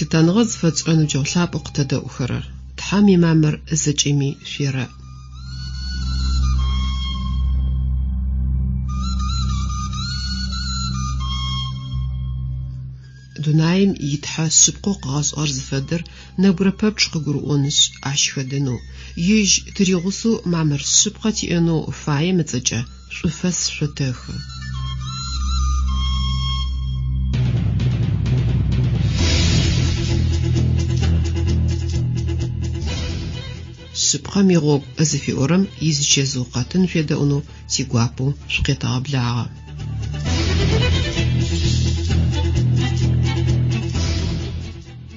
Лъытэныгъэ зыфэтшӏырэ ныбджэгъу лъапӏэу къытэдэӏухэрэр, Тхьэм имамыр зэкӏэми шъуерэӏ. Дунаим и Тхьэ шъыпкъэу къыгъэшӏыгъэр зыфэдэр нэбгырэ пэпчъ къыгурыӏонышъ, ащ хэдэнэу, ежь тыригъусэу мамыр шъыпкъэ тиӏэнэу фаем ыцӏэкӏэ шӏуфэс шъотэхы. Шъыпкъэм игъогу зыфиӏорэм изычэзыу къэтын шъуедэӏунэу тигуапэу шъукъетэгъэблагъэ.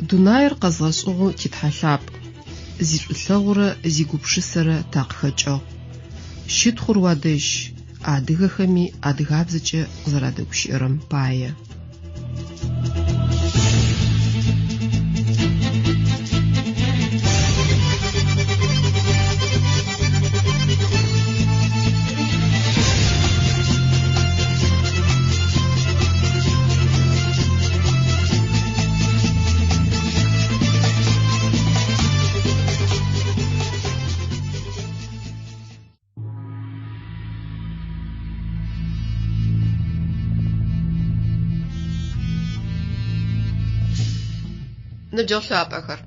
Дунаир къэзгъэшӏыгъэу ти Тхьэ лъапӏ, зишӏулъэгъурэ зигупшысэрэ такъыхэкӏыгъ. Щытхъур уадэжь, адыгэхэми адыгабзэкӏэ къызэрадэгущыӏэрэм пае. Ныбджэгъу лъапӏэхэр,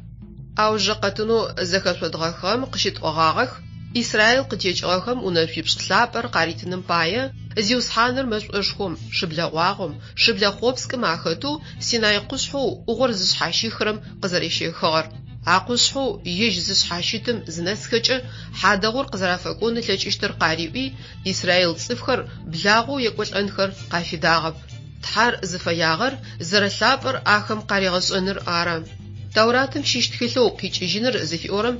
аужырэ къэтынэу зэхэшъодгъэхыгъэм къыщытӏогъагъэх Израил къытекӏыгъэхэм унэшъуипшӏ лъапӏэр къаритыным пае Зиусхьаныр мэшӏошхом, шыблэгъуагъом, шыблэ хъопскӏым ахэтэу Синай къушъхьэу ӏугъор зышъхьащихырэм къызэрещэхыгъэр. А къушъхьэу ежь зышъхьащытым зынэсхэкӏэ хьадэгъур къызэрафэкӏон ылъэкӏыщтыр къариӏуи, израил цӏыфхэр благъэу екӏолӏэнхэр къафидагъэп. Тхьэр зыфэягъэр зэрэлъапӏэр ахэм къаригъэшӏэныр ары. Тауратым щыщ тхылъэу Къикӏыжьыныр зыфиӏорэм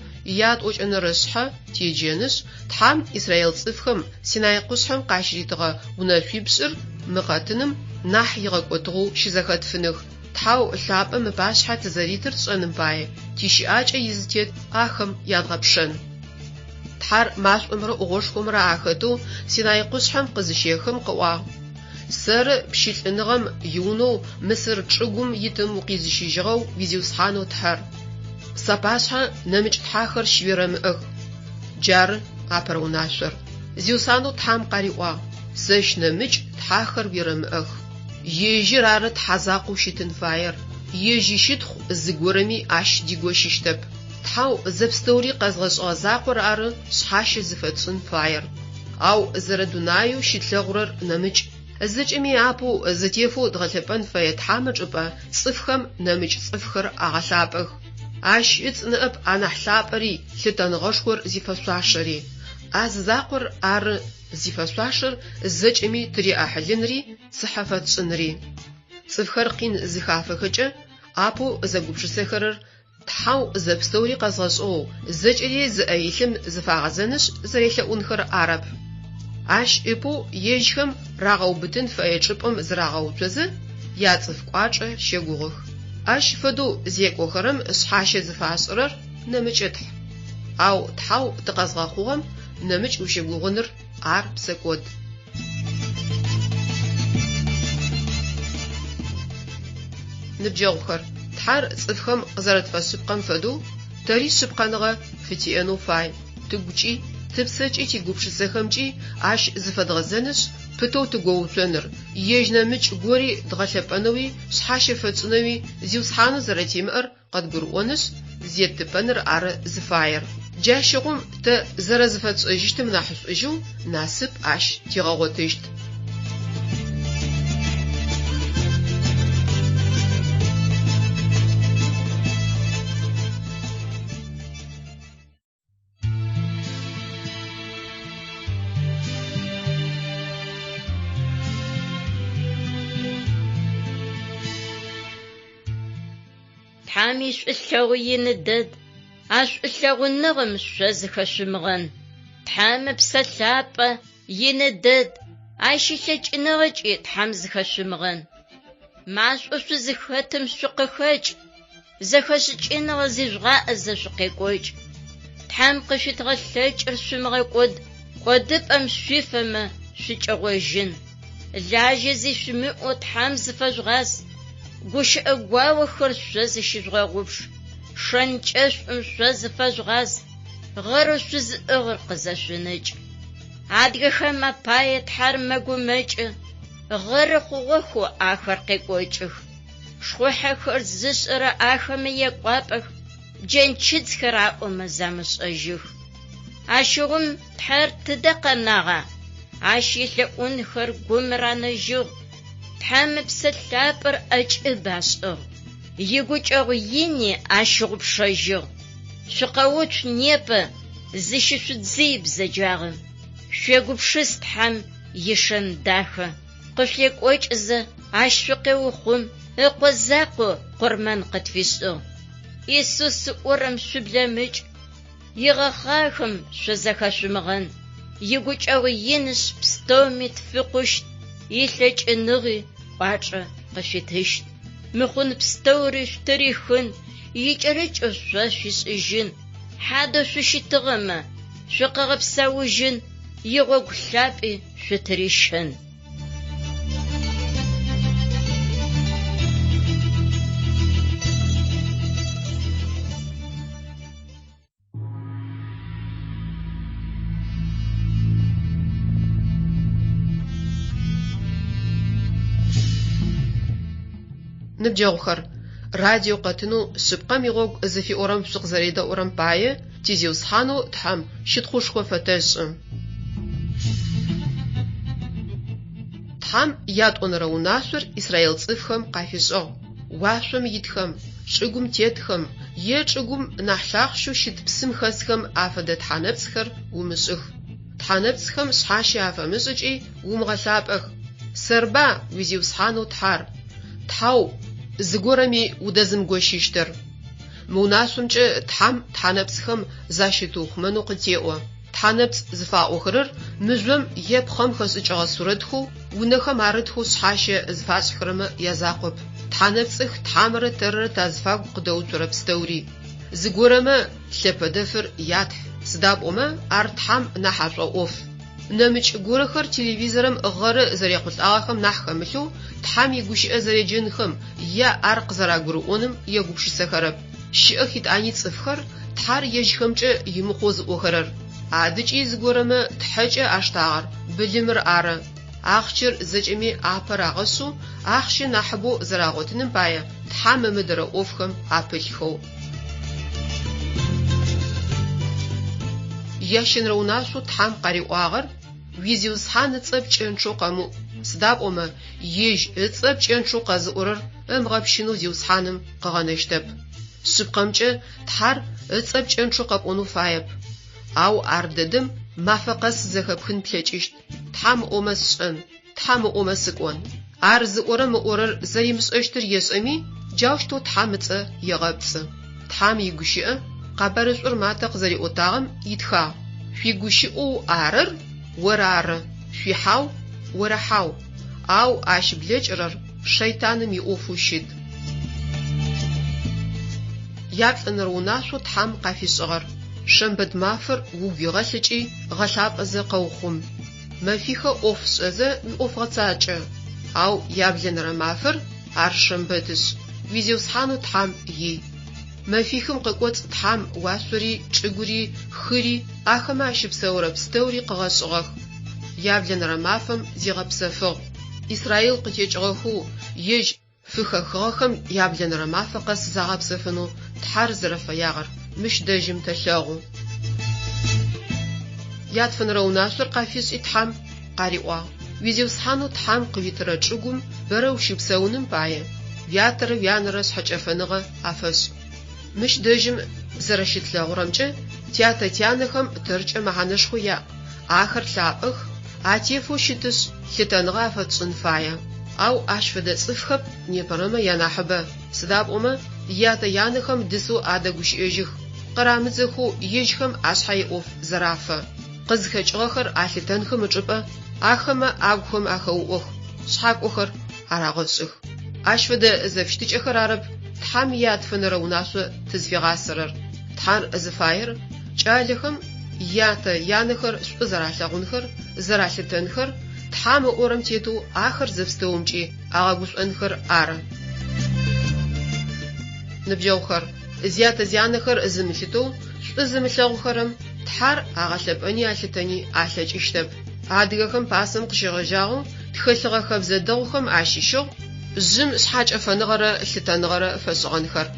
ятӏокӏэнэрэ шъхьэ теджэнышъ, Тхьэм израил цӏыфхэм Синай къушъхьэм къащыритыгъэ унэшъуипшӏыр мы къэтыным нахь игъэкӏотыгъэу щызэхэтфыных. Тхьэу лъапӏэм ыпашъхьэ тызэритыр тшӏэным пае, тищыӏакӏэ изытет ахэм ядгъэпшэн. Тхьэр машӏомрэ ӏугъошхомрэ ахэтэу Синай къушъхьэм къызыщехым къыӏуагъ, Сэры пщылӏыныгъэм иунэу Мысыр чӏыгум итым укъизыщыжьыгъэу уи Зиусхьанэу Тхьэр. Сапашъхьэ нэмыкӏ тхьэхэр щыуерэмыӏэх. Джары апэрэ унашъор. Зиусхьанэу Тхьэм къариӏуагъ, Сэщ нэмыкӏ тхьэхэр уерэмыӏэх. Ежьыр ары Тхьэ закъоу щытын фаер, ежь ищытхъу зыгорэми ащ дигощыщтэп. Тхьэу зэпстэури къэзгъэшӏыгъэ закъор ары шъхьащэ зыфэтшӏын фаер. Ау зэрэдунаеу щытлъэгъурэр нэмыкӏ. Зэкӏэми апэу зэтефэу дгъэлъэпӏэн фэе Тхьэм ычӏыпӏэ цӏыфхэм нэмыкӏ цӏыфхэр агъэлъапӏэх. Ащ ыцӏ ныӏэп анахь лъапӏэри, лъытэныгъэшхор зифэшъуашэри. А зы закъор ары зифэшъуашэр зэкӏэми тыриӏахьылынри цыхьэ фэтшӏынри. Цӏыфхэр къин зыхафэхэкӏэ, апэу зэгупшысэхэрэр Тхьэу зэпстэури къэзгъэшӏыгъэу, зэкӏэри зыӏэ илъым зыфагъэзэнышъ зэрелъэӏунхэр арэп. Ащ ыпэу ежьхэм рагъэубытын фэе чӏыпӏэм зырагъэуцозэ, яцӏыф кӏуачӏэ щэгугъых. Ащ фэдэу зекӏохэрэм шъхьащэ зыфашӏырэр нэмыкӏытхь. Ау Тхьэу тыкъэзгъэхъугъэм нэмыкӏ ущыгугъыныр ар псэкӏод. Ныбджэгъухэр, Тхьэр цӏыфхэм къызэрэтфэшъыпкъэм фэдэу, тэри шъыпкъэныгъэ фытиӏэнэу фай, тыгукӏи, тыпсэкӏи тигупшысэхэмкӏи Ащ зыфэдгъэзэнышъ, пытэу тыгоуцоныр, Ежь нэмыкӏ гори дгъэлъэпӏэнэуи, шъхьащэ фэтшӏынэуи Зиусхьанэу зэрэтимыӏэр къэдгурыӏонышъ, зеттыпэныр ары зыфаер. Джащыгъум тэ зэрэзыфэтшӏэжьыщтым нахьышӏужьэу насып ащ тигъэгъотыщт. Тхьэм ишӏулъэгъу ины дэд, а шӏулъэгъуныгъэм шъо зыхэшъумыгъэн. Тхьэм Ыпсэ Лъапӏэ ины дэд, ащ илъэкӏыныгъэкӏи Тхьэм зыхэшъумыгъэн. Машӏо шъузыхэтым шъукъыхэкӏ, Зэхэшӏыкӏыныгъэ зижъугъаӏэзэ шъукъекӏокӏ. Тхьэм къышъуитыгъэ лъэкӏыр шъумыгъэкӏод, кӏодыпӏэм шъуифэмэ, шъукӏэгъожьын. Лажьэ зи шъумыӏэу Тхьэм зыфэжъугъаз. Гущыӏэ гуаохэр шъо зыщыжъугъэгъупш. Шэнкӏэшӏум шъо зыфэжъугъаз, гъэрэу шъузыӏыгъыр къызэшъунэкӏ. Адыгэхэм апае Тхьэр мэгумэкӏы, гъэры хъугъэхэу ахэр къекӏокӏых. Шхъухьэхэр зышӏэрэ ахэмэ екӏуапӏэх, джэнчыдзхэр аӏомэ замышӏэжьых. Ащыгъум Тхьэр тыдэ къэнагъа? Ащ елъэӏунхэр гум ранэжьыгъ. Тхьэм Ыпсэ Лъапӏэр ӏэкӏыб ашӏыгъ, игукӏэгъу ини ащыгъупшэжьыгъ. Шъукъэуцу непэ, зыщышъудзый бзэджагъэм. Шъуегупшыс Тхьэм ишэн дахэ. Къышъуекӏокӏызэ, Ащ шъукъеухъум, Ыкъо закъо къурмэн къытфишӏыгъ. Исус ыӏорэм шъублэмыкӏ, игъэхъагъэхэм шъузэхэшъумыгъэн, игукӏэгъу инышъ пстэуми тфикъущт, илъэкӏыныгъи кӏуачӏэ къышъуитыщт. Мыхъун пстэури шъутырихын, икӏэрыкӏэу шъо шъуишӏыжьын, хьадэу шъущытыгъэмэ, шъукъыгъэпсэужьын, игъогу лъапӏи шъутырищэн. Ныбджэгъухэр, радио къэтынэу Шъыпкъэм игъогу зыфиӏорэм шъукъызэредэӏурэм пае ти Зиусхьанэу Тхьэм щытхъушхо фэтэшӏы. Тхьэм ятӏонэрэ унашъор израил цӏыфхэм къафишӏыгъ, уашъом итхэм, чӏыгум тетхэм е чӏыгум нахь лъахъщэу щыт псым хэсхэм афэдэ тхьэнэпцӏхэр умышӏых. Тхьэнэпцӏхэм шъхьащэ афэмышӏ ыкӏи умыгъэлъапӏэх. Сэрба уи Зиусхьанэу Тхьэр, Тхьэу зыгорэми удэзымыгощыщтыр? Мы унашъомкӏэ Тхьэм тхьэнэпцӏхэм защытыухъумэнэу къытеӏо. Тхьэнэпцӏ зыфаӏохэрэр мыжъом е пхъэм хэшӏыкӏыгъэ сурэтхэу унэхэм арытхэу шъхьащэ зыфашӏхэрэмэ язакъоп. Тхьэнэпцӏых Тхьэмрэ тэррэ тазыфагу къыдэуцорэ пстэури. Зыгорэмэ лъэпэдэфыр ятхь, сыда пӏомэ ар Тхьэм нахь ашӏоӏоф. Нэмыкӏ горэхэр телевизорым гъэры зэрехъулӏагъэхэм нахь хэмылъэу Тхьэм игущыӏэ зэреджэнхэм е ар къызэрагурыӏоным егупшысэхэрэп. Щыӏэх итӏани цӏыфхэр Тхьэр ежьхэмкӏэ имыкъоу зыӏохэрэр. Адыкӏи зыгорэмэ тхьэкӏэ аштагъэр былымыр ары. Ахъщэр зэкӏэми апэ рагъэшъэу, ахъщэ нахьыбэу зэрагъотыным пае Тхьэм ымыдэрэ ӏофхэм апылъхэу. Ящэнэрэ унашъоу Тхьэм къариӏуагъэр, Уи Зиусхьан ыцӏэ пкӏэнчъэу къэмыӏу, сыда пӏомэ Ежь ыцӏэ пкӏэнчъэу къэзыӏорэр ымыгъэпщынэу Зиусхьаным къыгъэнэщтэп. Шъыпкъэмкӏэ, Тхьэр ыцӏэ пкӏэнчъэу къэпӏонэу фаеп. Ау ар дэдэм мафэ къэс зэхэпхын плъэкӏыщт, Тхьэм ыӏомэ сшӏэн, Тхьэм ыӏомэ сыкӏон. Ар зыӏорэм ыӏорэр зэримышӏэщтыр ешӏэми, джаущтэу Тхьэм ыцӏэ егъэпцӏы. Тхьэм игущыӏэ, къэбарышӏур Матэ къызэриӏотагъэм итхагъ, Шъуигущыӏэу арэр орары, шъуихьау орэхьау, ау ащ блэкӏырэр шэйтаным иӏофэу щыт. Яплӏэнэрэ унашъоу Тхьэм къафишӏыгъэр, шэмбэт мафэр угу игъэлъ ыкӏи гъэлъапӏэзэ къэухъум. Мэфихэ ӏоф шӏэзэ уиӏоф гъэцакӏэ, ау яблэнэрэ мафэр, ар шэмбэтышъ, уи Зиусхьанэу Тхьэм ий. Мэфихым къыкӏоцӏ Тхьэм уашъори, чӏыгури, хыри, ахэмэ ащыпсэурэ пстэури къыгъэшӏыгъэх. Яблэнэрэ мафэм зигъэпсэфыгъ. Израил къытекӏыгъэхэу ежь фыхэхыгъэхэм яблэнэрэ мафэ къэс загъэпсэфынэу Тхьэр зэрэфэягъэр мыщ дэжьым тэлъэгъу. Ятфэнэрэ унашъор къафишӏи Тхьэм къариӏуагъ, Уи Зиусхьанэу Тхьэм къыуитырэ чӏыгум бэрэ ущыпсэуным пае, уятэрэ уянэрэ шъхьэкӏэфэныгъэ афэшӏ. Мыщ дэжьым зэрэщытлъэгъурэмкӏэ, тятэ-тянэхэм тэркӏэ мэхьанэшхо яӏ, ахэр лъапӏэх, атефэу щытышъ, лъытэныгъэ афэтшӏын фае. Ау ащ фэдэ цӏыфхэп непэрэмэ янахьыбэ, сыда пӏомэ ятэ-янэхэм дысэу адэгущыӏэжьых, къырамыдзэхэу ежьхэм ашъхьэ иӏоф зэрафэ. Къызхэкӏыгъэхэр алъытэнхэм ычӏыпӏэ ахэмэ агухэм ахэуӏох, шъхьакӏохэр арагъэшӏых. Ащ фэдэ зэфыщытыкӏэхэр арэп Тхьэм ятфэнэрэ унашъо тызфигъасэрэр. Тхьэр зыфаер кӏалэхэм ятэ янэхэр шӏу зэралъэгъунхэр, зэралъытэнхэр, Тхьэм ыӏорэм тетэу ахэр зэпстэумкӏи агъэгушӏонхэр ары. Ныбджэгъухэр, зятэ-зянэхэр зымылъытэу, шӏу зымылъэгъухэрэм Тхьэр агъэлъэпӏэни алъытэни алъэкӏыщтэп. Адыгэхэм пасэм къыщегъэжьагъэу тхэлъыгъэ хэбзэ дэгъухэм ащыщыгъ жъым шъхьакӏэфэныгъэрэ лъытэныгъэрэ фэшӏыгъэнхэр.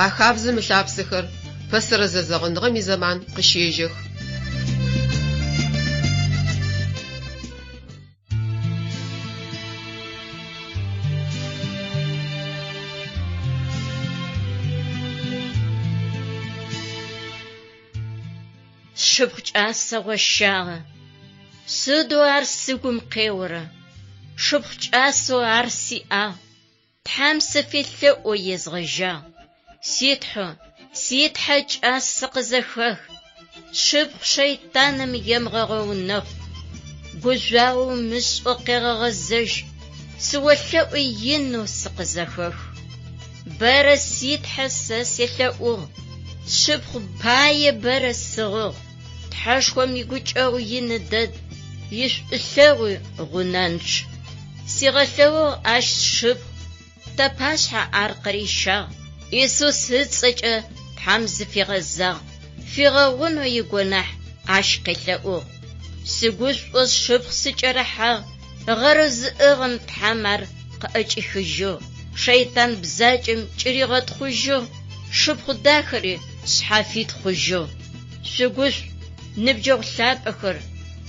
А хабзэм ылъапсэхэр пэсэрэ зэзэгъыныгъэм изэман къыщежьэх. Сшыпхъу кӏасэ гъощагъэ. Сыдэу ар сыгум къеорэ! Шыпхъу кӏасэу ар сиӏагъ. Тхьэм сыфелъэӏоу езгъэжьагъ. Си Тхьэ, си Тхьэ кӏас, сыкъызэхэх, сшыпхъу шэйтаным емыгъэгъэунэхъу. Гужъуагъэ умышӏэу къегъэгъэзэжь, сыолъэӏу инэу сыкъызэхэх. Бэрэ си Тхьэ сэ селъэӏугъ, сшыпхъу пае бэрэ сыгъыгъ. Тхьэшхом игукӏэгъу ины дэд, ишӏулъэгъуи гъунэнчъ. Сигъэлъэгъугъ ащ сшыпхъу, тапашъхьэ ар къырищагъ, Исус ыцӏэкӏэ Тхьэм зыфигъэзагъ, фигъэгъунэу игонахь ащ къелъэӏугъ. Сыгушӏоу сшыпхъу сыкӏэрыхьагъ, гъэрэу зыӏыгъым Тхьэм ар къыӏэкӏихыжьыгъ, шэйтан бзаджэм кӏыригъэтхъужьыгъ, шыпхъу дахэри шъхьафит хъужьыгъ. Шъугушӏу, ныбджэгъу лъапӏэхэр,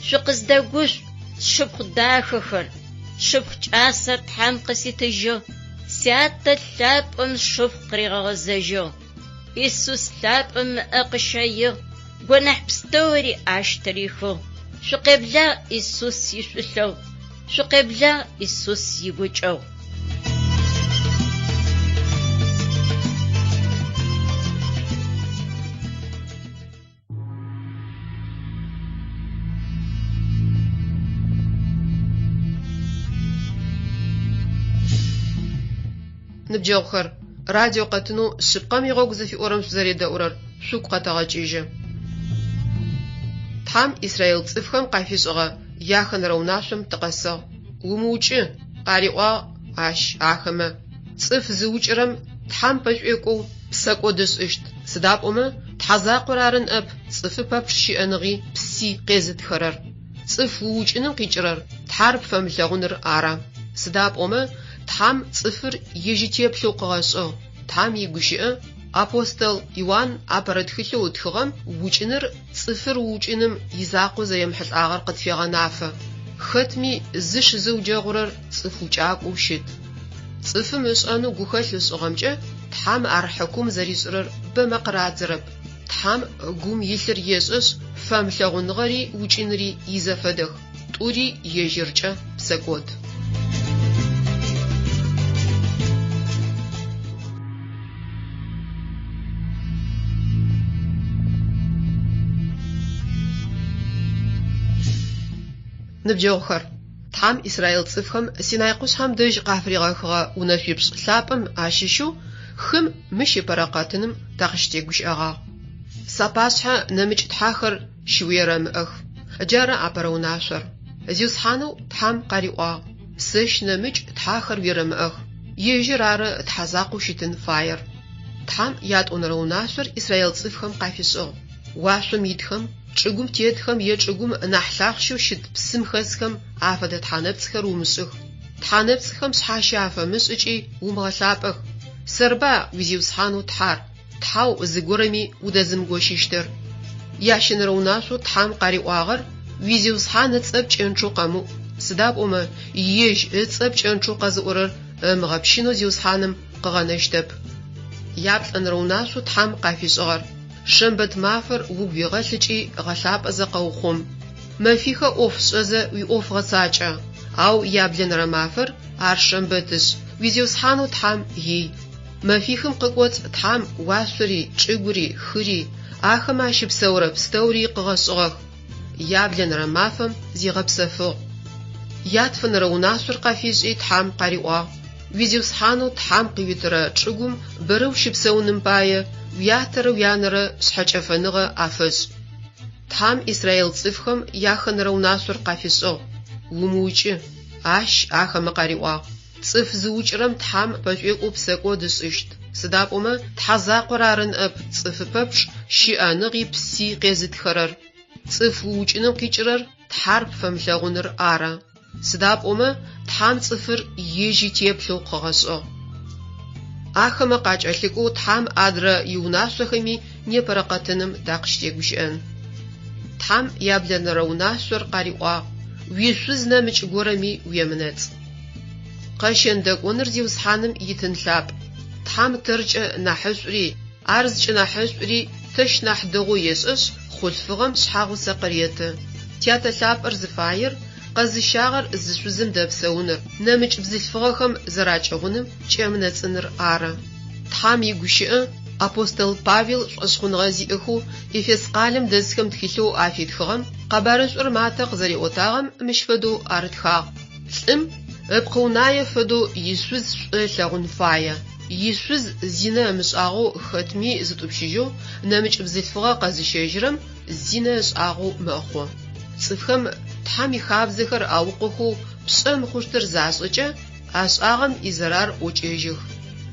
шъукъыздэгушӏу, сшыпхъу дахэхэр, сшыпхъу кӏасэр Тхьэм къыситыжьыгъ, Сятэ лъапӏэм сшыпхъу къыригъэгъэзэжьыгъ. Исус лъапӏэм ыӏэ къыщэигъ, гонахь пстэури ащ тырихыгъ. Шъукъеблагъ Исус ишӏулъэгъу, шъукъеблагъ Исус игукӏэгъу. Ныбджэгъухэр, радио къэтынэу Шъыпкъэм игъогу зыфиӏорэм шъузэредэӏурэр шъугу къэтэгъэкӏыжьы. Тхьэм Израил цӏыфхэм къафишӏыгъэ яхэнэрэ унашъом тыкъэсыгъ. Умыукӏы, къариӏуагъ ащ ахэмэ. Цӏыф зыукӏырэм Тхьэм пэшӏуекӏоу псэкӏод ышӏыщт, сыда пӏомэ Тхьэ закъор ары ныӏэп цӏыфы пэпчъ щыӏэныгъи пси къезытхэрэр. Цӏыф уукӏыным къикӏырэр Тхьэр пфэмылъэгъуныр ары. Сыда пӏомэ Тхьэм цӏыфыр ежь итеплъэу къыгъэшӏыгъ. Тхьэм игущыӏэ апостол Иуан апэрэ тхылъэу ытхыгъэм укӏыныр цӏыфыр уукӏыным изакъоу зэремыхьылӏагъэр къытфегъэнафэ. Хэтми зыш зыуджэгъурэр цӏыф укӏакӏоу щыт. Цӏыфым ышӏэнэу гухэлъ ышӏыгъэмкӏэ Тхьэм ар хьыкум зэришӏырэр бэмэ къырадзэрэп. Тхьэм гум илъыр ешӏэшъ, фэмылъэгъуныгъэри укӏыныри изэфэдэх, тӏури ежьыркӏэ псэкӏод. Ныбджэгъухэр, Тхьэм Израил цӏыфхэм Синай къушъхьэм дэжь къафыригъэхыгъэ унэшъуипшӏ лъапӏэм ащыщэу хым мыщ ыпэрэ къэтыным такъыщытегущыӏэгъагъ. Сапашъхьэ нэмыкӏ тхьэхэр щыуерэмыӏэх. Джары апэрэ унашъор. Зиусхьанэу Тхьэм къариӏуагъ, Сэщ нэмыкӏ тхьэхэр уерэмыӏэх. Ежьыр ары Тхьэ закъоу щытын фаер. Тхьэм ятӏонэрэ унашъор Израил цӏыфхэм къафишӏыгъ, Уашъом итхэм, чӏыгум тетхэм е чӏыгум нахь лъахъщэу щыт псым хэсхэм афэдэ тхьэнэпцӏхэр умышӏых. Тхьэнэпцӏхэм шъхьащэ афэмышӏ ыкӏи умыгъэлъапӏэх. Сэрба уи Зиусхьанэу Тхьэр, Тхьэу зыгорэми удэзымыгощыщтыр? Ящэнэрэ унашъоу Тхьэм къариӏуагъэр, Уи Зиусхьан ыцӏэ пкӏэнчъэу къэмыӏу, сыда пӏомэ ежь ыцӏэ пкӏэнчъэу къэзыӏорэр ымыгъэпщынэу Зиусхьаным къыгъэнэщтэп. Яплӏэнэрэ унашъоу Тхьэм къафишӏыгъэр, Шэмбэт мафэр угу игъэлъ ыкӏи гъэлъапӏэзэ къэухъум. Мэфихэ ӏоф шӏэзэ уиӏоф гъэцакӏэ, ау яблэнэрэ мафэр, ар шэмбэтышъ, уи Зиусхьанэу Тхьэм ий. Мэфихым къыкӏоцӏ Тхьэм уашъори, чӏыгури, хыри, ахэмэ ащыпсэурэ пстэури къыгъэшӏыгъэх. Яблэнэрэ мафэм зигъэпсэфыгъ. Ятфэнэрэ унашъор къафишӏи Тхьэм къариӏуагъ, Уи Зиусхьанэу Тхьэм къыуитырэ чӏыгум бэрэ ущыпсэуным пае уятэрэ уянэрэ шъхьэкӏэфэныгъэ афэшӏ. Тхьэм Израил цӏыфхэм яхэнэрэ унашъор къафишӏыгъ, Умыукӏы, ащ ахэмэ къариӏуагъ. Цӏыф зыукӏырэм Тхьэм пэшӏуекӏоу псэкӏод ышӏыщт. Сыда пӏомэ Тхьэ закъор ары ныӏэп цӏыфы пэпчъ щыӏэныгъи пси къезытхэрэр. Цӏыф уукӏыным къикӏырэр Тхьэр пфэмылъэгъуныр ары. Сыда пӏомэ Тхьэм цӏыфыр ежь итеплъэу къыгъэшӏыгъ. Ахэмэ къакӏэлъыкӏоу Тхьэм адрэ иунашъохэми непэрэ къэтыным такъыщытегущыӏэн. Тхьэм яблэнэрэ унашъор къариӏуагъ, Уишъуз нэмыкӏ горэми уемынэцӏ. Къэщэн-дэкӏоныр Зиусхьаным итын лъапӏ. Тхьэм тэркӏэ нахьышӏури, ар зыкӏынахьышӏури тэщ нахь дэгъоу ешӏэшъ, хъулъфыгъэм шъхьагъусэ къыреты. Тятэ лъапӏэр зыфаер, къэзыщагъэр зы шъузым дэпсэуныр, нэмыкӏ бзылъфыгъэхэм зэракӏыгъуным кӏэмынэцӏыныр ары. Тхьэм игущыӏэ апостол Павел шӏошъхъуныгъэ зиӏэхэу Ефес къалэм дэсхэм тхылъэу афитхыгъэм къэбарышӏур Матэ къызэриӏотагъэм мыщ фэдэу арытхагъ, Лӏым ыпкъ унае фэдэу ишъуз шӏу ылъэгъун фае. Ишъуз зинэ ымышӏагъэу хэтми зытӏупщыжьэу, нэмыкӏ бзылъфыгъэ къэзыщэжьырэм зинэ ышӏагъэу мэхъу. Цӏыфхэм Тхьэм ихабзэхэр аукъохэу пшӏэ мыхъущтыр зашӏэкӏэ, ашӏагъэм изэрар ӏокӏэжьых.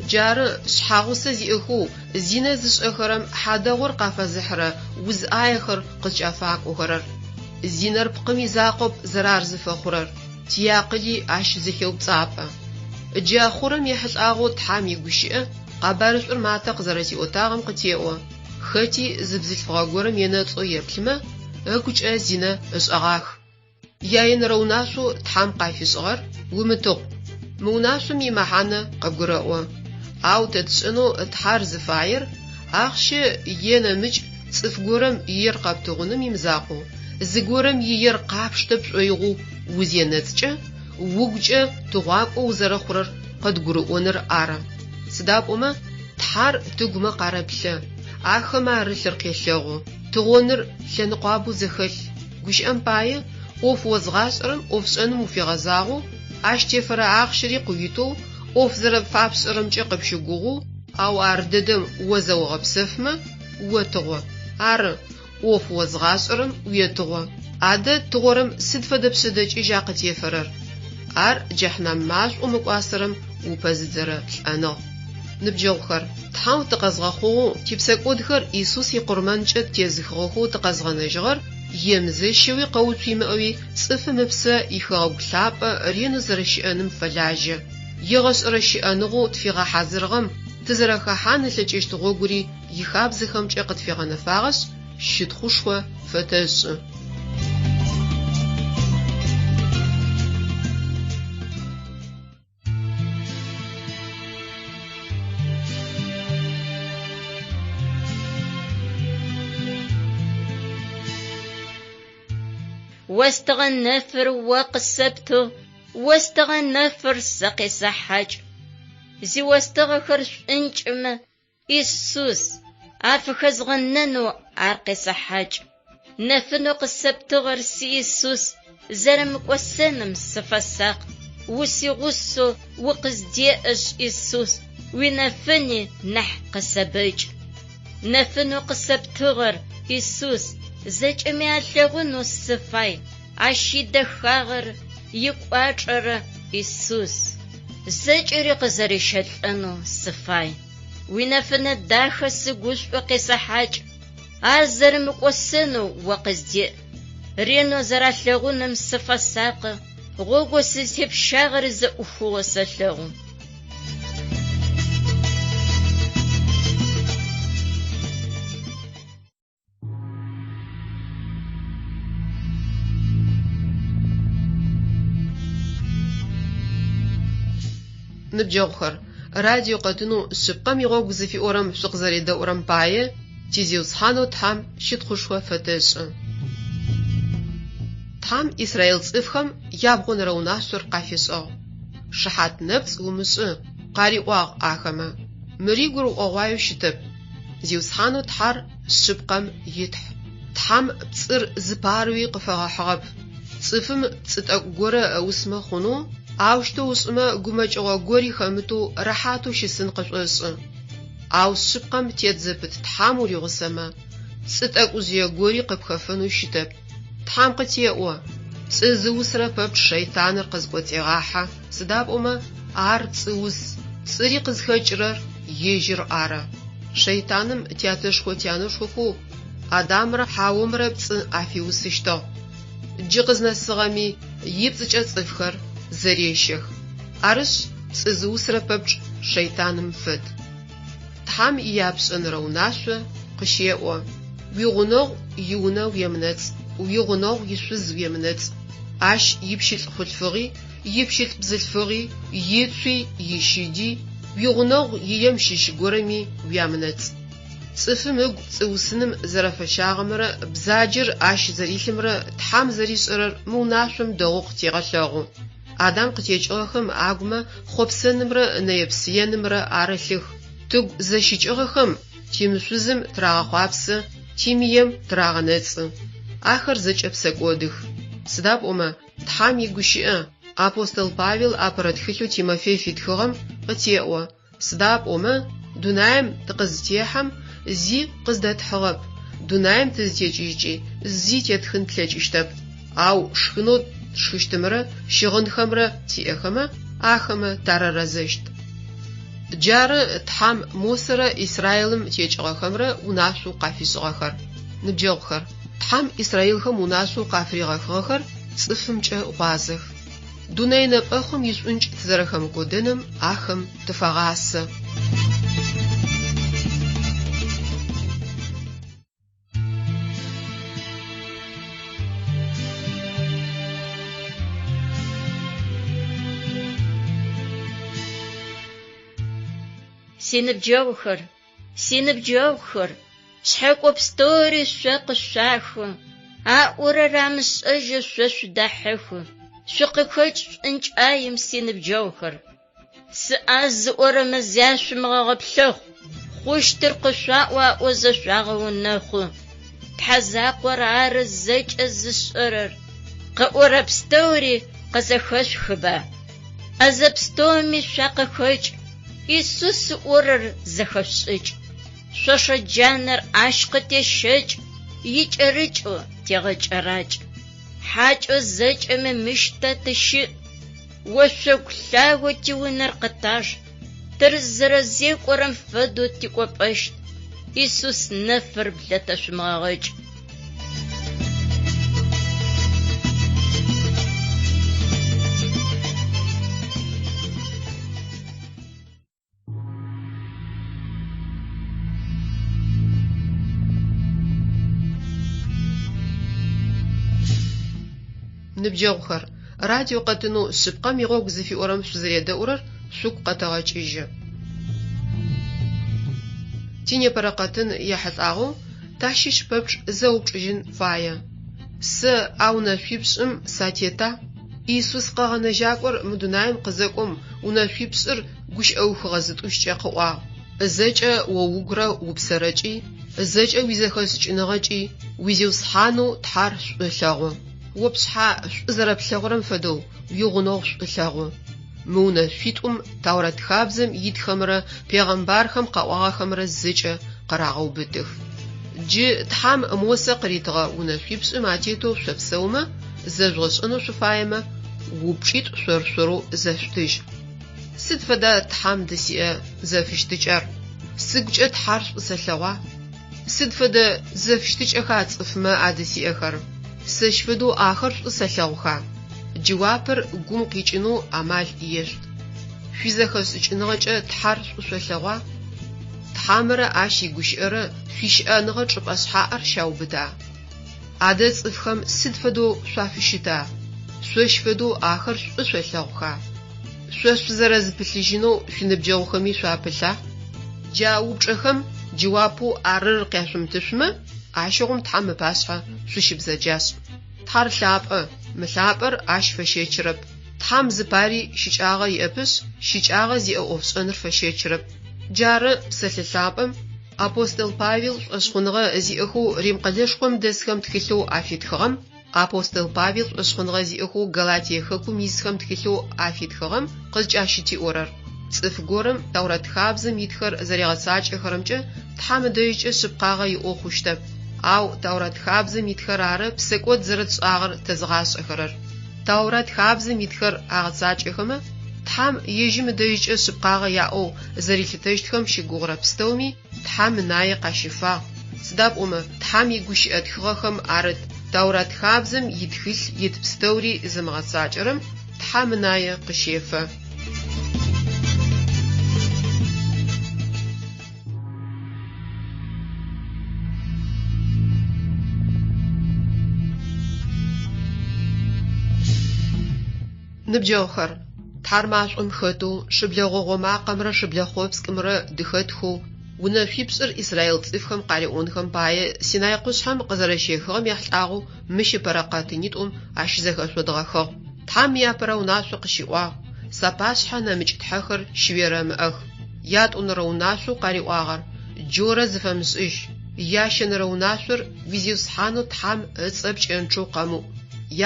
Джары шъхьагъусэ зиӏэхэу зинэ зышӏэхэрэм хьадэгъур къафэзыхьырэ уз ӏаехэр къызкӏафакӏохэрэр. Зинэр пкъым изакъоп зэрар зыфэхъурэр, тиакъыли ащ зэхеупцӏапӏэ. Джа хъурэм ехьылӏагъэу Тхьэм игущыӏэ Къэбарышӏур Матэ къызэрэтиӏотагъэм къытеӏо, Хэти зы бзылъфыгъэ горэм енэцӏэу еплъымэ, ыгукӏэ зинэ ышӏэгъах. Яенэрэ унашъоу Тхьэм къафишӏыгъэр умытыгъу. Мы унашъом имэхьанэ къыбгурэӏо. Ау тэ тшӏэнэу Тхьэр зыфаер ахъщэ е нэмыкӏ цӏыф горэм иер къэптыгъуным имызакъоу, зыгорэм иер къапштэ пшӏоигъоу узенэцӏкӏэ, угукӏэ тыгъуакӏо узэрэхъурэр къыдгурыӏоныр ары. Сыда пӏомэ Тхьэр тыгумэ къарэплъэ, ахэмэ арылъыр къелъэгъу. Тыгъоныр лъэныкъуабэу зэхэлъ. Гущыӏэм пае, ӏоф озгъашӏэрэм ӏофшӏэным уфигъэзагъэу, ащ тефэрэ ахъщэри къыуитэу, ӏоф зэрэпфапшӏэрэмкӏэ къыпщыгугъэу, ау ар дэдэм о зэогъэпсэфмэ, отыгъо. Ары, ӏоф озгъашӏэрэм уетыгъо. Адэ тыгъорэм сыд фэдэ пшъэдэкӏыжьа къытефэрэр? Ар джэхьнам машӏоу мыкӏуасэрэм упэзыдзэрэ лӏэныгъ. Ныбджэгъухэр, Тхьэу тыкъэзгъэхъугъэу, типсэкӏодхэр Исус икъурмэнкӏэ ттезыхыгъэхэу тыкъэзгъэнэжьыгъэр емызэщэуи къэуцу имыӏэуи цӏыфым ыпсэ ихэгъэгу лъапӏэ ренэу зэрэщыӏэным фэлажьэ. Егъэшӏэрэ щыӏэныгъэу тфигъэхьазырыгъэм тызэрэхэхьан ылъэкӏыщт гъогури ихабзэхэмкӏэ къытфигъэнэфагъэшъ, щытхъушхо фэтэшӏы. Остыгъэ нэфыр о къысэптыгъ, остыгъэ нэфыр сэ къесэхьакӏ. Зиостыгъэхэр шӏункӏымэ, Исус, афыхэзгъэнэнэу ар къесэхьакӏ. Нэфынэу къысэптыгъэр си Исус, зэрэмыкӏосэным сыфэсакъ. Усигъусэу укъыздеӏэшъ, Исус, уинэфыни нахь къысэбэкӏ. Нэфынэу къысэптыгъэр, Исус, зэкӏэми алъэгъунэу сыфай, ащ идэхагъэр, икӏуачӏэрэ, Исус, зэкӏэри къызэрищэлӏэнэу сыфай. Уинэфынэ дахэ сыгушӏо къесэхьакӏ, ар зэрэмыкӏосэнэу о къыздеӏ. Ренэу зэралъэгъуным сыфэсакъы, гъогоу сызтепщагъэр зэӏухыгъэу сэлъэгъу. Ныбджэгъухэр, радио къэтынэу Шъыпкъэм игъогу зыфиӏорэм шъукъызэредэӏурэм пае ти Зиусхьанэу Тхьэм щытхъушхо фэтэшӏы. Тхьэм Израил цӏыфхэм ябгъонэрэ унашъор къафишӏыгъ. Шыхьат нэпцӏ умышӏы, къариӏуагъ ахэмэ. Мыри гурыӏогъуаеу щытэп. Зиусхьанэу Тхьэр шъыпкъэм итхь. Тхьэм пцӏыр зыпарэуи къыфэгъэхьыгъэп. Цӏыфым пцӏы тӏэкӏу горэ ыусмэ хъунэу, аущтэу ышӏымэ гумэкӏыгъо гори хэмытэу рэхьатэу щысын къышӏошӏы. Ау шъыпкъэм тет зэпыт Тхьэм уригъусэмэ, пцӏы тӏэкӏужъые гори къыпхэфэнэу щытэп. Тхьэм къытеӏо, Пцӏы зыусрэ пэпчъ шэйтаныр къызкӏоцӏегъахьэ, сыда пӏомэ ар пцӏыус, пцӏыри къызхэкӏырэр ежьыр ары. Шэйтаным тятэшхо-тянэшхохэу Адамрэ Хьаомрэ пцӏы афиусыщтыгъ. Джы къызнэсыгъэми ипцӏыкӏэ цӏыфхэр зэрещэх. Арышъ, пцӏы зыусырэ пэпчъ шэйтаным фэд. Тхьэм ияпшӏэнэрэ унашъо къыщеӏо, Уигъунэгъу иунэ уемынэцӏ, уигъунэгъу ишъуз уемынэцӏ, ащ ипщылӏ хъулъфыгъи, ипщылӏ бзылъфыгъи, ицуи, ищыди, уигъунэгъу ием щыщ горэми уямынэцӏ. Цӏыфым ыгу пцӏыусыным зэрэфэщагъэмрэ бзаджэр ащ зэрилъымрэ Тхьэм зэришӏэрэр мы унашъом дэгъоу къытегъэлъэгъу. Адам къытекӏыгъэхэм агумэ хъопсэнымрэ нэе-псыенымрэ арылъых. Тыгу зэщыкӏыгъэхэм тимышъузым тырагъэхъуапсэ, тимыем тырагъэнэцӏы. Ахэр зэкӏэ псэкӏодых. Сыда пӏомэ, Тхьэм игущыӏэ, апостол Павел апэрэ тхылъэу Тимофей фитхыгъэм къытеӏо, Сыда пӏомэ, дунаим тыкъызытехьэм зи къыздэтхьыгъэп, дунаим тызытекӏыжькӏи зи тетхын тлъэкӏыщтэп. Ау шхынэу тшхыщтымрэ щыгъынхэмрэ тиӏэхэмэ, ахэмэ тарырэзэщт. Джары Тхьэм Мосэрэ Израилым текӏыгъэхэмрэ унашъоу къафишӏыгъэхэр. Ныбджэгъухэр, Тхьэм израилхэм унашъоу къафыригъэхыгъэхэр цӏыфымкӏэ гъуазэх. Дунэе нэпӏэхъум ишӏункӏ тызэрэхэмыкӏодэным ахэм тыфагъасэ. Синыбджэгъухэр, синыбджэгъухэр, шъхьэкӏо пстэури шъо къышъуахы, аӏорэр амышӏэжьэу шъо шъудахьыхы, шъукъыхэкӏ шӏункӏаем, синыбджэгъухэр. Сыӏаз зыӏорэмэ зяшъумыгъэгъэплъэхъу, хъущтыр къышъуаӏо аӏозэ шъуагъэунэхъу. Тхьэ закъор ары зэкӏэ зышӏэрэр, къыӏорэ пстэури къызэхэшъухыба? ӏэзэ пстэуми шъуакъыхэкӏ, Исус ыӏорэр зэхэшъушӏыкӏ. Шъошэ джанэр ащ къытещэкӏ, икӏэрыкӏэу тегъэкӏэракӏ. Хьакӏэу зэкӏэми мыщ тэ тыщыӏ, Ошъогу лъагэу тиунэр къытаж, тырызэрэзекӏорэм фэдэу тикӏопӏэщт, Исус нэфыр блэтэшъумыгъэгъэкӏ. Ныбджэгъухэр, радио къэтынэу Шъыпкъэм игъогу зыфиӏорэм шъузэредэӏурэр шъугу къэтэгъэкӏыжьы. Тинепэрэ къэтын ехьылӏагъэу тащыщ пэпчъ зэупчӏыжьын фае. Сэ а унэшъуипшӏым сатета? Иисус Къэгъэнэжьакӏор мы дунаим къызэкӏом унэшъуипшӏыр гущыӏэухыгъэ зытӏущкӏэ къыӏуагъ, Зэкӏэ о угурэ упсэрэкӏи, зэкӏэ уизэхэшӏыкӏыныгъэкӏи уи Зиусхьанэу Тхьэр шӏу лъэгъу. О пшъхьэ шӏу зэрэплъэгъурэм фэдэу уигъунэгъу шӏу лъэгъу. Мы унэшъуитӏум Таурэт хабзэм итхэмрэ пегъэмбархэм къаӏуагъэхэмрэ зэкӏэ къырагъэубытых. Джы Тхьэм Мосэ къыритыгъэ унэшъуипшӏым атетэу шъопсэумэ, зэжъугъэшӏэнэу шъуфаемэ, упчӏитӏу шъор-шъорэу зэшъутыжь. Сыд фэда Тхьэм дысиӏэ зэфыщытыкӏэр? Сыгукӏэ Тхьэр шӏу сэлъэгъуа? Сыд фэдэ зэфыщытыкӏэха цӏыфмэ адысиӏэхэр? Сэщ фэдэу ахэр шӏу сэлъэгъуха? Джэуапыр гум къикӏынэу амал ешъут. Шъуизэхэшӏыкӏыныгъэкӏэ Тхьэр шӏу шъолъэгъуа? Тхьэмрэ Ащ игущыӏэрэ шъуищыӏэныгъэ чӏыпӏэ шъхьаӏэр щаубыта? Адэ цӏыфхэм сыд фэдэу шъуафыщыта? Шъощ фэдэу ахэр шӏу шъолъэгъуха? Шъо шъузэрэзыпылъыжьынэу шъуиныбджэгъухэми шъуапылъа? Джа упчӏэхэм джэуапэу арыр къяшъумытышъумэ, ащыгъум Тхьэм ыпашъхьэ шъущыбзэджашӏ. Тхьэр лъапӏэ, мылъапӏэр Ащ фэщэчырэп. Тхьэм зыпари щыкӏагъэ иӏэпышъ, щыкӏагъэ зиӏэ ӏофшӏэныр фэщэчырэп. Джары Псэлъэ Лъапӏэм Апостол Павел шӏошъхъуныгъэ зиӏэхэу Рим къэлэшхом дэсхэм тхылъэу афитхыгъэм, Апостол Павел шӏошъхъуныгъэ зиӏэхэу Галатие хэкум исхэм тхылъэу афитхыгъэм къызкӏащытиӏорэр, Цӏыф горэм Тэурэт хабзэм итхэр зэригъэцакӏэхэрэмкӏэ Тхьэм ыдэжькӏэ шъыпкъагъэ иӏэу хъущтэп, ау Тэурэт хабзэм итхэр ары псэкӏод зэрэтшӏагъэр тэзыгъашӏэхэрэр. Тэурэт хабзэм итхэр агъэцакӏэхэмэ, Тхьэм ежьым ыдэжькӏэ шъыпкъагъэ яӏэу зэрилъытэщтхэм щыгугъырэ пстэуми Тхьэм ынае къащифагъ, сыда пӏомэ Тхьэм игущыӏэ тхыгъэхэм арыт Тэурат хабзэм итхылъ ит пстэури зымыгъэцакӏэрэм Тхьэм ынае къыщефэ. Ныбджэгъухэр, Тхьэр машӏом хэтэу, шыблэ гъогъо макъэмрэ шыблэ хъопскӏымрэ дыхэтхэу, унэшъуипшӏыр израил цӏыфхэм къариӏонхэм пае Синай къушъхьэм къызэрэщехыгъэм ехьылӏагъэу мыщ ыпэрэ къэтынитӏум ащызэхэшъодгъэхыгъ. Тхьэм иапэрэ унашъо къыщиӏуагъ, Сапашъхьэ нэмыкӏ тхьэхэр щыуерэмыӏэх. Ятӏонэрэ унашъоу къариӏуагъэр, Джорэ зыфэмышӏыжь. Ящэнэрэ унашъор, Уи Зиусхьанэу Тхьэм ыцӏэ пкӏэнчъэу къэмыӏу.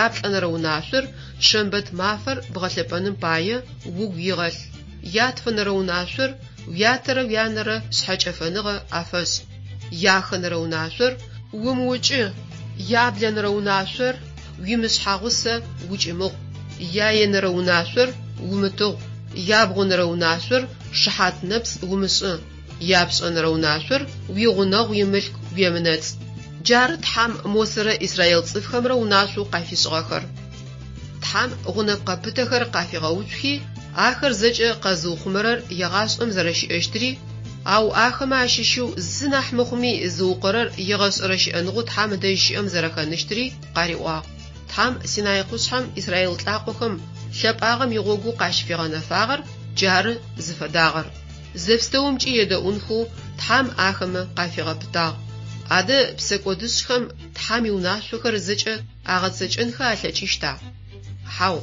Яплӏэнэрэ унашъор, Шэмбэт мафэр бгъэлъэпӏэным пае угу игъэлъ. Ятфэнэрэ унашъор, уятэрэ уянэрэ шъхьэкӏэфэныгъэ афэшӏ. Яхэнэрэ унашъор, умыукӏы. Яблэнэрэ унашъор, уимышъхьагъусэ укӏымыгъу. Яенэрэ унашъор, умытыгъу. Ябгъонэрэ унашъор, шыхьат нэпцӏ умышӏы. Япшӏэнэрэ унашъор, уигъунэгъу имылъку уемынэцӏ. Джары Тхьэм Мосэрэ израил цӏыфхэмрэ унашъоу къафишӏыгъэхэр. Тхьэм гъунэпкъэ пытэхэр къафигъэуцухи, ахэр зэкӏэ къэзыухъумэрэр егъашӏэм зэрэщыӏэщтыри, ау ахэмэ ащыщэу зы нахь мыхъуми зыукъорэр егъэшӏэрэ щыӏэныгъэу Тхьэм ыдэжь щыӏэм зэрэхэныщтыри къариӏуагъ. Тхьэм Синай къушъхьэм израил лӏакъохэм лъэпӏагъэм игъогоу къащыфигъэнэфагъэр джары зыфэдагъэр. Зэпстэумкӏи едэӏунхэу Тхьэм ахэмэ къафигъэпытагъ. Адэ псэкӏодышӏхэм Тхьэм иунашъохэр зэкӏэ агъэцэкӏэнхэ алъэкӏыщта? Хьау,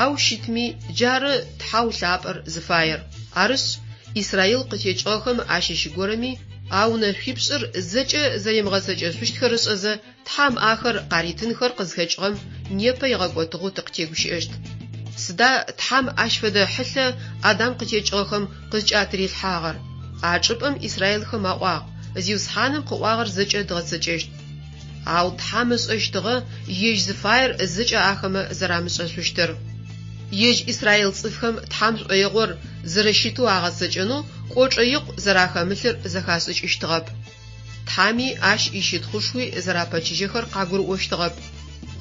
ау щытми, джары Тхьэу лъапӏэр зыфаер. Арышъ, Израил къытекӏыгъэхэм ащыщ горэми а унэшъуипшӏыр зэкӏэ зэримыгъэцэкӏэшъущтхэр ышӏэзэ, Тхьэм ахэр къаритынхэр къызхэкӏыгъэм непэ игъэкӏотыгъэу тыкъытегущыӏэщт. Сыда Тхьэм ащ фэдэ хьылъэ Адам къытекӏыгъэхэм къызкӏатырилъхьагъэр? А чӏыпӏэм израилхэм аӏуагъ, Зиусхьаным къыӏуагъэр зэкӏэ дгъэцэкӏэщт. Ау Тхьэм ышӏэщтыгъэ ежь зыфаер зэкӏэ ахэмэ зэрамышӏэшъущтыр. Ежь израил цӏыфхэм Тхьэм шӏоигъор зэрэщытэу агъэцэкӏэнэу кӏочӏэ икъу зэрахэмылъыр зэхашӏыкӏыщтыгъэп. Тхьэми ащ ищытхъушхуи зэрапэчыжьэхэр къагурыӏощтыгъэп.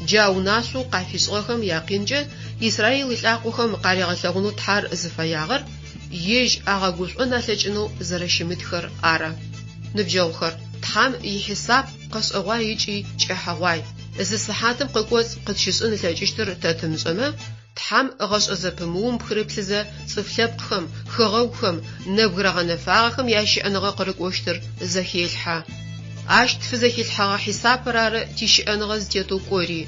Джа унашъоу къафишӏыгъэхэм якъинкӏэ Израил илӏакъохэм къаригъэлъэгъунэу Тхьэр зыфэягъэр ежь агъэгушӏон алъэкӏынэу зэрэщымытхэр ары. Ныбджэгъухэр, Тхьэм ихьисап къэшӏэгъуай ыкӏи кӏэхьэгъуай. Зы сыхьатым къыкӏоцӏ къытщышӏын ылъэкӏыщтыр тэ тымышӏэмэ, Тхьэм гъэшӏэ зэпымыум пхырыплъызэ цӏыф лъэпкъхэм, хэгъэгухэм, нэбгырэ гъэнэфагъэхэм ящыӏэныгъэ къырыкӏощтыр зэхелъхьэ. Ащ тфызэхилъхьэгъэ хьисапыр ары тищыӏэныгъэ зытетэу кӏори.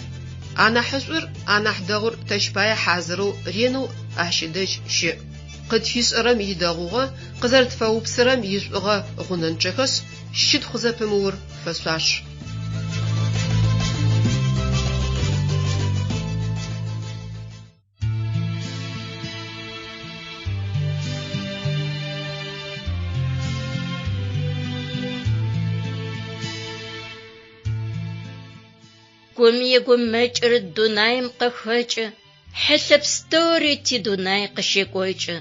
Анахьышӏур, анахь дэгъур тэщ пае хьазырэу ренэу ащ ыдэжь щыӏ. Къытфишӏэрэм идэгъугъэ, къызэрэтфэупсэрэм ишӏугъэ гъунэнчъэхэшъ, щытхъу зэпымыур фэшъуаш. Гум игумэкӏыр дунаим къыхэкӏы, хьылъэ пстэури тидунай къыщекӏокӏы,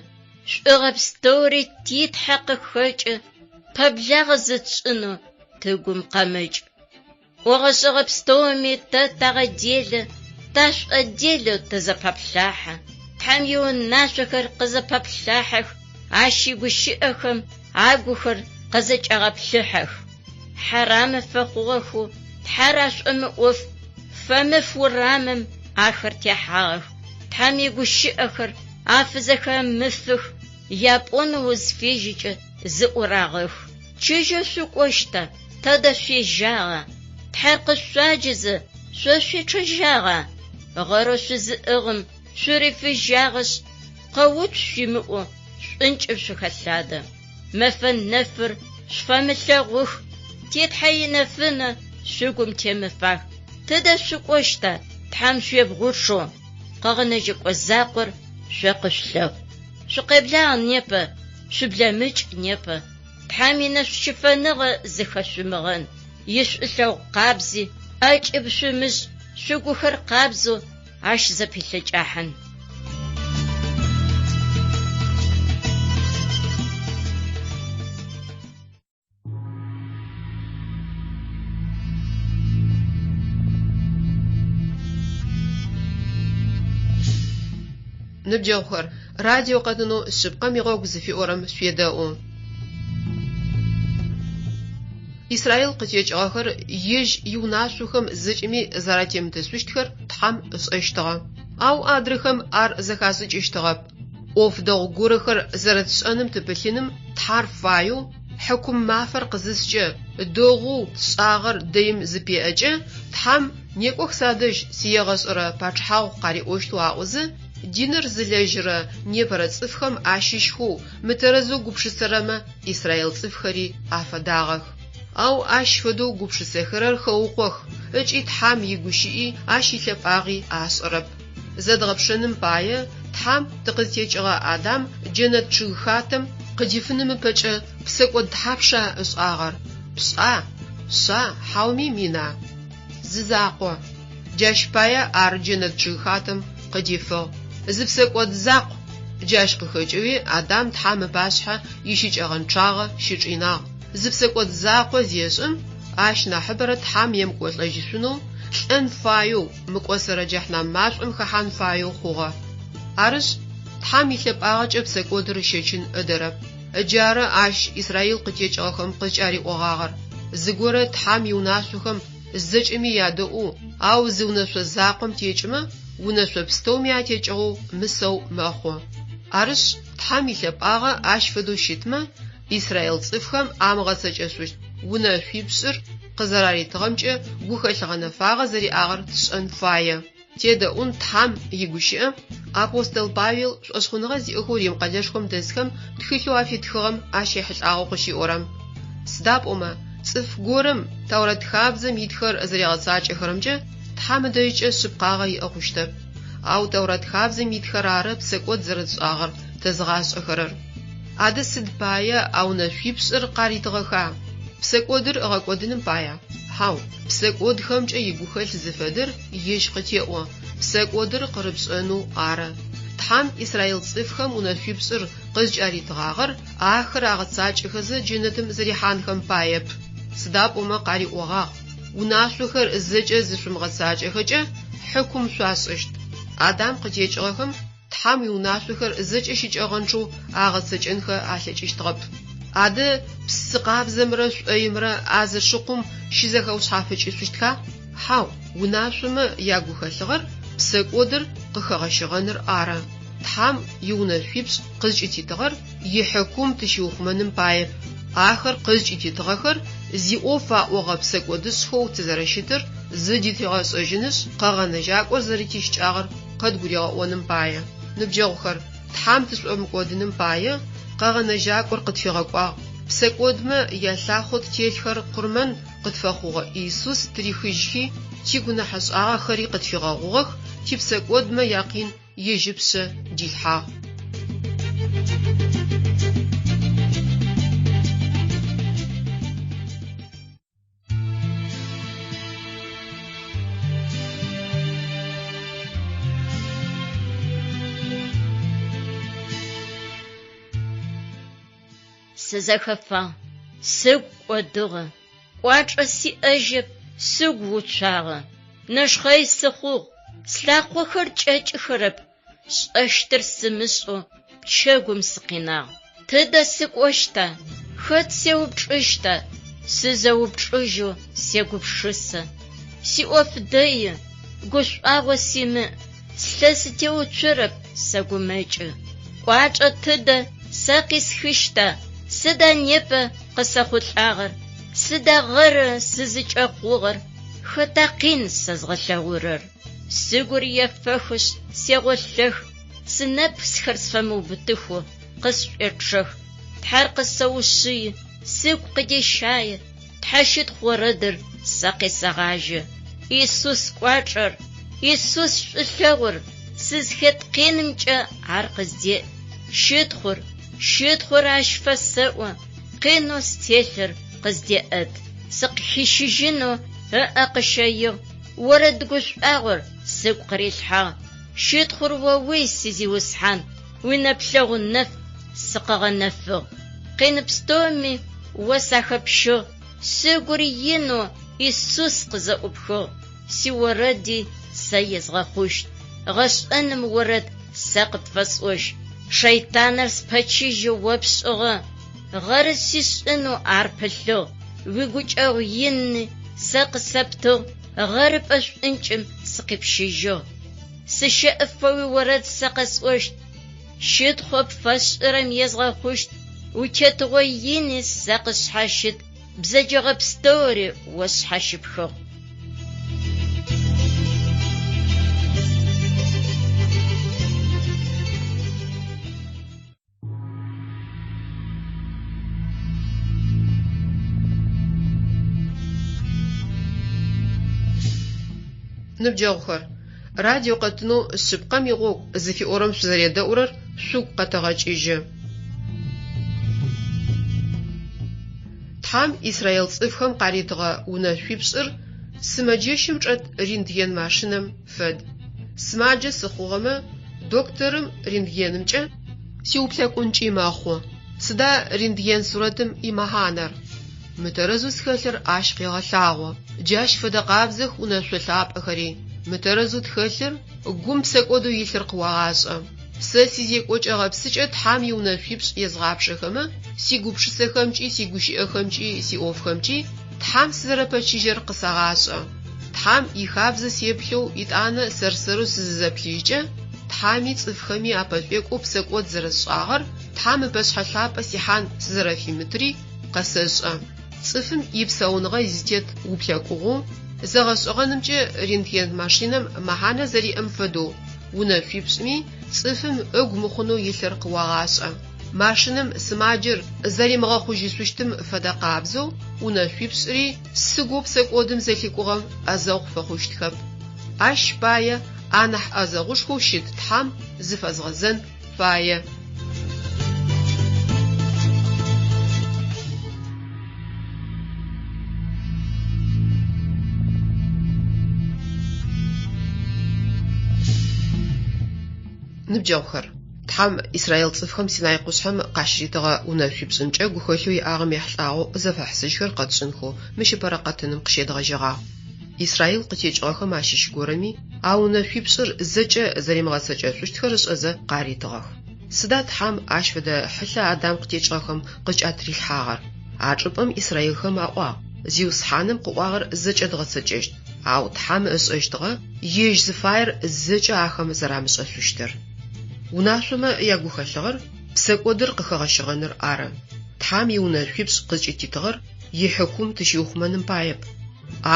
шӏугъэ пстэури ти Тхьэ къыхэкӏы, пэблагъэ зытшӏынэу тыгум къэмыкӏ. ӏогъэ-шӏэгъэ пстэуми тэ тагъэделэ, ташӏоделэу тызэпаплъахьэ. Тхьэм иунашъохэр къызэпаплъахьэх, Ащ игущыӏэхэм агухэр къызэкӏагъэплъыхьэх. Хьарамы фэхъугъэхэу Тхьэр ашӏомыӏоф, фэмыф урамым ахэр техьагъэх. Тхьэм игущыӏэхэр афызэхэмыфых, япӏонэу узфежьэкӏэ зыӏурагъэх. Чыжьэу шъукӏощта, тэдэ шъуежьагъа? Тхьэр къышъуаджэзэ, шъо шъуечъэжьагъа? Гъэрэу шъузыӏыгъым шъурифыжьагъэшъ, къэуцу шъуимыӏэу шӏункӏым шъухэлъадэ. Мэфэ нэфыр шъуфэмылъэгъух, ти Тхьэ инэфынэ шъугум темыфах. Тыдэ шъукӏощта, Тхьэм шъуебгъучъэу? Къэгъэнэжьэкӏо закъор шъо къышъулъэхъу. Шъукъеблагъ непэ, шъублэмыкӏ непэ. Тхьэм инэшӏущыфэныгъэ зыхэшъумыгъэн, ишӏулъэгъу къабзи ӏэкӏыб шъумышӏ, шъугухэр къабзэу ащ зэпилъэкӏахьын. Ныбджэгъухэр, радио къэтынэу Шъыпкъэм игъогу зыфиӏорэм шъуедэӏу. Израил къытекӏыгъэхэр ежь иунашъохэм зэкӏэми зэратемытышъущтхэр Тхьэм ышӏэщтыгъэ. Ау адрэхэм ар зэхашӏыкӏыщтыгъэп. ӏоф дэгъу горэхэр зэрэтшӏэным тыпылъыным Тхьэр фаеу, хьыкум мафэр къызыскӏэ, дэгъоу тшӏагъэр дэим зыпеӏэкӏэ, Тхьэм некӏох садэжь сиегъэшӏэрэ пачъыхьагъу къариӏощтэу аӏозэ, диныр зылэжьырэ непэрэ цӏыфхэм ащыщхэу мытэрэзэу гупшысэрэмэ израил цӏыфхэри афэдагъэх. Ау ащ фэдэу гупшысэхэрэр хэукъох ыкӏи Тхьэм игущыӏи ащ илъэпӏагъи ашӏэрэп. Зэдгъэпшэным пае, Тхьэм тыкъызтекӏыгъэ Адам джэнэт чъыгхатэм къыдифыным ыпэкӏэ псэкӏод тхьапша ышӏагъэр? Пшӏа? Шъа? Хьауми мина? Зы закъо. Джащ пае ар джэнэт чъыгхатэм къыдифыгъ. Зы псэкӏод закъу. Джащ къыхэкӏэуи Адам Тхьэм ыпашъхьэ ищыкӏэгъэнчъагъэ щычӏинагъ. Зы псэкӏод закъо зешӏым, ащ нахьыбэрэ Тхьэм емыкӏолӏэжьышъунэу, лӏэн фаеу, мыкӏосэрэ джэхьнам машӏом хэхьан фаеу хъугъэ. Арышъ, Тхьэм илъэпӏагъэкӏэ псэкӏодыр ыщэчын ыдэрэп. Ыджары ащ Израил къытекӏыгъэхэм къызкӏариӏогъагъэр. Зыгорэ Тхьэм иунашъохэм зэкӏэми ядэӏоу, ау зы унэшъо закъом текӏымэ, унэшъо пстэуми атекӏыгъэу мысэу мэхъу. Арышъ, Тхьэм илъэпӏагъэ ащ фэдэу щытмэ, Израил цӏыфхэм амыгъэцэкӏэшъущт унэшъуипшӏыр къызэраритыгъэмкӏэ гухэлъ гъэнэфагъэ зэриӏагъэр тшӏэн фае. Тедэӏун Тхьэм игущыӏэ, апостол Павел шӏошъхъуныгъэ зиӏэхэу Рим къэлэшхом дэсхэм тхылъэу афитхыгъэм ащ ехьылӏагъэу къыщиӏорэм. Сыда пӏомэ, цӏыф горэм Тэурэт хабзэм итхэр зэригъэцакӏэхэрэмкӏэ Тхьэм ыдэжькӏэ шъыпкъагъэ иӏэ хъущтэп. Ау Тэурэт хабзэм итхэр ары псэкӏод зэрэтшӏагъэр тэзыгъашӏэхэрэр. Адэ сыд пае а унэшъуипшӏыр къаритыгъэха? Псэкӏодыр ыгъэкӏодыным пая? Хьау, псэкӏодхэмкӏэ игухэлъ зыфэдэр ежь къытеӏо, псэкӏодыр къырыпшӏэнэу ары. Тхьэм израил цӏыфхэм унэшъуипшӏыр къызкӏаритыгъагъэр ахэр агъэцакӏэхэзэ джэнэтым зэрихьанхэм паеп. Сыда пӏомэ къариӏогъагъ, Унашъохэр зэкӏэ зышъумыгъэцакӏэхэкӏэ хьыкум шъуашӏыщт. Адам къытекӏыгъэхэм Тхьэм иунашъохэр зэкӏэ щыкӏэгъэнчъэу агъэцэкӏэнхэ алъэкӏыщтыгъэп. Адэ псы къабзэмрэ шӏоимрэ а зы шыкъум щызэхэушъхьафыкӏышъущтха? Хьау, унашъомэ ягухэлъыгъэр псэкӏодыр къыхэгъэщыгъэныр ары. Тхьэм иунэшъуипшӏ къызкӏытитыгъэр ихьыкум тыщиухъумэным паеп. Ахэр къызкӏытитыгъэхэр зиӏоф аӏогъэ псэкӏодышӏхэу тызэрэщытыр зыдытигъэшӏэжьынышъ, Къэгъэнэжьакӏор зэрэтищыкӏагъэр къыдгуригъэӏоным пае. Ныбджэгъухэр, Тхьэм тышӏомыкӏодыным пае, Къэгъэнэжьакӏор къытфигъэкӏуагъ. Псэкӏодмэ ялъахъэу ттелъхэр къурмэн къытфэхъугъэ Иисус тырихыжьхи, тигунэхьэшӏагъэхэри къытфигъэгъугъэх, типсэкӏодмэ якъин ежь ыпшъэ дилъхьагъ. Сызэхэфагъ, сыгу кӏодыгъэ, кӏуачӏэ сиӏэжьэп, сыгу уцуагъэ. Нэшхъэй сыхъугъ, слъакъохэр кӏэкӏыхэрэп, сшӏэщтыр сымышӏэу пчэгум сыкъинагъ. Тыдэ сыкӏощта? Хэт сеупчӏыщта? Сызэупчӏыжьэу сегупшысэ. Сиӏоф дэи, гушӏуагъо симыӏ, слъэ сытеуцорэп, сэгумэкӏы. Кӏуачӏэ тыдэ сэ къисхыщта? Сыда непэ къысэхъулӏагъэр? Сыда гъэры сызыкӏэхъугъэр? Хэта къин сэзгъэлъэгъурэр? Сыгур ефэхышъ, сегъолъэх, сынэпсхэр сфэмыубытыхэу къысшӏуечъэх. Тхьэр къысэушъыи, сыгу къыдещае, Тхьэщытхъу орэдыр сэ къесэгъажьэ. Исус кӏуачӏэр, Исус шӏулъэгъур, сызхэт къинымкӏэ ар къыздеӏ. Щытхъур, щытхъур ащ фэсэӏо, къинэу стелъыр къыздеӏэт. Сыкъыхищыжьынэу ыӏэ къыщэигъ, орэд гушӏуагъор сыгу къырилъхьагъ. Щытхъур оуй, си Зиусхьан, уинэплъэгъу нэф сыкъыгъэнэфыгъ. Къин пстэуми о сахэпщыгъ, сыгур инэу Исус къызэӏупхыгъ. Сиорэди сэ езгъэхъущт, гъэшӏэным орэд сэ къыпфэсӏощт. Шэйтаныр спэчыжьэу о пшӏыгъэ, гъэры сишӏынэу ар пылъыгъ. Уигукӏэгъу ины сэ къысэптыгъ, гъэрыпӏэ шӏункӏым сыкъипщыжьыгъ. Сыщэӏыфэ уиорэд сэ къэсӏощт, щытхъоу пфэсшӏырэм езгъэхъущт. Уитетыгъо ини сэ къысшъхьащыт, бзэджэгъэ пстэури о сшъхьащыпхыгъ. Ныбджэгъухэр, радиокъэтынэу Шъыпкъэм игъогу зыфиӏорэм шъузэредэӏурэр шъугу къэтэгъэкӏыжьы. Тхьэм Израил цӏыфхэм къаритыгъэ унэшъуипшӏыр сымэджэщым чӏэт рентген машинэм фэд. Сымаджэ сыхъугъэмэ, докторым рентгенымкӏэ сиуплъэкӏункӏи мэхъу. Сыда рентген сурэтым имэхьанэр? Мытэрэзэу схэлъыр ащ къегъэлъагъо. Джащ фэдэ къабзэх унэшъо лъапӏэхэри. Мытэрэзэу тхэлъыр, гум псэкӏодэу илъыр къыуагъашӏэ. Сэ сизекӏокӏэ-гъэпсыкӏэ Тхьэм иунэшъуипшӏ езгъапшэхэмэ, сигупшысэхэмкӏи, сигущыӏэхэмкӏи, сиӏофхэмкӏи Тхьэм сызэрэпэчыжьэр къысагъашӏэ. Тхьэм ихабзэ сеплъэу итӏанэ сэр-сэрэу сызызэплъыжькӏэ, Тхьэми цӏыфхэми апэшӏуекӏоу псэкӏод зэрэсшӏагъэр, Тхьэм ыпэшъхьэ лъапӏэ сихьан сызэрэфимытри къэсэшӏэ. Цӏыфым ипсауныгъэ изытет уплъэкӏугъэу, зэгъэшӏэгъэнымкӏэ рентген машинэм мэхьанэ зэриӏэм фэдэу, унэшъуипшӏми цӏыфым ыгу мыхъунэу илъыр къыуагъашӏэ. Машинэм сымаджэр зэримыгъэхъужьышъущтым фэдэ къабзэу унэшъуипшӏри сыгоу псэкӏодым зэлъикӏугъэм ӏэзэгъу фэхъущтхэп. Ащ пае анахь ӏэзэгъушхоу щыт Тхьэм зыфэзгъэзэн фае. Ныбджэгъухэр, Тхьэм Израил цӏыфхэм Синай къушъхьэм къащыритыгъэ унэшъуипшӏымкӏэ гухэлъэу иӏагъэм ехьылӏагъэу зэфэхьысыжьхэр къэтшӏынхэу мыщ ыпэрэ къэтыным къыщедгъэжьэгъагъ. Израил къытекӏыгъэхэм ащыщ горэми а унэшъуипшӏыр зэкӏэ зэримыгъэцэкӏэшъущтхэр ышӏэзэ къаритыгъэх. Сыда Тхьэм ащ фэдэ хьылъэ Адам къытекӏыгъэхэм къыкӏатрилъхьагъэр? А чӏыпӏэм израилхэм аӏуагъ, Зиусхьаным къыӏуагъэр зэкӏэ дгъэцэкӏэщт, ау Тхьэм ышӏэщтыгъэ ежь зыфаер зэкӏэ ахэм зэрамышӏэшъущтыр. Унашъомэ ягухэлъыгъэр псэкӏодыр къыхэгъэщыгъэныр ары. Тхьэм иунэшъуипшӏ къызкӏытитыгъэр ихьыкум тыщиухъумэным паеп.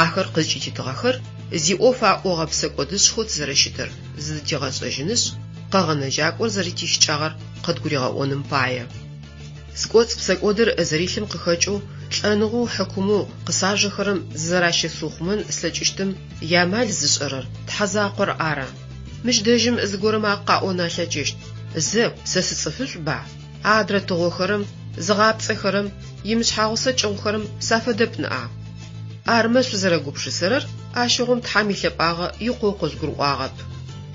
Ахэр къызкӏытитыгъэхэр зиӏоф аӏогъэ псэкӏодышӏхэу тызэрэщытыр зыдытигъэшӏэжьынышъ, Къэгъэнэжьакӏор зэрэтищыкӏагъэр къыдгуригъэӏоным пае. Скӏоцӏ псэкӏодыр зэрилъым къыхэкӏэу лӏэныгъэу хьыкумэу къысажэхэрэм зызэращысыухъумэн слъэкӏыщтым иамал зышӏэрэр Тхьэ закъор ары. Мыщ дэжьым зыгорэм къаӏон алъэкӏыщт, Зэ, сэ сыцӏыфышӏуба? Адрэ тыгъохэрэм, зыгъапцӏэхэрэм, имышъхьагъусэ кӏыгъухэрэм сафэдэп ныӏа? Армэ шъузэрэгупшысэрэр, ащыгъум Тхьэм илъэпӏагъэ икъоу къыжъугурыӏуагъэп.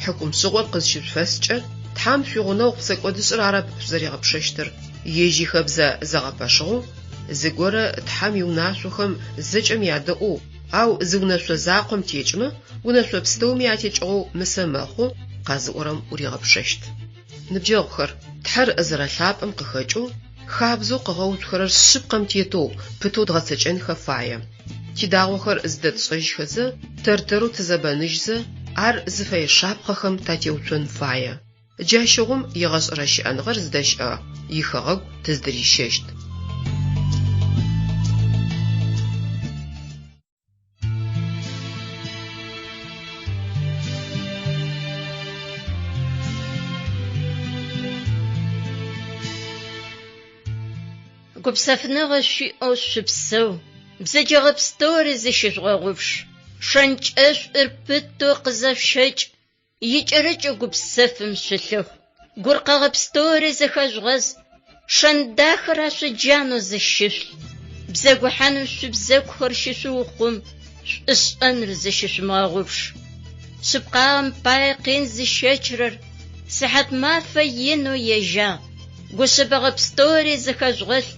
Хьыкум шӏыгъор къызщышъуфэскӏэ, Тхьэм шъуигъунэгъу псэкӏодышӏыр арэп шъузэригъэпшэщтыр, ежь ихэбзэ зэгъэпэшыгъэу, зыгорэ Тхьэм иунашъохэм зэкӏэм ядэӏоу, ау зы унэшъо закъом текӏымэ, унэшъо пстэуми атекӏыгъэу мысэ мэхъу, къэзыӏорэм уригъэпшэщт. Ныбджэгъухэр, Тхьэр зэрэлъапӏэм къыхэкӏэу, хабзэу къыгъэуцухэрэр шъыпкъэм тетэу, пытэу дгъэцэкӏэнхэ фае. Тидагъохэр зыдэтшӏэжьхэзэ, тэр-тэрэу тызэбэныжьзэ, ар зыфэе шапхъэхэм татеуцон фае. Джащыгъум егъэшӏэрэ щыӏэныгъэр зыдэщыӏэ ихэгъэгу тыздырищэщт. Гупсэфыныгъэ шъуиӏэу шъупсэу, бзэджэгъэ пстэури зыщыжъугъэгъупш, шэнкӏэшӏур пытэу къызэшъущэкӏ, икӏэрыкӏэу гупсэфым шъулъыхъу. Гуркъэгъэ пстэури зэхэжъугъэз, шэн дахэр ашъоджанэу зыщышъулъ, бзэгухьаным шъуибзэгухэр щышъуухъум, шӏушӏэныр зыщышъумыгъэгъупш. Шъыпкъагъэм пае къин зыщэчырэр сыхьат мафэ инэу ежьагъ. Гушъэбэгъэ пстэури зыхэжъугъэлъ,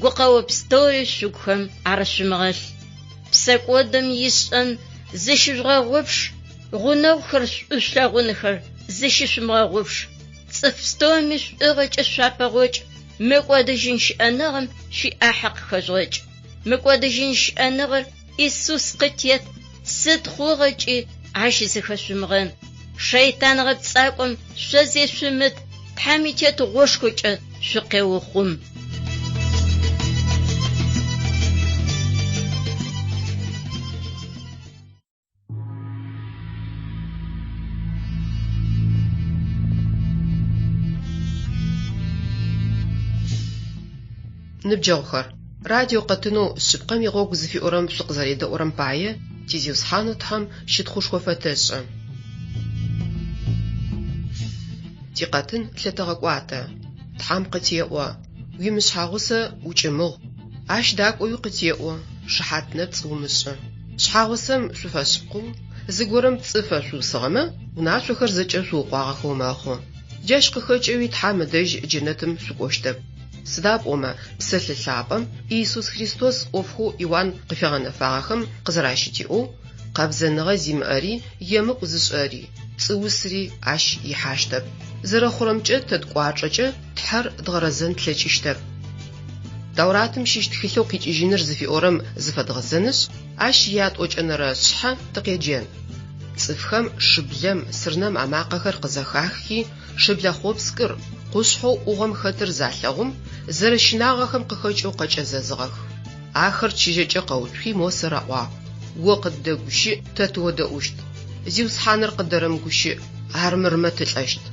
гукъэо пстэури шъугухэм арышъумыгъэлъ. Псэкӏодым ишӏэн зыщыжъугъэгъупш, гъунэгъухэр шӏу шъулъэгъунхэр зыщышъумыгъэгъупш. Цӏыф пстэуми шӏугъэкӏэ шъуапэгъокӏ, мыкӏодыжьын щыӏэныгъэм шъуиӏахьэ къыхэжъугъэкӏ. Мыкӏодыжьын щыӏэныгъэр Исус къытет, сыд хъугъэкӏи ащ зыхэшъумыгъэн. Шэйтан гъэпцӏакӏом шъо зешъумыт, Тхьэм итетыгъошхокӏэ шъукъеухъум. Ныбджэгъухэр, радио къэтынэу Шъыпкъэм игъогу зыфиӏорэм шъукъызэредэӏурэм пае ти Зиусхьанэу Тхьэм щытхъушхо фэтэшӏы. Тикъэтын лъытэгъэкӏуатэ. Тхьэм къытеӏо, уимышъхьагъусэ укӏымыгъу. Ащ дакӏоуи къытеӏо, шыхьат нэпцӏ умышӏы. Шъхьагъусэм шъуфэшъыпкъэу, зыгорэм пцӏы фэшъуусыгъэмэ, унашъохэр зэкӏэ шъуукъуагъэхэу мэхъу. Джащ къыхэкӏэуи Тхьэм ыдэжь джэнэтым шъукӏощтэп. Сыда пӏомэ, Псэлъэ Лъапӏэм Иисус Христос ӏофхэу Иуан къыфигъэнэфагъэхэм къызэращытиӏоу, къэбзэныгъэ зимыӏэри, емыкӏу зышӏэри, пцӏыусри ащ ихьащтэп. Зэрэхъурэмкӏэ тэ ткӏуачӏэкӏэ Тхьэр дгъэрэзэн тлъэкӏыщтэп. Тауратым щыщ тхылъэу Къикӏыжьыныр зыфиӏорэм зыфэдгъэзэнышъ, ащ иятӏокӏэнэрэ шъхьэ тыкъеджэн. Цӏыфхэм шыблэм, сырнэм амакъэхэр къызэхаххи, шыблэ хъопскӏыр, къушъхьэу ӏугъом хэтыр залъэгъум, зэрэщынагъэхэм къыхэкӏэу къэкӏэзэзыгъэх. Ахэр чыжьэкӏэ къэуцухи Мосэ раӏуагъ, О къыддэгущыӏ, тэ тыодэӏущт. Зиусхьаныр къыдэрэмыгущыӏ, армырмэ тылӏэщт.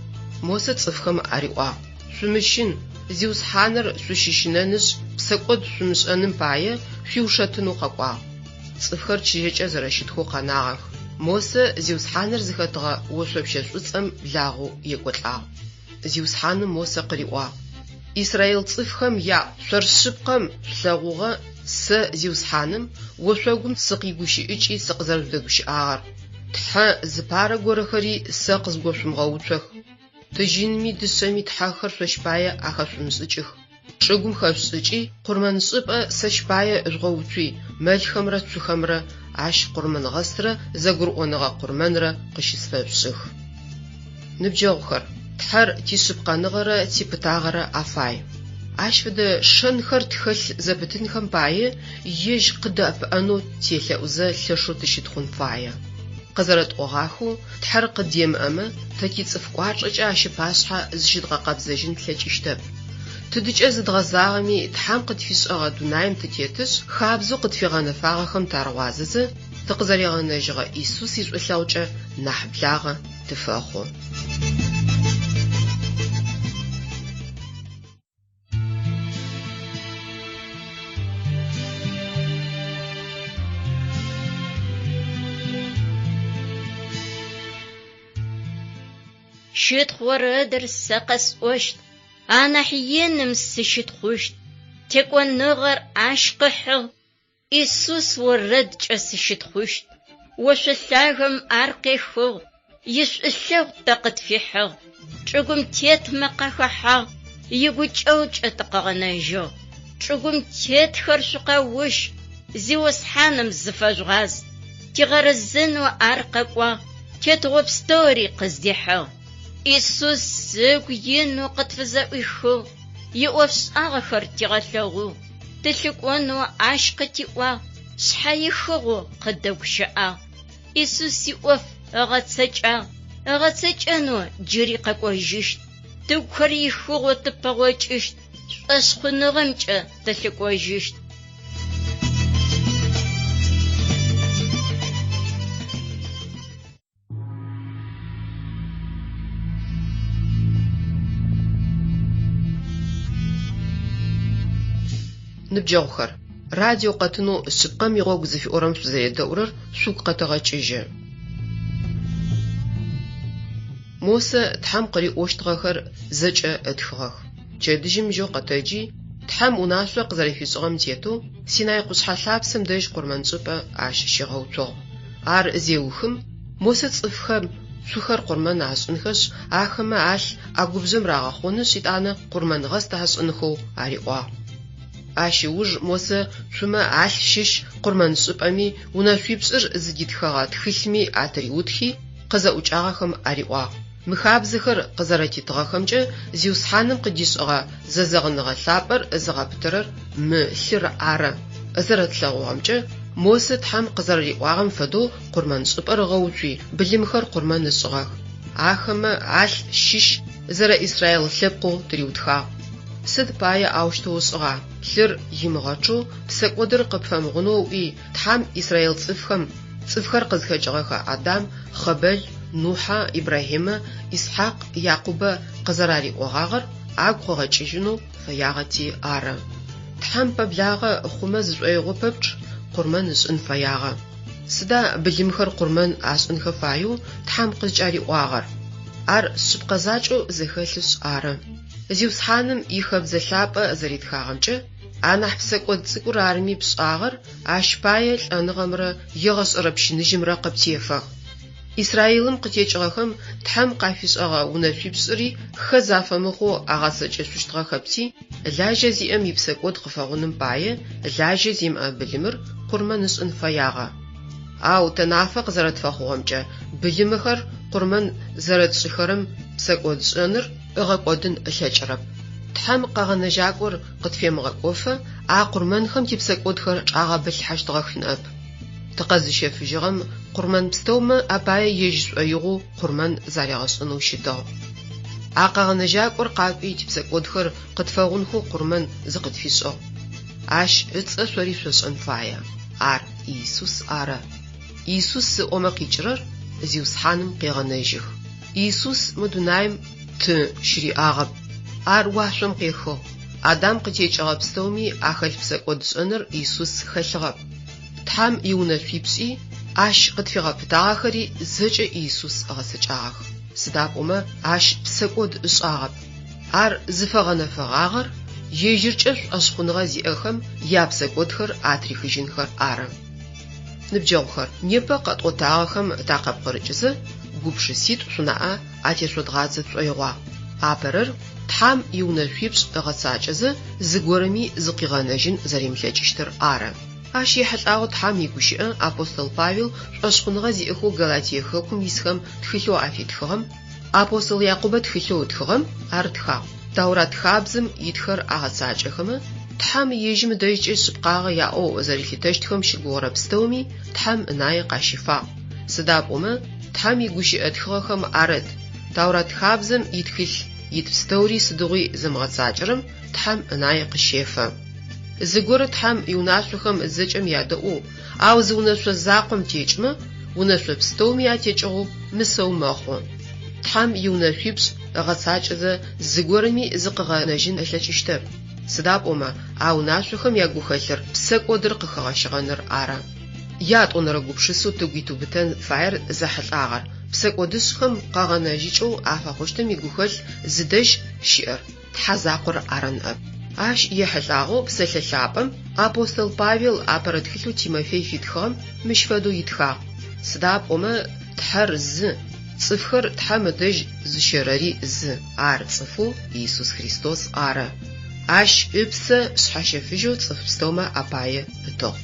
Мосэ цӏыфхэм ариӏуагъ, Шъумыщын, Зиусхьаныр шъущыщынэнышъ, псэкӏод шъумышӏэным пае шъуиушэтынэу къэкӏуагъ. Цӏыфхэр чыжьэкӏэ зэрэщытхэу къэнагъэх. Мосэ Зиусхьаныр зыхэтыгъэ ошъопщэ шӏуцӏэм благъэу екӏолӏагъ. Зиусхьаным Мосэ къыриӏуагъ, Израил цӏыфхэм яӏу, шъор шъыпкъэм шъулъэгъугъэ Сэ, Зиусхьаным, ошъогум сыкъигущыӏыкӏи сыкъызэрэжъудэгущыӏагъэр. Тхьэ зыпарэ горэхэри сэ къызгошъумыгъэуцох. Тыжьынми дышъэми тхьэхэр шъощ пае ахэшъумышӏыкӏых. Чӏыгум хэшъушӏыкӏи, къурмэншӏыпӏэ сэщ пае жъугъэуцуи, мэлхэмрэ цухэмрэ ащ къурмэнгъэстрэ зэгурыӏоныгъэ къурмэнрэ къыщысфэшъушӏых. Ныбджэгъухэр, Тхьэр тишъыпкъэныгъэрэ типытагъэрэ афай. Ащ фэдэ шэнхэр тхэлъ зэпытынхэм пае ежь къыдэӏэпыӏэнэу телъэӏузэ лъэшэу тыщытхъун фае. Къызэрэтӏогъахэу, Тхьэр къыддемыӏэмэ, тэ тицӏыф кӏуачӏэкӏэ ащ ыпашъхьэ зыщыдгъэкъэбзэжьын тлъэкӏыщтэп. Тыдыкӏэ зыдгъэзагъэми, Тхьэм къытфишӏэгъэ дунаим тытетышъ, хабзэу къытфигъэнэфагъэхэм тарыгъуазэзэ, тыкъызэригъэнэжьыгъэ Исус ишӏулъэгъукӏэ нахь благъэ тыфэхъу. Щытхъу орэдыр сэ къэсӏощт, анахь иным сыщытхъущт. Текӏоныгъэр ащ къыхьыгъ, Исус орэдкӏэ сыщытхъущт. Ошъо лъагэм ар къехыгъ, ишӏулъэгъу тэ къытфихьыгъ. Чӏыгум тетмэ къахэхьагъ, игукӏэгъукӏэ тыкъыгъэнэжьыгъ. Чӏыгум тетхэр шъукъэущ, Зиусхьаным зыфэжъугъаз. Тигъэрэзэнэу ар къэкӏуагъ, тетыгъо пстэури къыздихьыгъ. Исус ыгу инэу къытфызэӏуихыгъ, иӏофшӏагъэхэр тигъэлъэгъугъ. Тылъыкӏонэу ащ къытиӏуагъ, шъхьэихыгъэу къыддэгущыӏагъ. Исус иӏоф ыгъэцэкӏагъ, ыгъэцэкӏэнэу джыри къэкӏожьыщт. Тыгухэр ихыгъэу тыпэгъокӏыщт, шӏошъхъуныгъэмкӏэ тылъыкӏожьыщт. Ныбджэгъухэр, радио къэтынэу Шъыпкъэм игъогу зыфиӏорэм шъузэредэӏурэр шъугу къэтэгъэкӏыжьы. Мосэ Тхьэм къыриӏощтыгъэхэр зэкӏэ ытхыгъэх. Пчэдыжьым жьэу къэтэджи, Тхьэм унашъо къызэрэфишӏыгъэм тетэу, Синай къушъхьэ лъапсэм дэжь къурмэншӏыпӏэ ащ щигъэуцугъ. Ар зеухым, Мосэ цӏыфхэм цухэр къурмэн ашӏынхэшъ, ахэмэ алъ ӏэгубжъэм рагъэхъонышъ, етӏанэ къурмэнгъэст ашӏынхэу ариӏуагъ. Ащ ыуж Мосэ цумэ алъ щыщ къурмэншӏыпӏэми унэшъуипшӏыр зыдитхэгъэ тхылъми атыриутхи, къызэӏукӏагъэхэм ариӏуагъ. Мы хабзэхэр къызэрэтитыгъэхэмкӏэ Зиусхьаным къыдишӏыгъэ зэзэгъыныгъэ лъапӏэр зыгъэпытэрэр мы лъыр ары. Зэрэтлъэгъугъэмкӏэ, Мосэ Тхьэм къызэрэриӏуагъэм фэдэу къурмэншӏыпӏэр ыгъэуцуи, былымхэр къурмэн ышӏыгъэх. Ахэмэ алъ щыщ зэрэ Израил лъэпкъэу тыриутхагъ. Сыд пае аущтэу ышӏыгъа? Лъыр имыгъэчъэу псэкӏодыр къыпфэмыгъунэу ыӏуи, Тхьэм Израил цӏыфхэм, цӏыфхэр къызхэкӏыгъэхэ Адам, Хъэбэл, Нухьэ, Ибрахьимэ, Исхьакъ, Якъубэ къызэрариӏогъагъэр агу къыгъэкӏыжьынэу фэягъэти ары. Тхьэм пэблагъэ хъумэ зышӏоигъо пэпчъ къурмэн ышӏын фэягъэ. Сыда былымхэр къурмэн ашӏынхэ фаеу Тхьэм къызкӏариӏуагъэр? Ар шъыпкъэ закӏэу зэхэлъышъ ары. Зиусхьаным ихэбзэ лъапӏэ зэритхагъэмкӏэ, анахь псэкӏод цӏыкӏур арыми пшӏагъэр, ащ пае лӏэныгъэмрэ егъэшӏэрэ пщыныжьымрэ къыптефэх. Израилым къытекӏыгъэхэм Тхьэм къафишӏэгъэ унэшъуипшӏыри хэз афэмыхъоу агъэцэкӏэшъущтыгъэхэпти, лажьэ зиӏэм ипсэкӏод къыфэгъуным пае лажьэ зимыӏэ былымыр къурмэн ышӏын фэягъэ. Ау тэ нафэ къызэрэтфэхъугъэмкӏэ, былымыхэр къурмэн зэрэтшӏыхэрэм псэкӏодшӏэныр ыгъэкӏодын ылъэкӏырэп. Тхьэм Къэгъэнэжьакӏор къытфемыгъэкӏофэ а къурмэнхэм типсэкӏодхэр чӏагъэбылъхьэщтыгъэх ныӏэп. Тыкъэзыщэфыжьыгъэм къурмэн пстэумэ апае ежь шӏоигъоу къурмэн заригъэшӏынэу щытыгъ. А Къэгъэнэжьакӏор къакӏуи типсэкӏодхэр къытфэгъунхэу къурмэн зыкъытфишӏыгъ. Ащ ыцӏэ шъори шъошӏэн фае. Ар Иисус ары. Иисус ыӏомэ къикӏырэр, Зиусхьаным къегъэнэжьых. Иисус мы дунаим ты щыриӏагъэп. Ар уашъом къехыгъ. Адам къытекӏыгъэ пстэуми ахэлъ псэкӏодшӏэныр Иисус хэлъыгъэп. Тхьэм иунэшъуипшӏи, ащ къытфигъэпытагъэхэри зэкӏэ Иисус ыгъэцэкӏагъэх, сыда пӏомэ ащ псэкӏод ышӏагъэп. Ар зыфэгъэнэфэгъагъэр ежьыркӏэ шӏошъхъуныгъэ зиӏэхэм япсэкӏодхэр атрихыжьынхэр ары. Ныбджэгъухэр, непэ къэтӏотагъэхэм такъыпкъырыкӏызэ, гупшыситӏу шъунаӏэ атешъодгъадзэ тшӏоигъуагъ. Апэрэр, Тхьэм иунэшъуипшӏ ыгъэцакӏэзэ, зыгорэми зыкъигъэнэжьын зэримылъэкӏыщтыр ары. Ащ ехьылӏагъэу Тхьэм игущыӏэ апостол Павел шӏошъхъуныгъэ зиӏэхэу Галатие хэкум исхэм тхылъэу афитхыгъэм, Апостол Якъубэ тхылъэу ытхыгъэм ар тхагъ. Тэурат хабзэм итхэр агъэцакӏэхэмэ, Тхьэм ежьым ыдэжькӏэ шъыпкъагъэ яӏэу зэрилъытэщтхэм щыгугъырэ пстэуми Тхьэм ынае къащифагъ. Сыда пӏомэ, Тхьэм игущыӏэ тхыгъэхэм арыт, Тэурат хабзэм итхылъ ит пстэури сыдигъуи зымыгъэцакӏэрэм Тхьэм ынае къыщефэ. Зыгорэ Тхьэм иунашъохэм зэкӏэм ядэӏоу, ау зы унэшъо закъом текӏмэ, унэшъо пстэуми атекӏыгъэу мысэу мэхъу. Тхьэм иунэшъуипшӏ ыгъэцакӏэзэ зыгорэми зыкъыгъэнэжьын ылъэкӏыщтэп, сыда пӏомэ а унашъохэм ягухэлъыр псэкӏодыр къыхэгъэщыгъэныр ары. Ятӏонэрэ гупшысэу тыгу итыубытэн фаер зэхьылӏагъэр, псэкӏодышӏхэм къэгъэнэжьыкӏэу афэхъущтым игухэлъ зыдэжь щыӏэр, Тхьэ закъор ары ныӏэп. Ащ ехьылӏагъэу псэлъэ лъапӏэм апостол Павел апэрэ тхылъэу Тимофей фитхыгъэм мыщ фэдэу итхагъ, Сыда пӏомэ Тхьэр зы, цӏыфхэр Тхьэм ыдэжь зыщэрэри зы, ар цӏыфэу Иисус Христос ары. Ащ ыпсэ шъхьэщэфыжьэу цӏыф пстэумэ апае ытыгъ.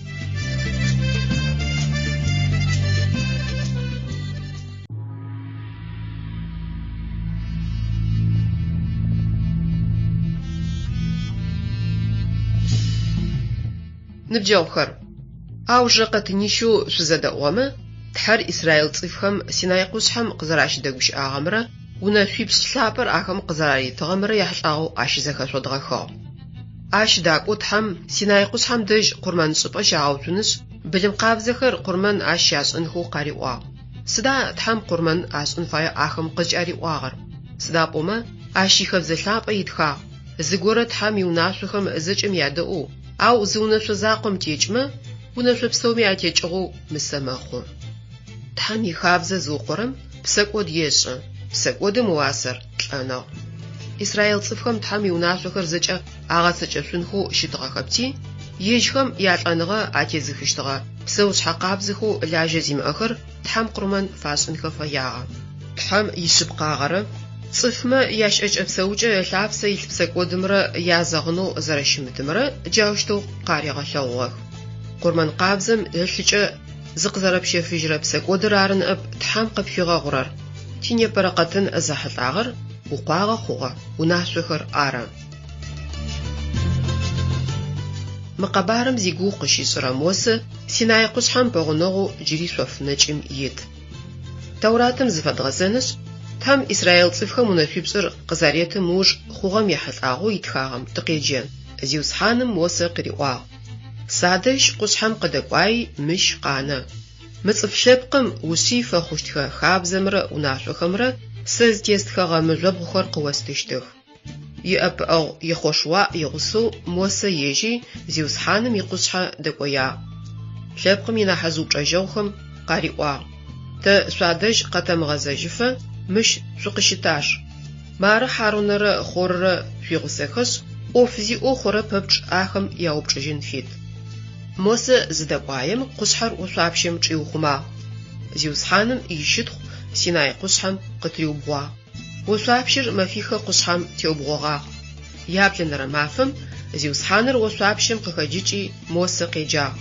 Ныбджэгъухэр, аужырэ къэтынищэу шъузэдэӏугъэмэ, Тхьэр израил цӏыфхэм Синай къушъхьэм къызэращыдэгущыӏагъэмрэ унэшъуипшӏ лъапӏэр ахэм къызэраритыгъэмрэ яхьылӏагъэу ащызэхэшъодгъэхыгъ. Ащ дакӏоу Тхьэм Синай къушъхьэм дэжь къурмэншӏыпӏэ щагъэуцунышъ, былым къабзэхэр къурмэн ащ щашӏынхэу къариӏуагъ. Сыда Тхьэм къурмэн ашӏын фаеу ахэм къызкӏариӏуагъэр? Сыда пӏомэ, Ащ ихэбзэ лъапӏэ итхагъ, Зыгорэ Тхьэм иунашъохэм зэкӏэм ядэӏоу, ау зы унэшъо закъом текӏмэ, унэшъо пстэуми атекӏыгъэу мысэ мэхъу. Тхьэм ихабзэ зыукъорэм псэкӏод ешӏы, псэкӏодым ыуасэр лӏэныгъ. Израил цӏыфхэм Тхьэм иунашъохэр зэкӏэ агъэцэкӏэшъунхэу щытыгъэхэпти, ежьхэм ялӏэныгъэ атезыхыщтыгъэ псэушъхьэ къабзэхэу лажьэ зимыӏэхэр Тхьэм къурмэн фашӏынхэ фэягъэ. Тхьэм ишъыпкъагъэрэ цӏыфмэ ящыӏэкӏэ-псэукӏэ ылъапсэ илъ псэкӏодымрэ язэгъынэу зэрэщымытымрэ джаущтэу къаригъэлъэгъугъэх. Къурмэн къабзэм ылъыкӏэ зыкъызэрэпщэфыжьырэ псэкӏодыр ары ныӏэп Тхьэм къыпфигъэгъурэр. Тинепэрэ къэтын зэхьылӏагъэр укъуагъэ хъугъэ унашъохэр ары. Мы къэбарым зигугъу къыщишӏырэ Мосэ Синай къушъхьэм пэгъунэгъоу джыри шъоф нэкӏым ит. Тауратым зыфэдгъэзэнышъ, Тхьэм Израил цӏыфхэм унэшъуипшӏыр къызаретым ыуж хъугъэм ехьылӏагъэу итхагъэм тыкъеджэн. Зиусхьаным Мосэ къыриӏуагъ, Садэжь къушъхьэм къыдэкӏуаи мыщ къанэ. Мы цӏыф лъэпкъым ушъый фэхъущтхэ хабзэмрэ унашъохэмрэ сэ зытестхэгъэ мыжъобгъухэр къыостыщтых. Иӏэпыӏэгъу Ехъошуа игъусэу Мосэ ежьи Зиусхьаным икъушъхьэ дэкӏоягъ. Лъэпкъым инахьыжъ упчӏэжьэгъухэм къариӏуагъ, Тэ шъуадэжь къэтэмыгъэзэжьыфэ мыщ шъукъыщытаж. Мары Хьарунэрэ Хъоррэ шъуигъусэхэшъ, ӏоф зиӏэу хъурэ пэпчъ ахэм яупчӏыжьын фит. Мосэ зыдэкӏуаем къушъхьэр ошъуапщэм чӏиухъумагъ. Зиусхьаным ищытхъу Синай къушъхьэм къытыриубгъуагъ. Ошъуапщэр мэфихэ къушъхьэм теубгъогъагъ. Яблэнэрэ мафэм Зиусхьаныр ошъуапщэм къыхэджыкӏи Мосэ къеджагъ.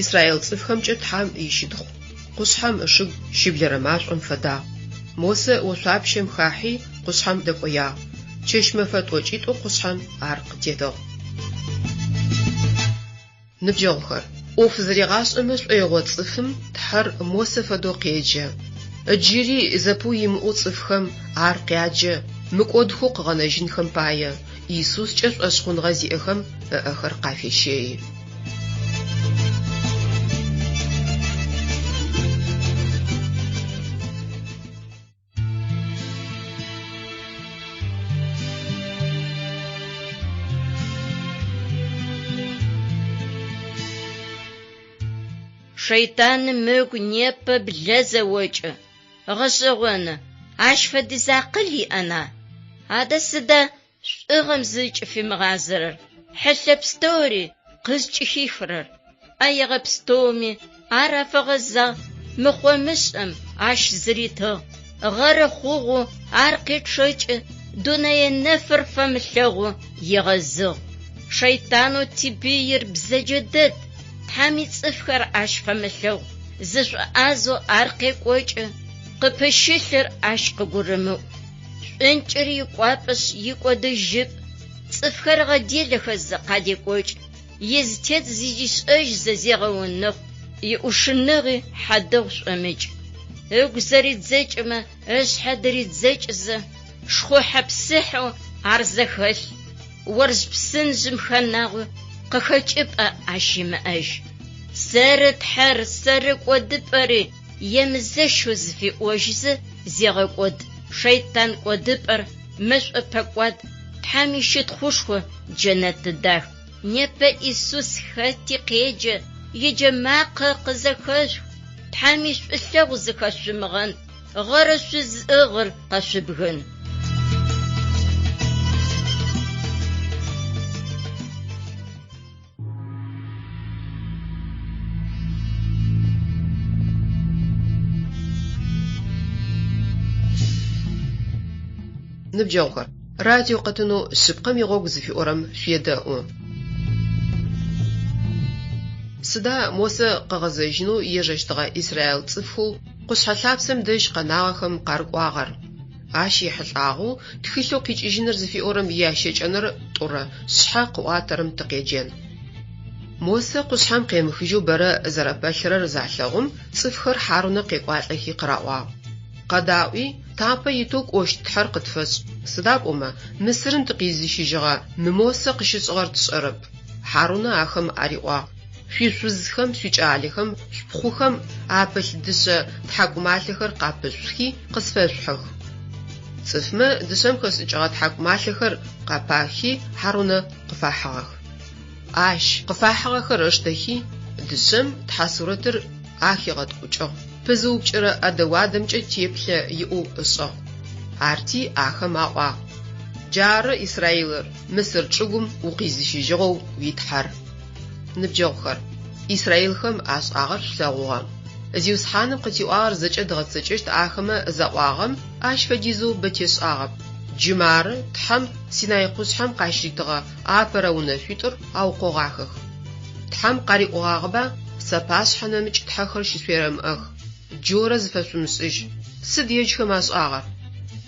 Израил цӏыфхэмкӏэ Тхьэм ищытхъу къушъхьэм ышыгу щыблэрэ машӏом фэдагъ. Мосэ ошъуапщэм хахьи къушъхьэм дэкӏоягъ. Чэщ-мэфэ тӏокӏитӏо къушъхьэм ар къытетыгъ. Ныбджэгъухэр, ӏоф зэригъашӏэмэ шӏоигъо цӏыфым Тхьэр Мосэ фэдэу къеджэ. Ыджыри зэпыу имыӏэу цӏыфхэм Ар къяджэ, мыкӏодхэу къыгъэнэжьынхэм пае, Исускӏэ шӏошъхъуныгъэ зиӏэхэм ыӏэхэр къафещэи. Шэйтаным ыгу непэ блэ зэокӏы. Гъэшӏэгъоны, ащ фэдиз акъыл иӏэна? Адэ сыда шӏугъэм зыкӏыфимыгъазэрэр, хьылъэ пстэури къызкӏыхихырэр? ӏэегъэ пстэуми ар афэгъэзагъ, мыхъо-мышӏэм ащ зыритыгъ, гъэры хъугъэу ар къечъэкӏы, дунэе нэфыр фэмылъэгъу егъэзыгъ. Шэйтанэу типыир бзэджэ дэд, Тхьэм ицӏыфхэр ащ фэмылъэгъу, зышӏоӏазэу ар къекӏокӏы, къыпыщылъыр ащ къыгурымыӏу. Шӏункӏыр икӏуапӏэшъ икӏодыжьыпӏ, цӏыфхэр ыгъэделэхэзэ къадекӏокӏ. Изытет зыдишӏэжьзэ зегъэунэхъу, иӏушыныгъи хьадэгъу шӏомыкӏ. Ыгу зэридзэкӏымэ, ышъхьэ дыридзэкӏызэ, шхъухьэ-псыхьэу ар зэхэлъ, оржъ псынжъым хэнагъэу къыхэкӏыпӏэ ащ имыӏэжь. Сэры Тхьэр, сэры кӏодыпӏэри, емызэщэу зыфиӏожьызэ зегъэкӏод, шэйтан кӏодыпӏэр мэшӏо пэкӏуад, Тхьэм ищытхъушхо джэнэты дах. Непэ Исус хэти къеджэ, иджэмакъэ къызэхэшъух, Тхьэм ишӏулъэгъу зыхэшъумыгъэн, гъэры шъузыӏыгъыр къэшъубгын. Ныбджэгъухэр, радио къэтынэу Шъыпкъэм игъогу зыфиӏорэм шъуедэӏу. Сыда Мосэ къыгъэзэжьынэу ежэщтыгъэ израил цӏыфхэу къушъхьэ лъапсэм дэжь къэнагъэхэм къарыкӏуагъэр? Ащ ехьылӏагъэу тхылъэу Къикӏыжьыныр зыфиӏорэм иящэкӏэнэрэ тӏурэ шъхьэ къыӏуатэрэм тыкъеджэн. Мосэ къушъхьэм къемыхыжьэу бэрэ зэрэпэлъырэр залъэгъум, цӏыфхэр Хьарунэ къекӏуалӏэхи къыраӏуагъ, Къэдаӏуи, тапэ итэу кӏощт тхьэр къытфэшӏ, сыда пӏомэ Мысырым тыкъизыщыжьыгъэ мы Мосэ къыщышӏыгъэр тшӏэрэп. Хьарунэ ахэм ариӏуагъ, Шъуишъузхэм, шъуикӏалэхэм, шъупхъухэм апылъ дышъэ тхьакӏумалъэхэр къапышъухи, къысфэшъухьых. Цӏыфмэ дышъэм хэшӏыкӏыгъэ тхьакӏумалъэхэр къапахи, Хьарунэ къыфахьыгъэх. Ащ къыфахьыгъэхэр ыштэхи, дышъэм тхьэ сурэтыр ахигъэткӏукӏыгъ, пызыупкӏырэ ӏэдэ-уадэмкӏэ теплъэ иӏэу ышӏыгъ. Арти ахэм аӏуагъ, Джары, Израилыр, Мысыр чӏыгум укъизыщыжьыгъэу уи Тхьэр. Ныбджэгъухэр, израилхэм ашӏагъэр шъулъэгъугъэ. Зиусхьаным къытиӏуагъэр зэкӏэ дгъэцэкӏэщт ахэмэ заӏуагъэм ащ фэдизэу бэ тешӏагъэп. Джы мары Тхьэм Синай къушъхьэм къащыритыгъэ апэрэ унэшъуитӏур аукъогъахэх. Тхьэм къариӏогъагъэба, Сапашъхьэ нэмыкӏ тхьэхэр щышъуерэмыӏэх, джорэ зыфэшъумышӏыжь. Сыд ежьхэм ашӏагъэр?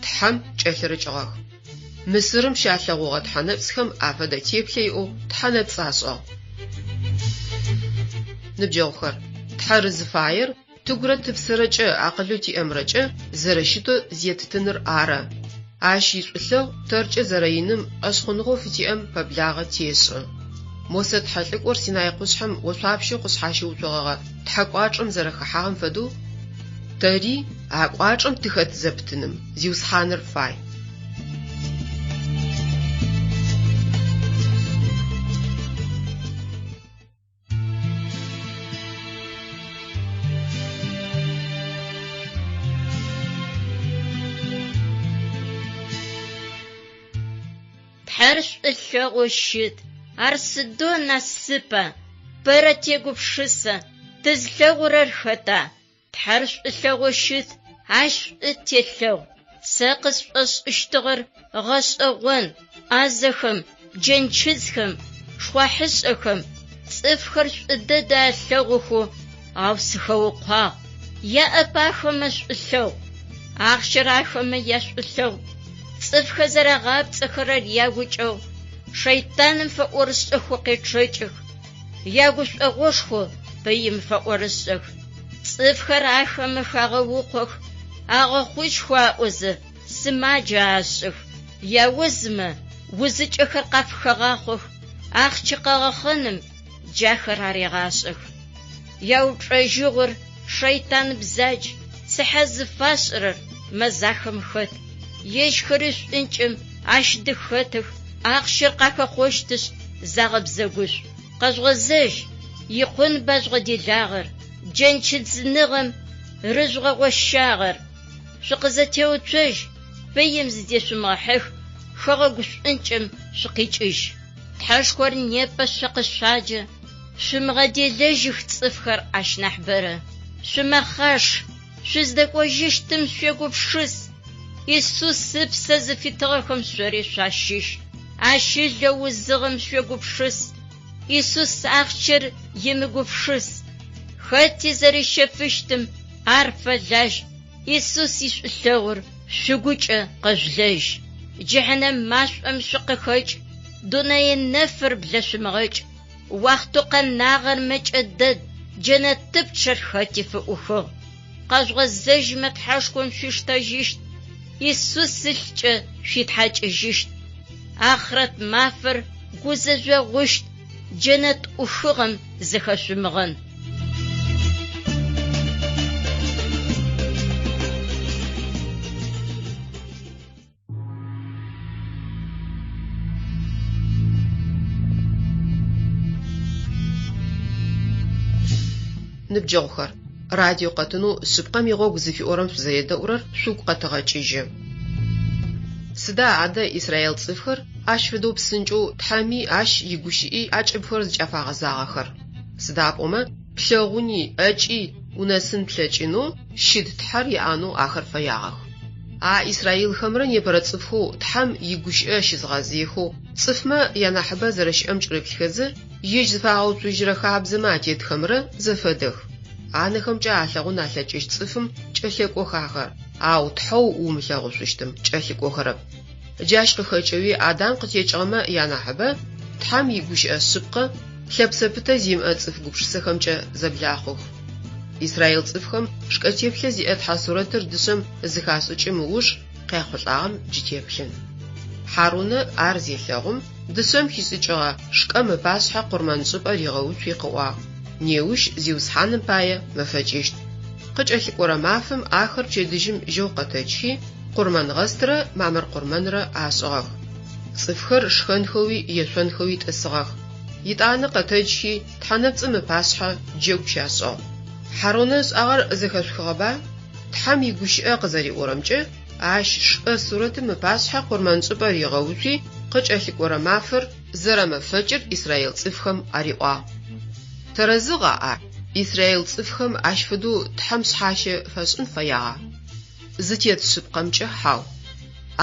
Тхьэм кӏэлъырыкӏыгъэх. Мысырым щалъэгъугъэ тхьэнэпцӏхэм афэдэ теплъэ иӏэу тхьэнэпцӏ ашӏыгъ. Ныбджэгъухэр, Тхьэр зыфаер тыгурэ тыпсэрэкӏэ акъылэу тиӏэмрэкӏэ зэрэщытэу зеттыныр ары. Ащ ишӏулъэгъу тэркӏэ зэрэиным шӏошъхъуныгъэу фытиӏэм пэблагъэ тешӏы. Мосэ тхьэлӏыкӏор Синай къушъхьэм ошъуапщэу къышъхьащыуцогъэгъэ Тхьэ кӏуачӏэм зэрэхэхьагъэм фэдэу, тэри а кӏуачӏэм тыхэт зэпытыным Зиусхьаныр фай. Тхьэр шӏулъэгъоу щыт, ар сыдэу насыпа, бэрэ тегупшысэ, тызлъэгъурэр хэта? Тхьэр шӏулъэгъоу щыт, ащ шӏу телъэгъу. Сэ къысшӏошӏыщтыгъэр гъэшӏэгъон, ӏазэхэм, джэнчыдзхэм, шхъуахьышӏэхэм, цӏыфхэр шӏу дэдэ алъэгъухэу, ау сыхэукъуагъ. Яӏэп ахэмэ шӏулъэгъу, ахъщэр ахэмэ яшӏулъэгъу. Цӏыфхэр зэрагъапцӏэхэрэр ягукӏэгъу, шэйтаным фэӏорышӏэхэу къечъэкӏых, ягушӏогъошхо пыим фэӏорышӏэх. Цӏыфхэр ахэмэ хагъэукъох, агъэхъужьхэу аӏозэ, сымаджэ ашӏых, яузмэ узыкӏэхэр къафыхагъахъох, ахъщэ къэгъэхъэным джахэр арегъашӏэх. Яупчӏэжьыгъор шэйтан бзадж, цыхьэ зыфашӏырэр мэзахэм хэт, ежьхэри шӏункӏым ащ дыхэтых, ахъщэр къахэхъощтышъ, загъэбзэгушӏу. Къэжъугъэзэжь, икъунба жъугъэделагъэр, джэнчыдзыныгъэм рыжъугъэгъощагъэр. Шъукъызэтеуцожь, пыим зыдешъумыгъэхьых, хэгъэгу шӏункӏым шъукъикӏыжь. Тхьэшхор непэ шъо къышъуаджэ, шъумыгъэделэжьых цӏыфхэр ащ нахьыбэрэ. Шъумэхъаш, шъуздэкӏожьыщтым шъуегупшыс. Исус ыпсэ зыфитыгъэхэм шъори шъуащыщ. Ащ ылъэу узыгъэм шъуегупшыс. Исус ахъщэр емыгупшыс. Хэти зэрищэфыщтым ар фэлажь. Исус ишӏулъэгъур шъугукӏэ къэжъулэжь. Джыхьэнэм машӏом шъукъыхэкӏ, дунэе нэфыр блэшъумыгъэкӏ. Уахътэу къэнагъэр мэкӏэ дэд, джэнэтыпчъэр хэти фыӏухыгъ. Къэжъугъэзэжьмэ Тхьэшхом шъуиштэжьыщт, Исус ылъкӏэ шъуитхьакӏыжьыщт. Ахърэт мафэр гузэжъогъущт, джэнэт ӏухыгъэм зыхэшъумыгъэн. Ныбджэгъухэр, радио къэтынэу Шъыпкъэм игъогу зыфиӏорэм шъузэредэӏурэр шъугу къэтэгъэкӏыжьы. Сыда адэ израил цӏыфхэр ащ фэдэу псынкӏэу Тхьэми ащ игущыӏи акӏыбхэр зыкӏафагъэзагъэхэр? Сыда пӏомэ плъэгъуни ӏэкӏи унэсын плъэкӏынэу щыт Тхьэр яӏэнэу ахэр фэягъэх. А израилхэмрэ непэрэ цӏыфхэу Тхьэм игущыӏэ щызыгъэзыехэу цӏыфмэ янахьыбэ зэрэщыӏэм кӏырыплъхэзэ, ежь зыфагъэуцужьырэ хабзэмэ атетхэмрэ зэфэдэх. Анэхэмкӏэ алъэгъун алъэкӏыщт цӏыфым кӏэлъэкӏох ахэр, ау Тхьэу умылъэгъушъущтым кӏэлъыкӏохэрэп. Джащ къыхэкӏэуи Адам къытекӏыгъэмэ янахьыбэ Тхьэм игущыӏэ шъыпкъэ лъэпсэ пытэ зимыӏэ цӏыф гупшысэхэмкӏэ зэблахъух. Израил цӏыфхэм шкӏэ теплъэ зиӏэ тхьэ сурэтыр дышъэм зыхашӏыкӏым ыуж къяхъулӏагъэм джы теплъын. Хьарунэ ар зелъэгъум, дышъэм хишӏыкӏыгъэ шкӏэм ыпашъхьэ къурмэншӏыпӏэ ригъэуцуи къыӏуагъ, Неущ Зиусхьаным пае мэфэкӏыщт. Къыкӏэлъыкӏорэ мафэм ахэр пчэдыжьым жьэу къэтэджхи, къурмэнгъэстрэ мамыр къурмэнрэ ашӏыгъэх. Цӏыфхэр шхэнхэуи ешъонхэуи тӏысыгъэх. Етӏанэ къэтэджхи, тхьэнэпцӏым ыпашъхьэ джэгу щашӏыгъ. Хьарунэ ышӏагъэр зэхэшъухыгъэба? Тхьэм игущыӏэ къызэриӏорэмкӏэ, ащ шкӏэ сурэтым ыпашъхьэ къурмэншӏыпӏэ ригъэуцуи, къыкӏэлъыкӏорэ мафэр зэрэмэфэкӏыр израил цӏыфхэм ариӏуагъ. Тэрэзыгъа ар? Израил цӏыфхэм ащ фэдэу Тхьэм шъхьащэ фашӏын фэягъа? Зытет шъыпкъэмкӏэ, хьау.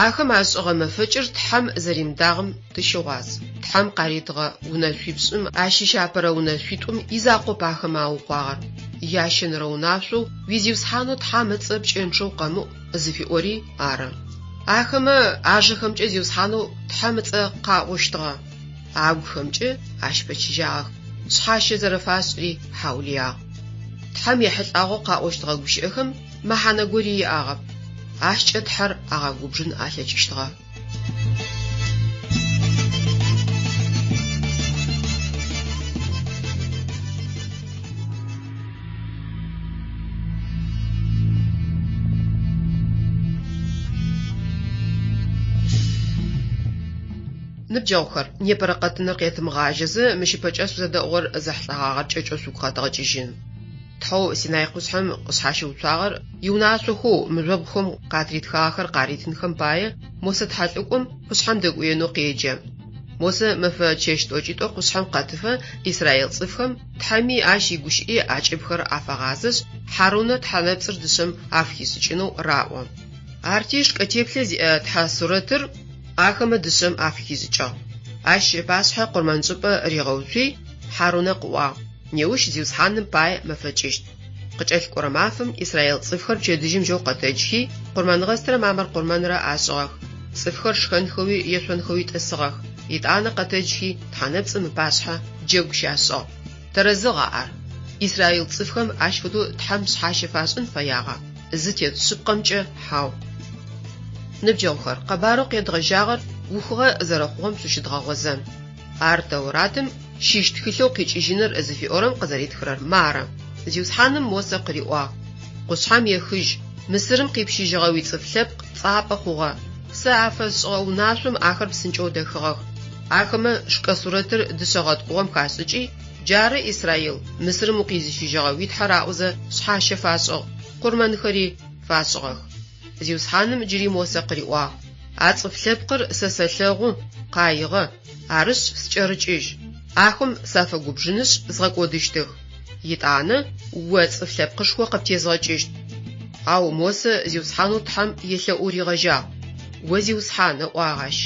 Ахэм ашӏыгъэ мэфэкӏыр Тхьэм зэримыдагъэм тыщыгъуаз. Тхьэм къаритыгъэ унэшъуипшӏым ащыщ апэрэ унэшъуитӏум изакъоп ахэмэ аукъуагъэр. Ящэнэрэ унашъоу Уи Зиусхьанэу Тхьэм ыцӏэ пкӏэнчъэу къэмыӏу зыфиӏори ары. Ахэмэ ажэхэмкӏэ Зиусхьанэу Тхьэм ыцӏэ къаӏощтыгъэ, агухэмкӏэ ащ пэчыжьагъэх, шъхьащэ зэрэфашӏыри хьаулыягъ. Тхьэм ехьылӏагъэу къаӏощтыгъэ гущыӏэхэм мэхьанэ гори иӏагъэп, ащкӏэ Тхьэр агъэгубжын алъэкӏыщтыгъэ. Ныбджэгъухэр, непэрэ къэтыныр къетымыгъажьэзэ, мыщ ыпэкӏэ шъузэдэӏугъэр зэхьылӏэгъагъэр кӏэкӏэу шъугу къэдгъэкӏыжьын. Тхьэу Синай къушъхьэм къышъхьащыуцуагъэр иунашъохэу мыжъобгъухэм къатыритхагъэхэр къаритынхэм пае Мосэ тхьэлӏыкӏом къушъхьэм дэкӏуенэу къеджэ. Мосэ мэфэ чэщ тӏокӏитӏо къушъхьэм къэтыфэ израил цӏыфхэм Тхьэми ащ игущыӏи акӏыбхэр афагъазэшъ, Хьарунэ тхьэнэпцӏыр дышъэм афыхишӏыкӏынэу раӏо. Арти шкӏэ теплъэ зиӏэ тхьэ сурэтыр ахэмэ дышъэм афыхишӏыкӏыгъ. Ащ ыпашъхьэ къурмэншӏыпӏэ ригъэуцуи, Хьарунэ къыӏуагъ, Неущ Зиусхьаным пае мэфэкӏыщт. Къыкӏэлъыкӏорэ мафэм израил цӏыфхэр пчэдыжьым жьэу къэтэджхи, къурмэнгъэстрэ мамыр къурмэнрэ ашӏыгъэх. Цӏыфхэр шхэнхэуи ешъонхэуи тӏысыгъэх. Етӏанэ къэтэджхи, тхьэнэпцӏым ыпашъхьэ джэгу щашӏыгъ. Тэрэзыгъа ар? Израил цӏыфхэм ащ фэдэу Тхьэм шъхьащэ фашӏын фэягъа? Зытет шъыпкъэмкӏэ, хьау. Ныбджэгъухэр, къэбарэу къедгъэжьагъэр ухыгъэ зэрэхъугъэм шъущыдгъэгъозэн. Ар Тэуратым щыщ тхылъэу Къикӏыжьыныр зыфиӏорэм къызэритхырэр мары, Зиусхьаным Мосэ къыриӏуагъ, Къушъхьэм ехыжь, Мысырым къипщыжьыгъэ уицӏыф лъэпкъ цӏапӏэ хъугъэ. Сэ афэсшӏыгъэ унашъом ахэр псынкӏэу дэхыгъэх. Ахэмэ шкӏэ сурэтыр дышъэ гъэткӏугъэм хашӏыкӏи, Джары, Израил, Мысырым укъизыщыжьыгъэ уи Тхьэр аӏозэ шъхьащэ фашӏыгъ, къурмэнхэри фашӏыгъэх. Зиусхьаным джыри Мосэ къыриӏуагъ, А цӏыф лъэпкъыр сэ сэлъэгъу, къаигъэ, арышъ, скӏэрыкӏыжь. Ахэм сафэгубжынышъ, згъэкӏодыщтых. Етӏанэ о цӏыф лъэпкъышхо къыптезгъэкӏыщт. Ау Мосэ Зиусхьанэу Тхьэм елъэӏоу ригъэжьагъ. О Зиусхьан, ыӏуагъ ащ,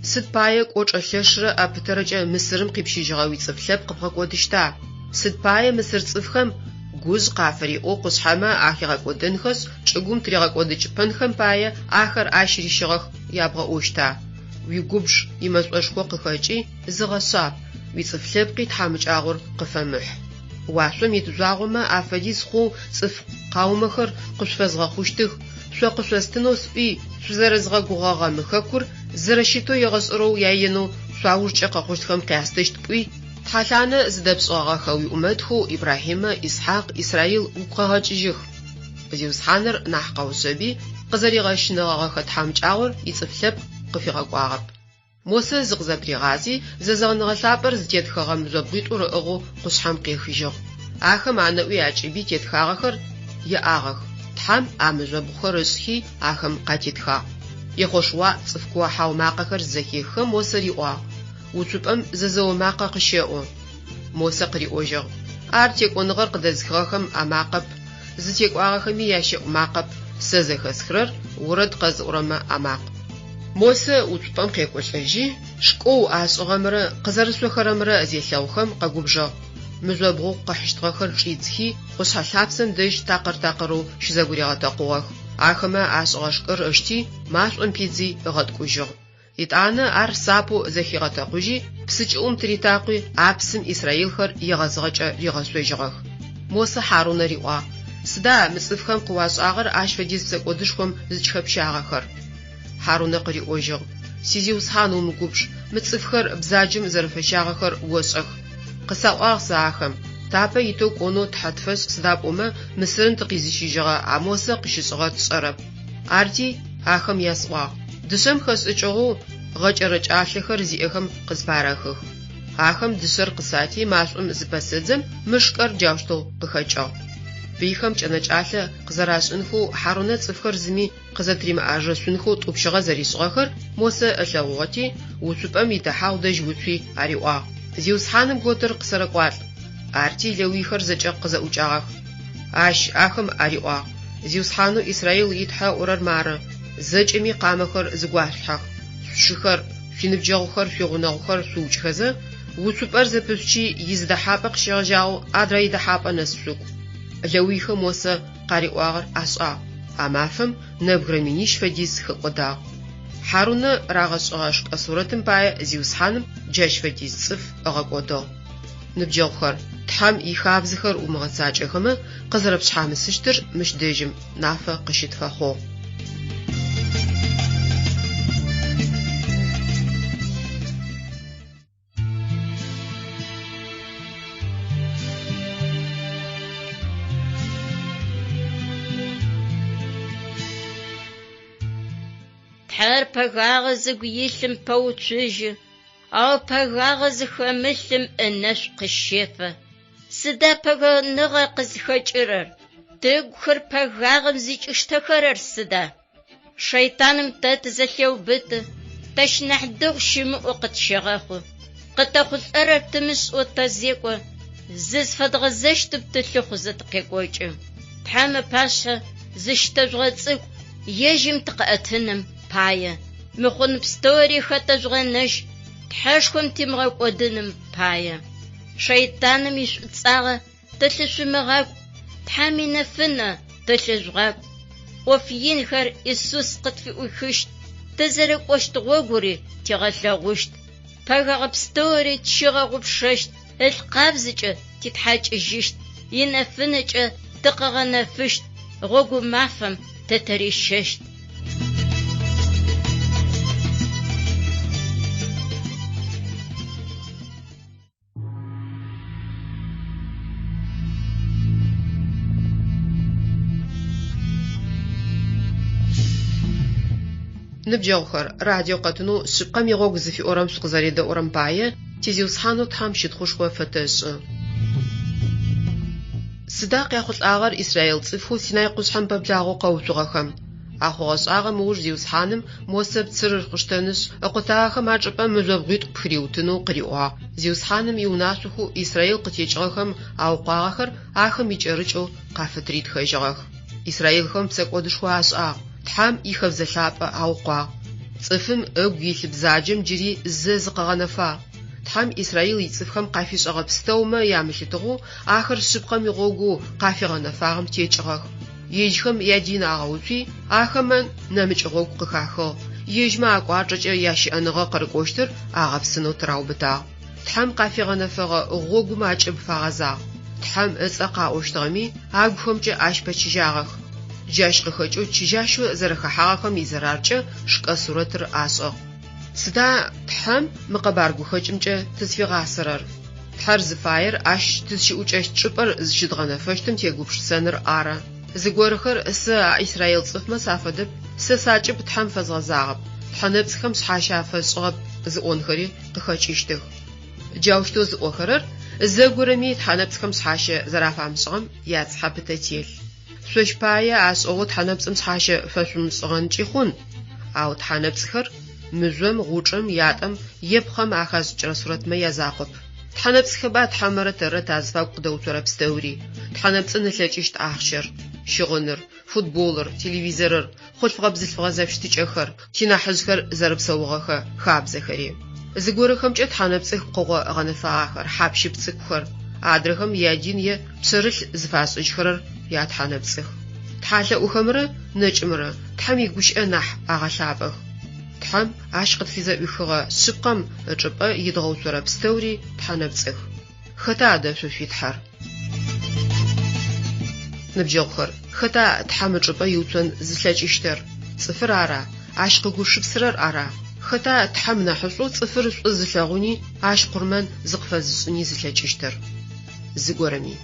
сыд пае кӏочӏэ лъэшрэ ӏэ пытэрэкӏэ Мысырым къипщыжьыгъэ уицӏыф лъэпкъ бгъэкӏодыщта? Сыд пае мысыр цӏыфхэм гужъ къафыриӏэу къушъхьэмэ ахигъэкӏодэнхэшъ, чӏыгум тыригъэкӏодыкӏыпэнхэм пае ахэр ащ рищыгъэх ябгъэӏощта? Уигубж имэшӏошхо къыхэкӏи, зыгъэшъаб, уицӏыф лъэпкъи тхьамыкӏагъор къыфэмыхь. Уашъом ит жъуагъомэ афэдиз хъоу цӏыф къаумэхэр къышъуфэзгъэхъущтых, шъо къышъостынэу сӏуи, шъузэрэзгъэгугъэгъэ мы хэкур зэрэщытэу егъэшӏэрэу яенэу шъуаужкӏэ къэхъущтхэм къястыщт пӏуи, Тхьэлъанэ зыдэпшӏыгъэгъэхэ уиӏумэтхэу Ибрахьимэ, Исхьакъ, Исраил угу къэгъэкӏыжьых. Зиусхьаныр нахь къэушъэби, къызэригъэщынэгъэгъэхэ тхьамыкӏагъор ицӏыф лъэпкъ къыфигъэкӏуагъэп. Мосэ зыкъызэпыригъази, зэзэгъыныгъэ лъапӏэр зытетхэгъэ мыжъобгъуитӏур ыӏыгъэу къушъхьэм къехыжьыгъ. Ахэм анэӏуи акӏыби тетхагъэхэр иӏагъэх. Тхьэм а мыжъобгъухэр ышӏхи, ахэм къатетхагъ. Ехъошуа цӏыф куо-хьау макъэхэр зызэхеххэм Мосэ риӏуагъ, Уцупӏэм зэзэо макъэ къыщэӏу. Мосэ къыриӏожьыгъ, Ар текӏоныгъэр къыдэзыхыгъэхэм амакъэп, зытекӏуагъэхэми ящэӏу макъэп, сэ зэхэсхырэр орэд къэзыӏорэмэ амакъ. Мосэ уцупӏэм къекӏолӏэжьи, шкӏэу ашӏыгъэмрэ къызэрышъохэрэмрэ зелъэгъухэм къэгубжыгъ. Мыжъобгъоу къыхьыщтыгъэхэр чӏидзхи, къушъхьэ лъапсэм дэжь такъыр-такъырэу щызэгуригъэтэкъугъэх. Ахэмэ ашӏыгъэ шкӏэр ышти, машӏом пидзи ыгъэткӏужьыгъ. Етӏанэ ар сапэу зэхигъэтэкъужьи, псы кӏыӏум тыритакъуи, а псым исраилхэр егъэзыгъэкӏэ ригъэшъожьыгъэх. Мосэ Хьарунэ риӏуагъ, Сыда мы цӏыфхэм къыуашӏагъэр ащ фэдиз псэкӏодышхом зыкӏыхэпщагъэхэр? Хьарунэ къыриӏожьыгъ, Сизиусхьан, умыгубж, мы цӏыфхэр бзаджэм зэрэфэщагъэхэр ошӏэх. Къысаӏуагъ сэ ахэм, Тапэ итэу кӏонэу тхьэ тфэшӏ, сыда пӏомэ Мысырым тыкъизыщыжьыгъэ а Мосэ къыщышӏыгъэр тшӏэрэп. Арти, ахэм ясӏуагъ, Дышъэм хэшӏыкӏыгъэу гъэкӏэрэкӏалъэхэр зиӏэхэм къызпарэхых. Ахэм дышъэр къысати, машӏом зыпэсэдзэм, мы шкӏэр джаущтэу къыхэкӏыгъ. Пыйхэм кӏэнэкӏалъэ къызэрашӏынхэу Хьарунэ цӏыфхэр зыми къызэтыримыӏажэшъунхэу тӏупщыгъэ зэришӏыгъэхэр Мосэ ылъэгъугъэти, уцупӏэм идэхьагъу дэжь уцуи ариӏуагъ, Зиусхьаным готыр къысэрэкӏуалӏ. Арти лэуйхэр зэкӏэ къызэӏукӏагъэх. Ащ ахэм ариӏуагъ, Зиусхьанэу Израил и Тхьэ ыӏорэр мары, Зэкӏэми къамэхэр зыгуашъулъхьэх, шъушыхэр, шъуиныбджэгъухэр, шъуигъунэгъухэр шъуукӏхэзэ, уцупӏэр зэпышъучи, изы дэхьапӏэ къыщегъэжьагъэу адрэ идэхьапӏэ нэс шъукӏу. Лэуйхэм Мосэ къариӏуагъэр ашӏагъ. А мафэм нэбгырэ минищ фэдиз хэкӏодагъ. Хьарунэ рагъэшӏыгъэ шкӏэ сурэтым пае Зиусхьаным джащ фэдиз цӏыф ыгъэкӏодыгъ. Ныбджэгъухэр, Тхьэм ихабзэхэр умыгъэцакӏэхэмэ къызэрэпшъхьамысыщтыр мыщ дэжьым нафэ къыщытфэхъугъ. Тхьэр пэгагъэ зыгу илъым пэуцужьы, ау пэгагъэ зыхэмылъым ынэшӏу къыщефэ. Сыда пэгэныгъэ къызхэкӏырэр? Тыгухэр пэгагъэм зыкӏиштэхэрэр сыда? Шэйтаным тэ тызэлъеубыты, тэщ нахь дэгъу щымыӏэу къытщегъэхъу. Къытэхъулӏэрэр тымышӏэу тэзекӏо, зызфэдгъэзэщтым тылъыхъузэ тыкъекӏокӏы. Тхьэм ыпашъхьэ зыщытэжъугъэцӏыкӏу, ежьым тыкъыӏэтыным пае. Мыхъун пстэури хэтэжъугъэнэжь, Тхьэшхом тимыгъэкӏодыным пае. Шэйтаным ишӏуцӏагъэ тылъышъумыгъакӏу, Тхьэм инэфынэ тылъыжъугъакӏу. ӏоф инхэр Исус къытфыӏуихыщт, тызэрыкӏощт гъогури тигъэлъэгъущт. Пэгэгъэ пстэури тщигъэгъупшэщт, ылъ къабзэкӏэ титхьакӏыжьыщт, инэфынэкӏэ тыкъыгъэнэфыщт, гъогу мафэм тытырищэщт. Ныбджэгъухэр, радио къэтынэу Шъыпкъэм игъогу зыфиӏорэм шъукъызэредэӏурэм пае ти Зиусхьанэу Тхьэм щытхъушхо фэтэшӏы. Сыда къяхъулӏагъэр израил цӏыфхэу Синай къушъхьэм пэблагъэу къэуцугъэхэм? А хъугъэ-шӏагъэм ыуж Зиусхьаным Мосэ пцырыр къыштэнышъ, ыкъутагъэхэм ачӏыпӏэ мыжъобгъуитӏу пхыриутынэу къыриӏуагъ. Зиусхьаным иунашъохэу Израил къытекӏыгъэхэм аукъуагъэхэр ахэм икӏэрыкӏэу къафытыритхэжьыгъэх. Израилхэм псэкӏодышхо ашӏагъ, Тхьэм ихэбзэ лъапӏэ аукъуагъ. Цӏыфым ыгу илъ бзаджэм джыри зэ зыкъыгъэнэфагъ. Тхьэм Израил ицӏыфхэм къафишӏэгъэ пстэумэ ямылъытыгъэу ахэр шъыпкъэм игъогоу къафигъэнэфагъэм текӏыгъэх. Ежьхэм ядин агъэуцуи, ахэмэ нэмыкӏ гъогу къыхахыгъ, ежьмэ акӏуачӏэкӏэ ящыӏэныгъэ къырыкӏощтыр агъэпсынэу тыраубытагъ. Тхьэм къафигъэнэфэгъэ гъогум акӏыб фагъэзагъ. Тхьэм ыцӏэ къаӏощтыгъэми, агухэмкӏэ ащ пэчыжьагъэх. Джащ къыхэкӏэу чыжьащэу зэрэхэхьагъэхэм изэраркӏэ шкӏэ сурэтыр ашӏыгъ. Сыда Тхьэм мы къэбар гухэкӏымкӏэ тызфигъасэрэр? Тхьэр зыфаер ащ тызщыӏукӏэщт чӏыпӏэр зыщыдгъэнэфэщтым тегупшысэныр ары. Зыгорэхэр сэ а израил цӏыфмэ сафэдэп, сэ сакӏыб Тхьэм фэзгъэзагъэп, тхьэнэпцӏхэм шъхьащэ афэсшӏыгъэп зыӏонхэри къыхэкӏыщтых. Джаущтэу зыӏохэрэр зэгорэми тхьэнэпцӏхэм шъхьащэ зэрафамышӏыгъэм яцыхьэ пытэ телъ. Шъощ пае ашӏыгъэу тхьэнэпцӏым шъхьащэ фэшъумышӏыгъэнкӏи хъун, ау тхьэнэпцӏхэр мыжъом, гъучӏым, ятӏэм е пхъэм ахашӏыкӏырэ сурэтмэ язакъоп. Тхьэнэпцӏхэба Тхьэмрэ тэррэ тазыфагу къыдэуцорэ пстэури, тхьэнэпцӏын ылъэкӏыщт ахъщэр, щыгъыныр, футболыр, телевизорыр, хъулъфыгъэ-бзылъфыгъэ зэфыщытыкӏэхэр, тинахьыжъхэр зэрэпсэугъэхэ хабзэхэри. Зыгорэхэмкӏэ тхьэнэпцӏых пкъыгъо гъэнэфагъэхэр, хьап-щып цӏыкӏухэр, адрэхэм ядин е пшъэрылъ зыфашӏыжьхэрэр ятхьэнэпцӏых. Тхьалъэӏухэмрэ нэкӏымрэ Тхьэм игущыӏэ нахь агъэлъапӏэх. Тхьэм ащ къытфизэӏуихыгъэ шъыпкъэм ычӏыпӏэ идгъэуцорэ пстэури тхьэнэпцӏых. Хэта адэ шъо шъуи Тхьэр? Ныбджэгъухэр, хэта Тхьэм ычӏыпӏэ иуцон зылъэкӏыщтыр? Цӏыфыр ара? Ащ къыгушыпсырэр ара? Хэта Тхьэм нахьышӏоу цӏыфыр шӏу зылъэгъуни, ащ къурмэн зыкъыфэзышӏыни зылъэкӏыщтыр? Зыгорэми.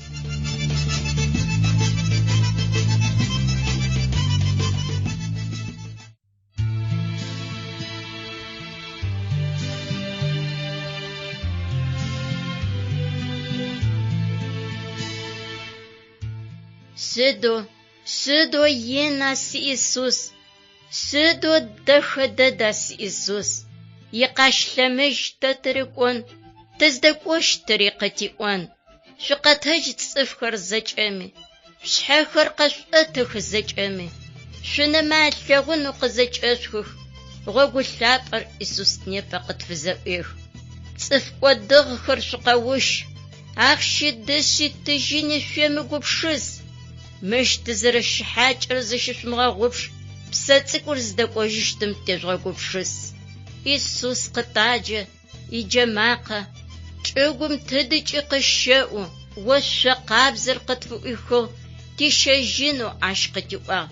Сыдэу, сыдэу ина си Исус, сыдэу дэхэ дэда си Исус. Икъащ лъэмыж тэ тырыкӏон, тыздэкӏощтыри къытиӏон. Шъукъэтэдж цӏыфхэр зэкӏэми, шъушъхьэхэр къэшъуӏэтых зэкӏэми. Шъунэмэ алъэгъунэу къызэкӏэшъухых, гъогу лъапӏэр Исус непэ къытфызэӏуех. Цӏыф кӏодыгъэхэр шъукъэущ, ахъщи дышъи тыжьыни шъуемыгупшыс. Мыщ тызэрэщыхьакӏэр зыщышъумыгъэгъупш, псэ цӏыкӏур зыдэкӏожьыщтым тежъугъэгупшыс. Исус къытаджэ, иджэмакъэ чӏыгум тыдыкӏи къыщэӏу, ошъо къабзэр къытфыӏуихыгъ, тищэжьынэу ащ къытиӏуагъ.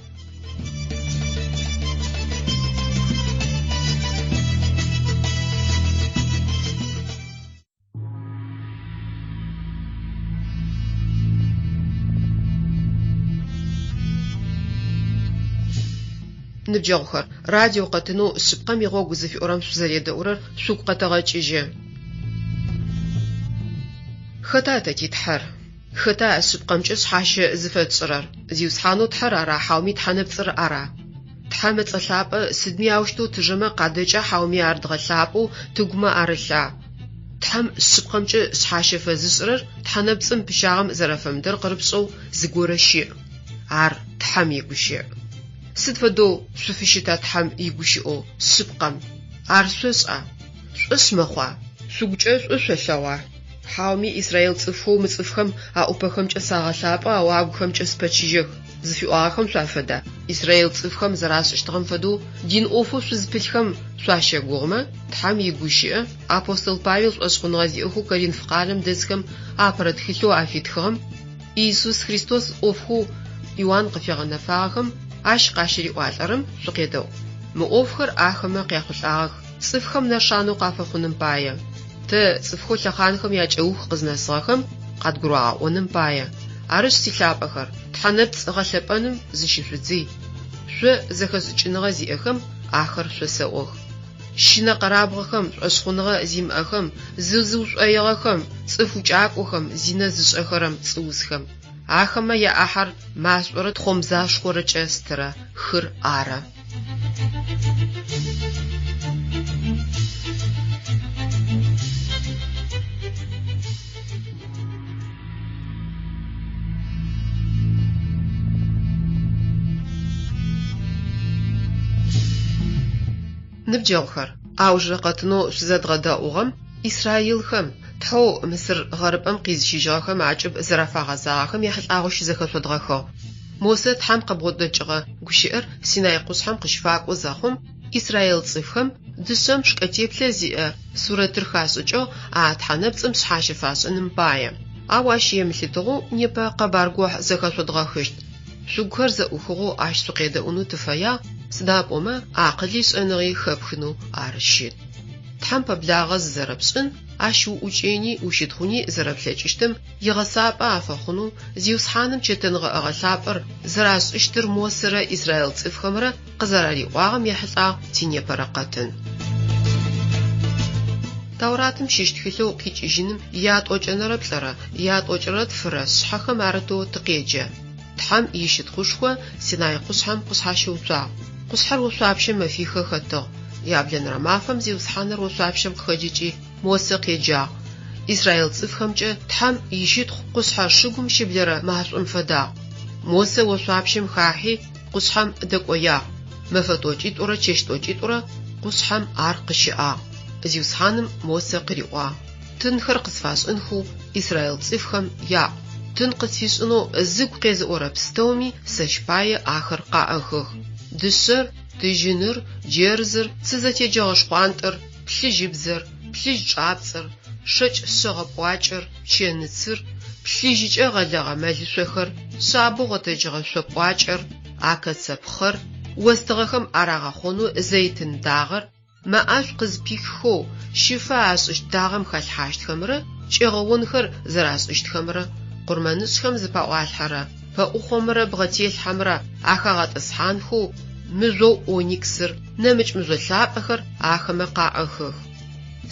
Ныбджэгъухэр, радио къэтынэу Шъыпкъэм игъогу зыфиӏорэм шъузэредэӏурэр шъугу къэтэгъэкӏыжьы. Хэта тэ ти Тхьэр? Хэта шъыпкъэмкӏэ шъхьащэ зыфэтшӏырэр? Зиусхьанэу Тхьэр ара хьауми тхьэнэпцӏыр ара? Тхьэм ыцӏэ лъапӏэ сыдми аущтэу тыжэмэ къадэкӏа хьауми ар дгъэлъапӏэу тыгумэ арылъа? Тхьэм шъыпкъэмкӏэ шъхьащэ фэзышӏырэр тхьэнэпцӏым пыщагъэм зэрэфэмыдэр къырыпшӏэу зыгорэ щыӏ. Ар Тхьэм игущыӏ. Сыд фэдэу шъуфыщыта Тхьэм игущыӏэу шъыпкъэм? Ар шъошӏа? Шъушӏошъ мэхъуа? Шъугукӏэ шӏу шъолъэгъуа? Хьауми израил цӏыфхэу мы цӏыфхэм аӏупэхэмкӏэ сагъэлъапӏэ, ау агухэмкӏэ спэчыжьэх, зыфиӏуагъэхэм шъуафэда? Израил цӏыфхэм зэрашӏыщтыгъэм фэдэу дин ӏофэу шъузпылъхэм шъуащэгугъымэ, Тхьэм игущыӏэ, апостол Павел шӏошъхъуныгъэ зиӏэхэу Коринф къалэм дэсхэм апэрэ тхылъэу афитхыгъэм, Иисус Христос ӏофхэу Иуан къыфигъэнэфагъэхэм ащ къащыриӏуалӏэрэм шъукъедэӏу. Мы ӏофхэр ахэмэ къяхъулӏагъэх, цӏыфхэм нэшанэу къафэхъуным пае, тэ, цӏыфхэу лъэхъанхэм якӏэух къызнэсыгъэхэм, къадгурагъэӏоным пае. Арышъ, силъапӏэхэр, тхьэнэпцӏ гъэлъэпӏэным зыщышъудзый. Шъо, зэхэшӏыкӏыныгъэ зиӏэхэм, ахэр шъосэӏох. Щынэ къэрабгъэхэм, шӏошъхъуныгъэ зимыӏэхэм, зызыушӏоигъэхэм, цӏыф укӏакӏохэм, зинэ зышӏэхэрэм, пцӏыусхэм. Ахэмэ яӏахьэр машӏорэ тхъомзашхъорэкӏэ стырэ хыр ары. Ныбджэгъухэр, аужырэ къэтынэу шъузэдгъэдэӏугъэм исраилхэм, Тхьэу Мысыр гъэрыпӏэм къизыщыжьыгъэхэм акӏыб зэрафагъэзагъэхэм ехьылӏагъэу щызэхэшъодгъэхыгъ. Мосэ Тхьэм къыбгъодэкӏыгъэ гущыӏэр Синай къушъхьэм къыщыфакӏо зэхъум, израил цӏыфхэм дышъэм шкӏэ теплъэ зиӏэ сурэтыр хашӏыкӏыгъ а тхьэнэпцӏым шъхьащэ фашӏыным пае. Ау ащ емылъытыгъэу непэ къэбар гохь зэхэшъодгъэхыщт. Шъугухэр зэӏухыгъэу ащ шъукъедэӏунэу тыфэягъ, сыда пӏомэ акъыли шӏэныгъи хэпхынэу ар щыт. Тхьэм пэблагъэ зызэрэпшӏын, ащ уӏукӏени ущытхъуни зэрэплъэкӏыщтым игъэсапӏэ афэхъунэу Зиусхьаным чэтэнгъэӏэгъэ лъапӏэр зэрашӏыщтыр Мосэрэ израил цӏыфхэмрэ къызэрариӏуагъэм ехьылӏагъ тинепэрэ къэтын. Тауратым щыщ тхылъэу Къикӏыжьыным ятӏокӏэнэрэ плӏэрэ ятӏокӏырэ тфырэ шъхьэхэм арытэу тыкъеджэ. Тхьэм ищытхъушхо Синай къушъхьэм къышъхьащыуцуагъ. Къушъхьэр ошъуапщэм мэфихэ хэтыгъ. Яблэнэрэ мафэм Зиусхьаныр ошъуапщэм къыхэджыкӏи, Мосэ къеджагъ. Израил цӏыфхэмкӏэ Тхьэм ищытхъу къушъхьэ шыгум щыблэрэ машӏом фэдагъ. Мосэ ошъуапщэм хахьи, къушъхьэм дэкӏоягъ. Мэфэ тӏокӏитӏурэ чэщ тӏокӏитӏурэ къушъхьэм ар къыщыӏагъ. Зиусхьаным Мосэ къыриӏуагъ, Тынхэр къысфашӏынхэу израил цӏыфхэм яӏу. Тын къысфишӏынэу зыгу къезыӏорэ пстэуми сэщ пае ахэр къаӏыхых. Дышъэр, тыжьыныр, джэрзыр, цы зэтеджэгъэ шхъуантӏэр, плъыжьыбзэр, плъыжь чӏапцӏэр, шэкӏ шъэгъэ пӏуакӏэр, пчэныцыр, плъыжьыкӏэ гъэлэгъэ мэлышъохэр, шъабэу гъэтэджыгъэ шъо пӏуакӏэр, акэцэ пхъэр, остыгъэхэм арагъэхъонэу зэйтын дагъэр, мэ ӏэшӏу къызпиххэу щыфэ ашӏыщт дагъэм халъхьащтхэмрэ кӏэгъэонхэр зэрашӏыщтхэмрэ, къурмэнышӏхэм зыпаӏуалъхьэрэ пэӏухъомрэ бгъэтелъхьэмрэ ахагъэтӏысхьанхэу мыжъоу ониксыр, нэмыкӏ мыжъо лъапӏэхэр ахэмэ къаӏыхых.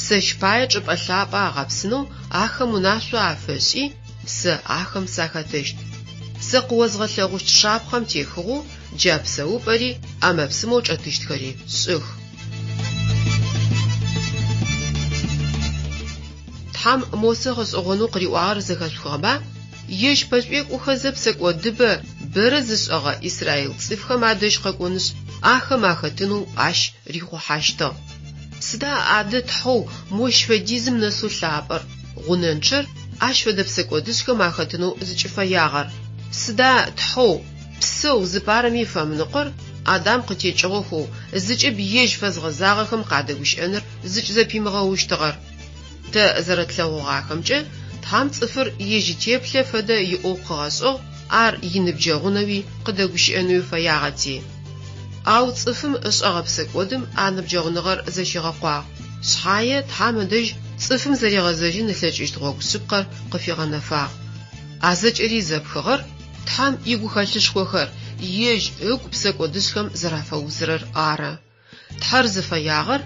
Сэщ пае чӏыпӏэ лъапӏэ агъэпсынэу ахэм унашъо афэшӏи, сэ ахэм сахэтыщт. Сэ къыозгъэлъэгъущт шапхъэм техыгъэу джа псэупӏэри ӏэмэ-псымэу чӏэтыщтхэри шӏых. Тхьэм Мосэ гъэшӏэгъонэу къыриӏуагъэр зэхэшъухыгъэба? Ежь пэшӏуекӏохэзэ псэкӏодыбэ бэрэ зышӏэгъэ израил цӏыфхэм адэжь къэкӏонышъ, ахэм ахэтынэу ащ рихъухьащтыгъ. Сыда адэ Тхьэу мощ фэдизым нэсэу лъапӏэр, гъунэнчъэр ащ фэдэ псэкӏодышӏхэм ахэтынэу зыкӏыфэягъэр? Сыда Тхьэу, псэу зыпарэми фэмыныкъор Адам къытекӏыгъэхэу, зыкӏыб ежь фэзгъэзагъэхэм къадэгущыӏэныр зыкӏызэпимыгъэущтыгъэр? Тэ зэрэтлъэгъугъахэмкӏэ, Тхьэм цӏыфыр ежь итеплъэ фэдэ иӏэу къыгъэшӏыгъ, ар иныбджэгъунэуи къыдэгущыӏэнэуи фэягъэти. Ау цӏыфым ышӏэгъэ псэкӏодым а ныбджэгъуныгъэр зэщигъэкъуагъ. Шъхьае Тхьэм ыдэжь цӏыфым зэригъэзэжьын ылъэкӏыщт гъогу шъыпкъэр къыфигъэнэфагъ. А зэкӏэри зэпхыгъэр Тхьэм игухэлъышхохэр ежь ыгу псэкӏодышӏхэм зэрафэузырэр ары. Тхьэр зыфэягъэр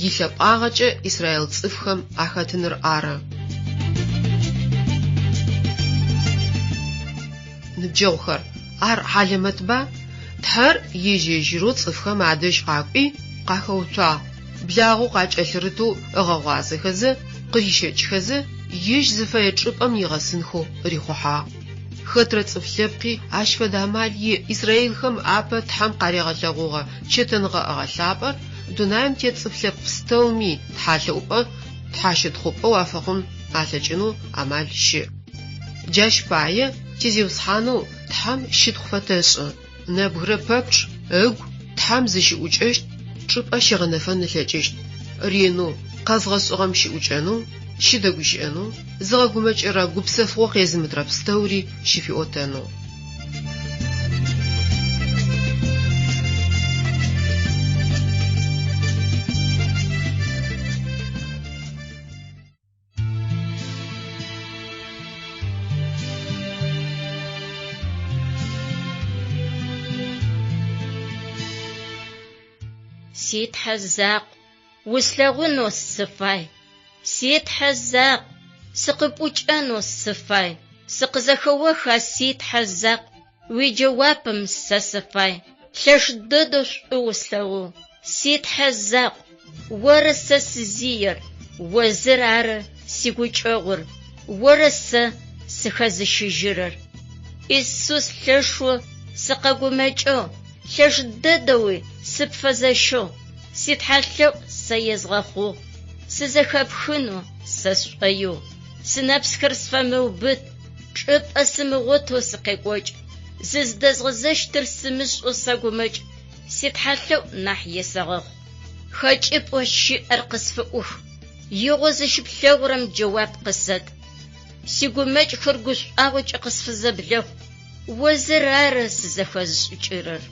илъэпӏагъэкӏэ израил цӏыфхэм ахэтыныр ары. Ныбджэгъухэр, ар хьалэмэтба? Тхьэр ежь-ежьырэу цӏыфхэм адэжь къакӏуи, къахэуцуагъ, благъэу къакӏэлъырытэу ыгъэгъуазэхэзэ, къырищэкӏхэзэ, ежь зыфэе чӏыпӏэм нигъэсынхэу рихъухьагъ. Хэтрэ цӏыф лъэпкъи ащ фэдэ амал иӏ. Израилхэм апэ Тхьэм къаригъэлъэгъугъэ чэтэнгъэӏэгъэ лъапӏэр дунаим тет цӏыф лъэпкъ пстэуми тхьалъэӏупӏэ, тхьащытхъупӏэу афэхъун алъэкӏынэу амал щыӏ. Джащ пае ти Зиусхьанэу Тхьэм щытхъу фэтэшӏы. Нэбгырэ пэпчъ ыгу Тхьэм зыщыӏукӏэщт чӏыпӏэ щигъэнэфэн ылъэкӏыщт, ренэу къэзгъэшӏыгъэм щыӏукӏэнэу, щыдэгущыӏэнэу, зыгъэгумэкӏырэ гупсэфыгъо къезымытырэ пстэури щыфиӏотэнэу. Си Тхьэ закъу, услъэгъунэу сыфай. Си Тхьэ закъу, сыкъыпӏукӏэнэу сыфай. Сыкъызэхэоха, си Тхьэ закъу, уиджэуапым сэ сыфай. Лъэш дэдэу шӏу услъэгъугъ, си Тхьэ закъу, оры сэ сызиер, о зыр ары сигукӏэгъур, оры сэ сыхэзыщыжьырэр. Исус лъэшэу сыкъэгумэкӏыгъ, лъэш дэдэуи сыпфэзэщыгъ, ситхьэлъэӏу сэ езгъэхъугъ, сызэхэпхынэу сэ сшӏоигъу. Сынэпсхэр сфэмыубыт, чӏыпӏэ сымыгъотэу сыкъекӏокӏ, зыздэзгъэзэщтыр сымышӏэу сэгумэкӏ, ситхьэлъэӏу нахь есэгъэхъу. Хэкӏыпӏэу щыӏэр къысфыӏух, игъо зыщыплъэгъурэм джэуап къысэт. Сигумэкӏхэр гушӏуагъокӏэ къысфызэблэхъу, о зыр ары сызэхэзышӏыкӏырэр.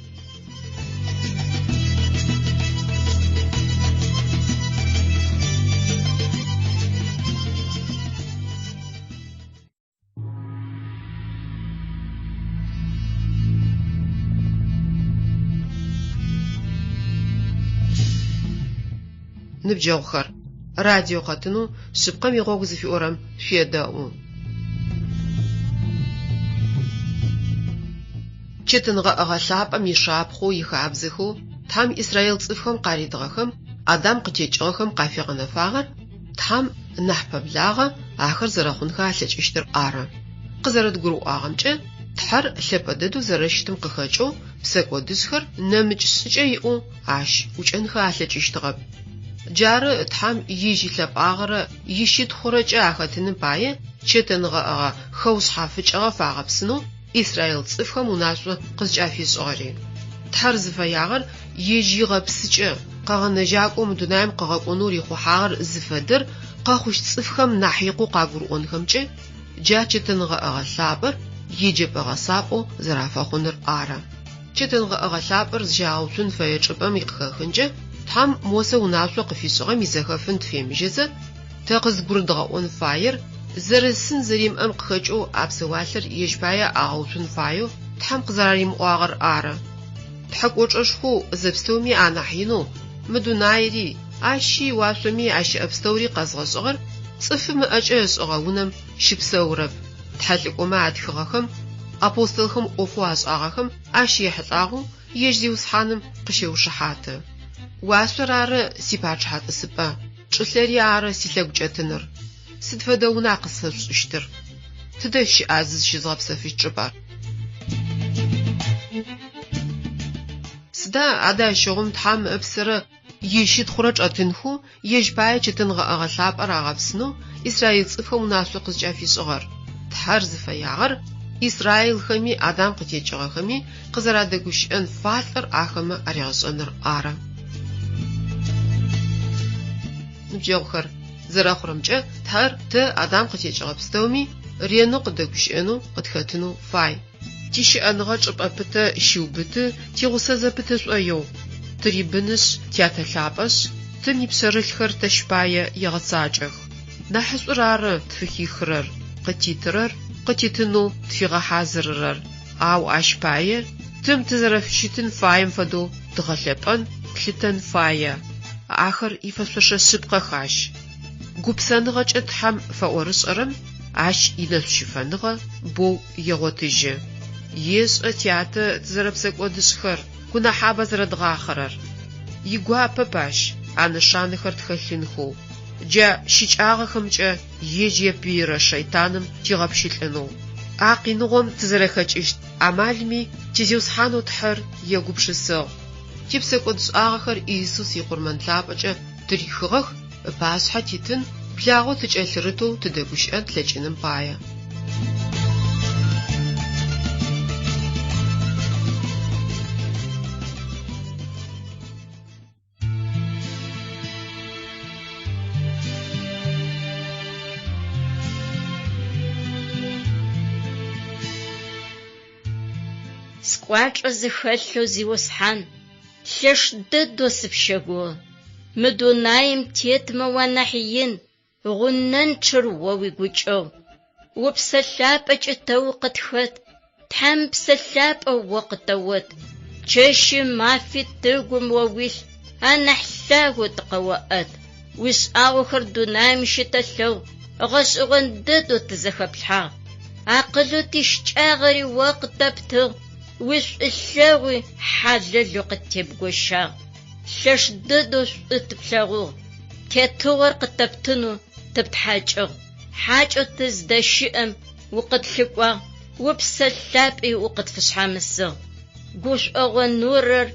Ныбджэгъухэр, радио къэтынэу Шъыпкъэм игъогу зыфиӏорэм шъуедэӏу. Чэтэнгъэӏэгъэ лъапӏэм ишапхъэу, ихабзэхэу Тхьэм Израил цӏыфхэм къаритыгъэхэм Адам къытекӏыгъэхэм къафигъэнэфагъэр Тхьэм нахь пэблагъэ ахэр зэрэхъунхэ алъэкӏыщтыр ары. Къызэрэдгурыӏуагъэмкӏэ, Тхьэр лъэпӏэ дэдэу зэрэщытым къыхэкӏэу псэкӏодышӏхэр нэмыкӏ шӏыкӏэ иӏэу ащ ӏукӏэнхэ алъэкӏыщтыгъэп. Джары Тхьэм ежь илъэпӏагъэрэ ищытхъурэкӏэ ахэтыным пае чэтэнгъэӏэгъэ хэушъхьафыкӏыгъэ фагъэпсынэу Израил цӏыфхэм унашъо къызкӏафишӏыгъэри. Тхьэр зыфэягъэр ежь игъэпсыкӏэ, Къэгъэнэжьакӏоу мы дунаим къыгъэкӏонэу рихъухьагъэр зыфэдэр къэхъущт цӏыфхэм нахь икъоу къагурыӏонхэмкӏэ, джа чэтэнгъэӏэгъэ лъапӏэр еджэпӏэ-гъэсапӏэу зэрафэхъуныр ары. Чэтэнгъэӏэгъэ лъапӏэр зыщагъэуцун фэе чӏыпӏэм икъыхэхынкӏэ Тхьэм Мосэ унашъо къыфишӏыгъэм изэхэфын тыфемыжьэзэ, тэ къызгурыдгъэӏон фаер, зэрысын зэримыӏэм къыхэкӏэу а псэуалъэр ежь пае агъэуцун фаеу Тхьэм къызэраримыӏуагъэр ары. Тхьэ кӏочӏэшхоу зэпстэуми анахь инэу мы дунаири, ащи уашъоми ащыӏэ пстэури къэзгъэшӏыгъэр цӏыфым ыӏэкӏэ ышӏыгъэ унэм щыпсэурэп. Тхьэлӏыкӏомэ атхыгъэхэм, апостолхэм ӏофэу ашӏагъэхэм ащ ехьылӏагъэу ежь Зиусхьаным къыщеушыхьаты. Уашъор ары сипачъыхьэ тӏысыпӏэ, чӏылъэри ары силъэгукӏэтыныр. Сыд фэдэ уна къысфэшъушӏыщтыр? Тыдэ щыӏа зызщызгъэпсэфыщт чӏыпӏэр? Сыда адэ ащыгъум Тхьэм ыпсэрэ ищытхъурэ чӏэтынхэу, ежь пае чэтэнгъэӏэгъэ лъапӏэр агъэпсынэу Израил цӏыфхэм унашъо къызкӏафишӏыгъэр? Тхьэр зыфэягъэр Исраилхэми Адам къытекӏыгъэхэми къызэрадэгущыӏэн фалӏэр ахэмэ аригъэшӏэныр ары. Ныбджэгъухэр, зэрэхъурэмкӏэ, Тхьэр тэ, Адам къытекӏыгъэ пстэуми, ренэу къыддэгущыӏэнэу, къытхэтынэу фай. Тищыӏэныгъэ чӏыпӏэ пытэ щиубыты, тигъусэ зэпыты шӏоигъу. Тырибынышъ, тятэ лъапӏэшъ, тым ипшъэрылъхэр тэщ пае егъэцакӏэх. Нахьышӏур ары тфыхихырэр, къытитырэр, къытитынэу тфигъэхьазырырэр. Ау ащ пае тым тызэрэфыщытын фаем фэдэу дгъэлъэпӏэн, тлъытэн фае. Ахэр ифэшъошэ шъыпкъэх ащ. Гупсэныгъэкӏэ Тхьэм фэӏорышӏэрэм ащ инэшӏущыфэныгъэ боу егъотыжьы. Ешӏэ тятэ тызэрэпсэкӏодышӏхэр, гунахьабэ зэрэдгъахъэрэр. Игуапэп ащ а нэшанэхэр тхэлъынхэу, джа щыкӏагъэхэмкӏэ ежь епыирэ шэйтаным тигъэпщылӏынэу. А къиныгъом тызэрэхэкӏыщт амалми ти Зиусхьанэу Тхьэр егупшысыгъ. Типсэкӏодшӏагъэхэр Иисус икъурмэн лъапӏэкӏэ ттырихыгъэх, ыпашъхьэ титын, благъэу тыкӏэлъырытэу тыдэгущыӏэн тлъэкӏыным пае. Скӏуачӏэ зыхэлъэу Зиусхьан, лъэш дэдэу сыпщэгугъы. Мы дунаим тетмэ уанахь ин, гъунэнчъэр о уигукӏэгъу. О Псэ Лъапӏэкӏэ тэ укъытхэт, Тхьэм Псэ Лъапӏэ о къытэот. Чэщи мафи тыгум о уилъ, анахь лъагэу тыкъэоӏэт. Уишӏагъохэр дунаим щытэлъэгъу, гъэшӏэгъон дэдэу тызэхэплъхьагъ. Акъылэу тищыкӏагъэри о къытэптыгъ, уишӏулъэгъуи хьалэлэу къыттебгощагъ. Лъэш дэдэу шӏу тыплъэгъугъ, тетыгъор къытэптынэу тыптхьакӏыгъ. Хьакӏэу тыздэщыӏэм укъытлъыкӏуагъ, о Псэ Лъапӏи укъытфышъхьамысыгъ. Гушӏогъо нурэр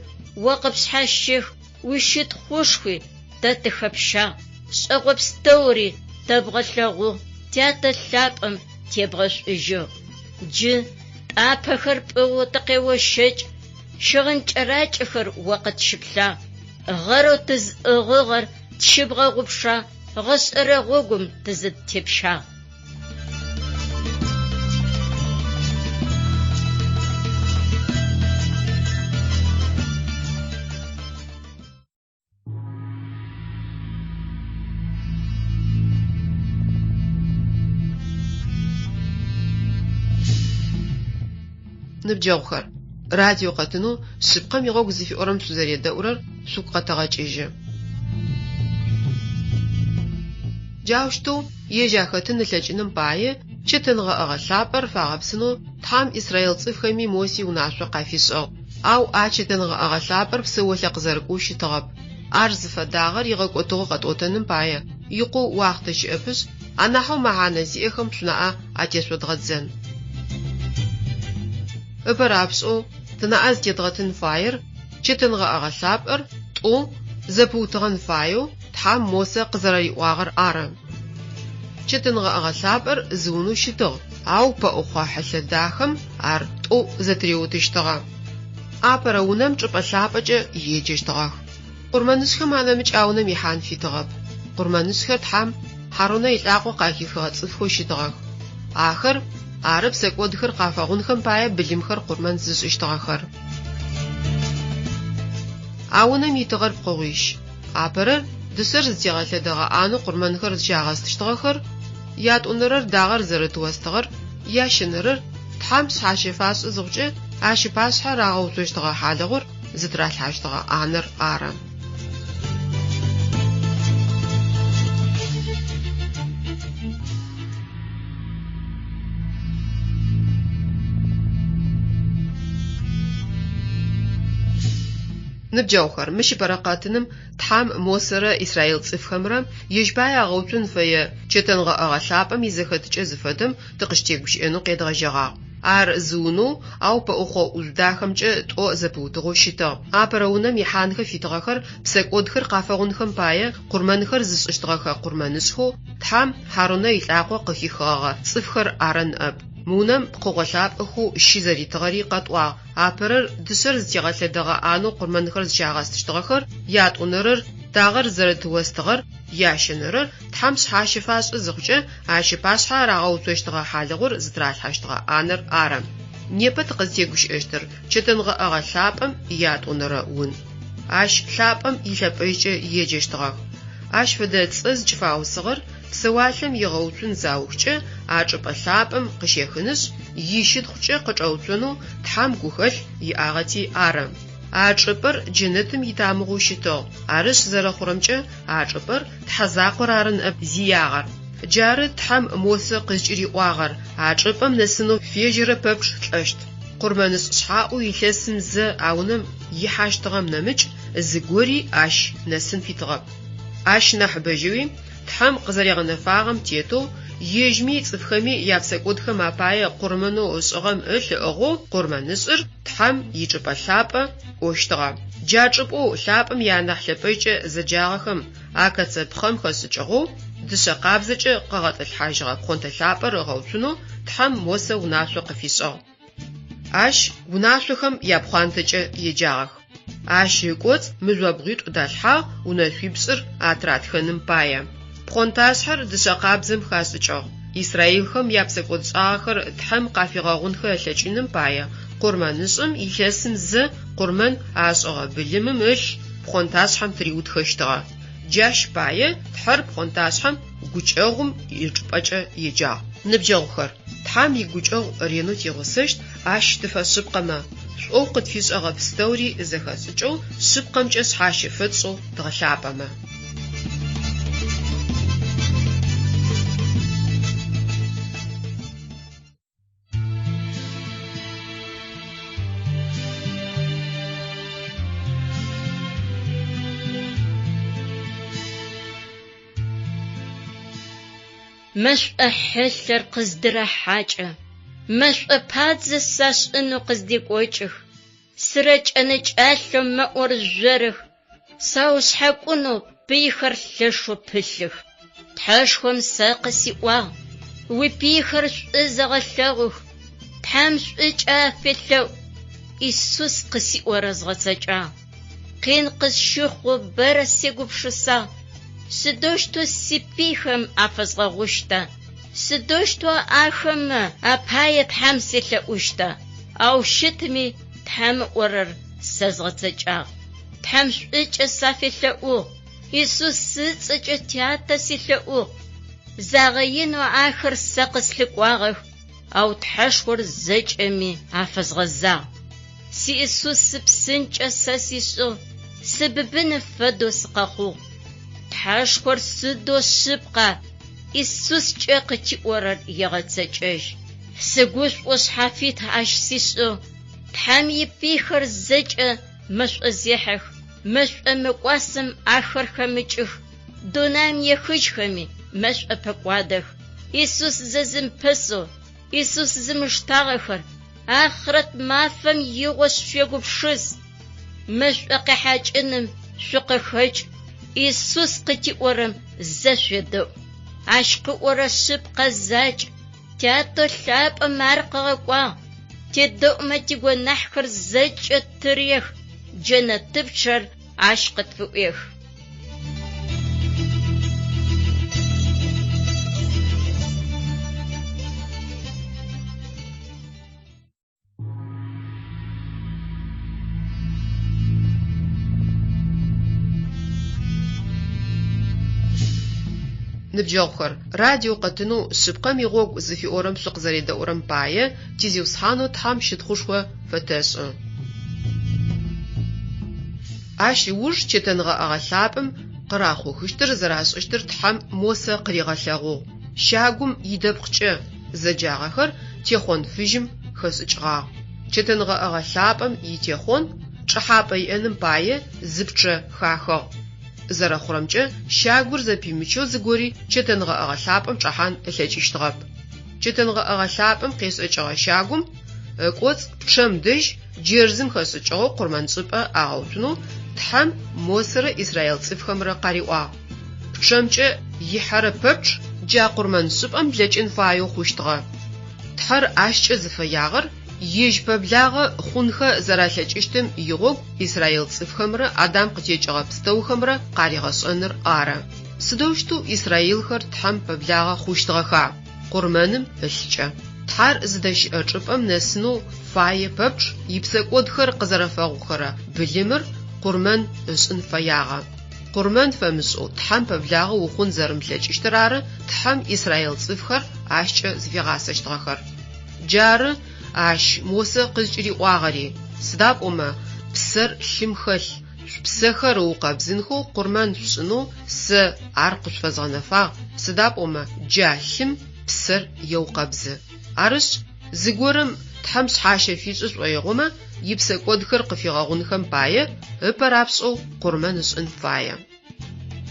о къыпшъхьащех, уищытхъушхуи тэ тыхэпщагъ, шӏэгъо пстэури тэбгъэлъэгъугъ, Тятэ лъапӏэм тебгъэшӏужьыгъ. Джы тӏапэхэр пӏыгъэу тыкъеощэкӏ, щыгъын кӏэракӏэхэр о къытщыплъагъ, гъэрэу тызӏыгъыгъэр тщыбгъэгъупшагъ, гъэшӏэрэ гъогум тызыдтепщагъ. Ныбджэгъухэр, радио къэтынэу Шъыпкъэм игъогу зыфиӏорэм шъузэредэӏурэр шъугу къэтэгъэкӏыжьы. Джаущтэу ежь ахэтын ылъэкӏыным пае, чэтэнгъэӏэгъэ лъапӏэр фагъэпсынэу Тхьэм израил цӏыфхэми Моси унашъо къафишӏыгъ. Ау а чэтэнгъэӏэгъэ лъапӏэр псэолъэ къызэрыкӏоу щытыгъэп. Ар зыфэдагъэр игъэкӏотыгъэу къэтӏотэным пае икъоу уахътэ щыӏэпышъ, анахьэу мэхьанэ зиӏэхэм шъунаӏэ атешъодгъэдзэн. Ыпэрапшӏэу тынаӏэ зытедгъэтын фаер чэтэнгъэӏэгъэ лъапӏэр тӏо зэпыутыгъэн фаеу Тхьэм Мосэ къызэрэриӏуагъэр ары. Чэтэнгъэӏэгъэ лъапӏэр зы унэу щытыгъ, ау пэӏухъо хьылъэ дахэм ар тӏоу зэтыриутыщтыгъэ. Апэрэ унэм чӏыпӏэ лъапӏэкӏэ еджэщтыгъэх. Къурмэнышӏхэм анэмыкӏ а унэм ихьан фитыгъэп. Къурмэнышӏхэр Тхьэм Хьарунэ илӏакъо къахихыгъэ цӏыфхэу щытыгъэх. Ахэр ары псэкӏодхэр къафэгъунхэм пае былымхэр къурмэн зышӏыщтыгъэхэр. А унэм итыгъэр пкъыгъуищ. Апэрэр, дышъэр зытегъэлъэдэгъэ ӏанэу къурмэнхэр зыщагъэстыщтыгъэхэр, ятӏонэрэр дагъэр зэрыт остыгъэр, ящэнэрэр, Тхьэм шъхьащэ фашӏы зыхъукӏэ, ащ ыпашъхьэ рагъэуцощтыгъэ хьалыгъур зытыралъхьащтыгъэ ӏанэр ары. Ныбджэгъухэр, мыщ ыпэрэ къэтыным Тхьэм Мосэрэ израил цӏыфхэмрэ ежь пае агъэуцун фэе чэтэнгъэӏэгъэ лъапӏэм изэхэтыкӏэ зыфэдэм тыкъыщытегущыӏэнэу къедгъэжьэгъагъ. Ар зы унэу, ау пэӏухъо ӏужъу дахэмкӏэ тӏо зэпыутыгъэу щытыгъ. Апэрэ унэм ихьанхэ фитыгъэхэр псэкӏодхэр къафэгъунхэм пае къурмэнхэр зышӏыщтыгъэхэ къурмэнышӏхэу Тхьэм Хьарунэ илӏакъо къыхихыгъэгъэ цӏыфхэр ары ныӏэп. Мы унэм пкъыгъо лъапӏэхэу щы зэритыгъэри къэтӏуагъ. Апэрэр, дышъэр зытегъэлъэдэгъэ ӏанэу къурмэнхэр зыщагъэстыщтыгъэхэр, ятӏонэрэр, дагъэр зэрыт остыгъэр, ящэнэрэр, Тхьэм шъхьащэ фашӏы зыхъукӏэ, ащ ыпашъхьэ рагъэуцощтыгъэ хьалыгъур зытыралъхьэщтыгъэ ӏанэр ары. Непэ тыкъызтегущыӏэщтыр чэтэнгъэӏэгъэ лъапӏэм иятӏонэрэ ун. Ащ лъапӏэм илъэпӏэжькӏэ еджэщтыгъэх. Ащ фэдэ цӏэ зыкӏыфаусыгъэр псэуалъэм игъэуцун заухкӏэ а чӏыпӏэ лъапӏэм къыщехынышъ, ищытхъукӏэ къычӏэуцонэу Тхьэм гухэлъ иӏагъэти ары. А чӏыпӏэр джэнэтым итамыгъэу щытыгъ, арышъ, зэрэхъурэмкӏэ, а чӏыпӏэр Тхьэ закъор ары ныӏэп зиягъэр. Джары Тхьэм Мосэ къызкӏыриӏуагъэр, А чӏыпӏэм нэсынэу фежьэрэ пэпчъ лӏэщт. Къурмэнышӏ шъхьаӏэу илъэсым зэ а унэм ихьащтыгъэм нэмыкӏ зыгори ащ нэсын фитыгъэп. Ащ нахьыбэжьэуи, Тхьэм къызэригъэнэфагъэм тетэу, ежьми цӏыфхэми япсэкӏодхэм апае къурмэнэу ышӏыгъэм ылъ ыӏыгъэу къурмэнышӏыр Тхьэм ичӏыпӏэ лъапӏэ кӏощтыгъэ. Джа чӏыпӏэу лъапӏэм ианахь лъэпӏэжькӏэ зэджагъэхэм акэцэ пхъэм хэшӏыкӏыгъэу, дышъэ къабзэкӏэ къэгъэтӏылъхьажьыгъэ пхъонтэ лъапӏэр ыгъэуцунэу Тхьэм Мосэ унашъо къыфишӏыгъ. Ащ унашъохэм япхъуантэкӏэ еджагъэх. Ащ ыкӏоцӏ мыжъобгъуитӏу далъхьагъ унэшъуипшӏыр атыратхэным пае. Пхъонташъхьэр дышъэ къабзэм хашӏыкӏыгъ. Исраилхэм япсэкӏодшӏагъэхэр Тхьэм къафигъэгъунхэ ылъэкӏыным пае къурмэнышӏым илъэсым зэ къурмэн ашӏыгъэ былымым ылъ пхъонташъхьэм тыриутхэщтыгъэ. Джащ пае Тхьэр пхъонташъхьэм гукӏэгъум ичӏыпӏэкӏэ еджагъ. Ныбджэгъухэр, Тхьэм игукӏэгъу ренэу тигъусэщт, Ащ тыфэшъыпкъэмэ, шӏоу къытфишӏэгъэ пстэури зэхэшӏыкӏэу, шъыпкъэмкӏэ шъхьащэ фэтшӏэу дгъэлъапӏэмэ. Мэшӏо хьылъэр къыздырахьакӏы, Мэшӏо падзэ сашӏынэу къыздекӏокӏых, Сырэкӏэнэкӏалъэу мэӏоржъорых, Саушъхьакӏунэу пыйхэр лъэшэу пылъых. Тхьэшхом сэ къысиӏуагъ, Уипыйхэр шӏу зэгъэлъэгъух, Тхьэм шӏукӏэ афелъэӏу. Исус къысиӏорэр згъэцэкӏагъ. Къин къысщыхъоу бэрэ сегупшысагъ, Сыдэущтэу сипыйхэм афэзгъэгъущта? Сыдэущтэу ахэмэ апае Тхьэм селъэӏущта? Ау щытми, Тхьэм ыӏорэр сэ згъэцэкӏагъ. Тхьэм шӏукӏэ сафелъэӏугъ, Исус ыцӏэкӏэ Тятэ селъэӏугъ. Загъэинэу ахэр сэ къыслъыкӏуагъэх, ау Тхьэшхор зэкӏэми афэзгъэзагъ. Си Исус псынкӏэ сэ сишӏыгъ, сыбыбыным фэдэу сыкъэхъугъ. Тхьэшхор сыдэу шъыпкъа, Исускӏэ къытиӏорэр егъэцэкӏэжь. Сыгушӏоу шъхьафит Ащ сишӏыгъ, Тхьэм ипыйхэр зэкӏэ мэшӏозехьэх, мэшӏо мыкӏуасэм ахэр хэмыкӏых, дунаим ехыжьхэми мэшӏо пэкӏуадэх. Исус зэзымыпэсэу, Исус зымыштагъэхэр, ахърэт мафэм игъо шъуегупшыс, мэшӏо къехьакӏыным шъукъыхэкӏ, Исус къытиӏорэм зэ шъуедэӏу. Ащ къыӏорэ шъыпкъэ закӏ, Тятэ лъапӏэм ар къыгъэкӏуагъ, тедэӏумэ тигонахьхэр зэкӏэ ттырех, джэнэтыпчъэр ащ къытфыӏуех. Ныбджэгъухэр, радио къэтынэу Шъыпкъэм игъогу зыфиӏорэм шъукъызэредэӏурэм пае ти Зиусхьанэу Тхьэм щытхъушхо фэтэшӏы. Ащ ыуж чэтэнгъэӏэгъэ лъапӏэм къырахъухыщтыр зэрашӏыщтыр Тхьэм Мосэ къыригъэлъэгъугъ. Щагум идэпкъкӏэ зэджагъэхэр техъон фыжьым хэшӏыкӏыгъагъ. Чэтэнгъэӏэгъэ лъапӏэм итехъон чӏэхьапӏэ иӏэным пае зы пчъэ хахыгъ. Зэрэхъурэмкӏэ, щагур зэпимычэу зыгори чэтэнгъэӏэгъэ лъапӏэм чӏэхьан ылъэкӏыщтыгъэп. Чэтэнгъэӏэгъэ лъапӏэм къешӏэкӏыгъэ щагум ыкӏоцӏ пчъэм дэжь джэрзым хэшӏыкӏыгъэу къурмэншӏыпӏэ агъэуцунэу Тхьэм Мосэрэ израил цӏыфхэмрэ къариӏуагъ. Пчъэмкӏэ ихьэрэ пэпчъ джа къурмэншӏыпӏэм блэкӏын фаеу хъущтыгъэ. Тхьэр ащкӏэ зыфэягъэр Ежь пэблагъэ хъунхэ зэралъэкӏыщтым игъогу израил цӏыфхэмрэ Адам къытекӏыгъэ пстэухэмрэ къаригъэшӏэныр ары. Сыдэущтэу израилхэр Тхьэм пэблагъэ хъущтыгъэха? Къурмэным ылъкӏэ. Тхьэр зыдэщыӏэ чӏыпӏэм нэсынэу фае пэпчъ ипсэкӏодхэр къызэрэфэгъухэрэ былымыр къурмэн ышӏын фэягъэ. Къурмэн фэмышӏэу Тхьэм пэблагъэ ухъун зэрымылъэкӏыщтыр ары Тхьэм израил цӏыфхэр ащкӏэ зыфигъасэщтыгъэхэр. Джары ащ Мосэ къызкӏыриӏуагъэри, сыда пӏомэ псэр лъым хэлъ, шъупсэхэр ыукъэбзынхэу къурмэн шъушӏынэу сэ ар къышъуфэзгъэнэфагъ, сыда пӏомэ джа лъым псэр еукъэбзы. Арышъ, зыгорэм Тхьэм шъхьащэ фишӏы шӏоигъомэ, ипсэкӏодхэр къыфигъэгъунхэм пае ыпэ рапшӏэу къурмэн ышӏын фае.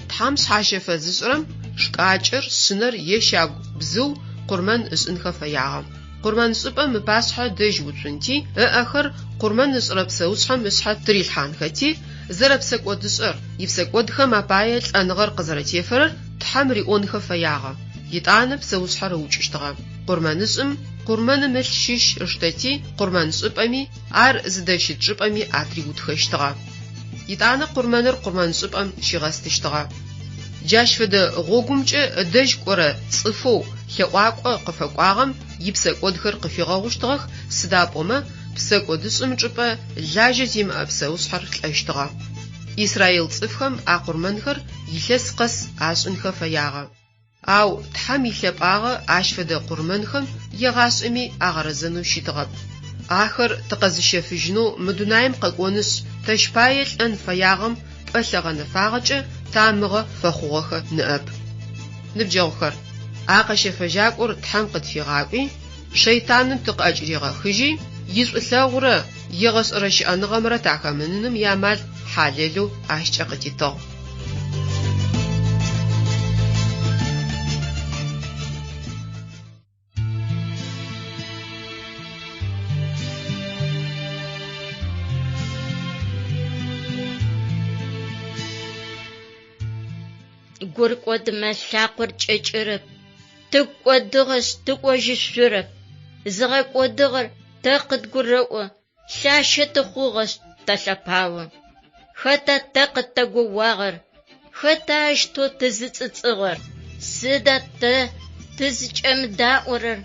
Тхьэм шъхьащэ фэзышӏырэм шкӏакӏэр, шъынэр е щагу бзыу къурмэн ышӏынхэ фэягъэ. Къурмэншӏыпӏэм ыпашъхьэ дэжь уцунти, ыӏэхэр къурмэн ышӏырэ псэушъхьэм ышъхьэ тырилъхьанхэти, зэрэпсэкӏодышӏэр, ипсэкӏодхэм апае лӏэныгъэр къызэрэтефэрэр Тхьэм риӏонхэ фэягъэ. Етӏанэ псэушъхьэр ыукӏыщтыгъэ. Къурмэнышӏым къурмэным ылъ щыщ ыштэти, къурмэншӏыпӏэми, ар зыдэщыт чӏыпӏэми атыриутхэщтыгъэ. Етӏанэ къурмэныр къурмэншӏыпӏэм щигъэстыщтыгъэ. Джащ фэдэ гъогумкӏэ ыдэжь кӏорэ цӏыфэу лъэӏуакӏо къыфэкӏуагъэм ипсэкӏодхэр къыфигъэгъущтыгъэх, сыда пӏомэ псэкӏодышӏым ычӏыпӏэ лажьэ зимыӏэ псэушъхьэр лӏэщтыгъэ. Израил цӏыфхэм а къурмэнхэр илъэс къэс ашӏынхэ фэягъэ. Ау Тхьэм илъэпӏагъэ ащ фэдэ къурмэнхэм егъашӏэми агъэрэзэнэу щытыгъэп. Ахэр тыкъэзыщэфыжьынэу мы дунаим къэкӏонышъ, тэщ пае лӏэн фэягъэм пӏэлъэ гъэнэфагъэкӏэ тамыгъэ фэхъугъэхэ ныӏэп. Ныбджэгъухэр, а къэщэфэжьакӏор Тхьэм къытфигъакӏуи, шэйтаным тыкъыӏэкӏыригъэхыжьи, ишӏулъэгъурэ егъэшӏэрэ щыӏэныгъэмрэ тахэмыныным иамал хьалэлэу ащкӏэ къытитыгъ. Гур кӏодымэ лъакъор кӏэкӏырэп, Тыгу кӏодыгъэшъ тыкӏожьышъурэп. Зыгъэкӏодыгъэр тэ къыдгурэӏо, Лъащэ тыхъугъэшъ тэлъэпао. Хэта тэ къыттэгоуагъэр, Хэта аущтэу тызыцӏыцӏыгъэр? Сыда тэ тызыкӏэмыдаӏорэр,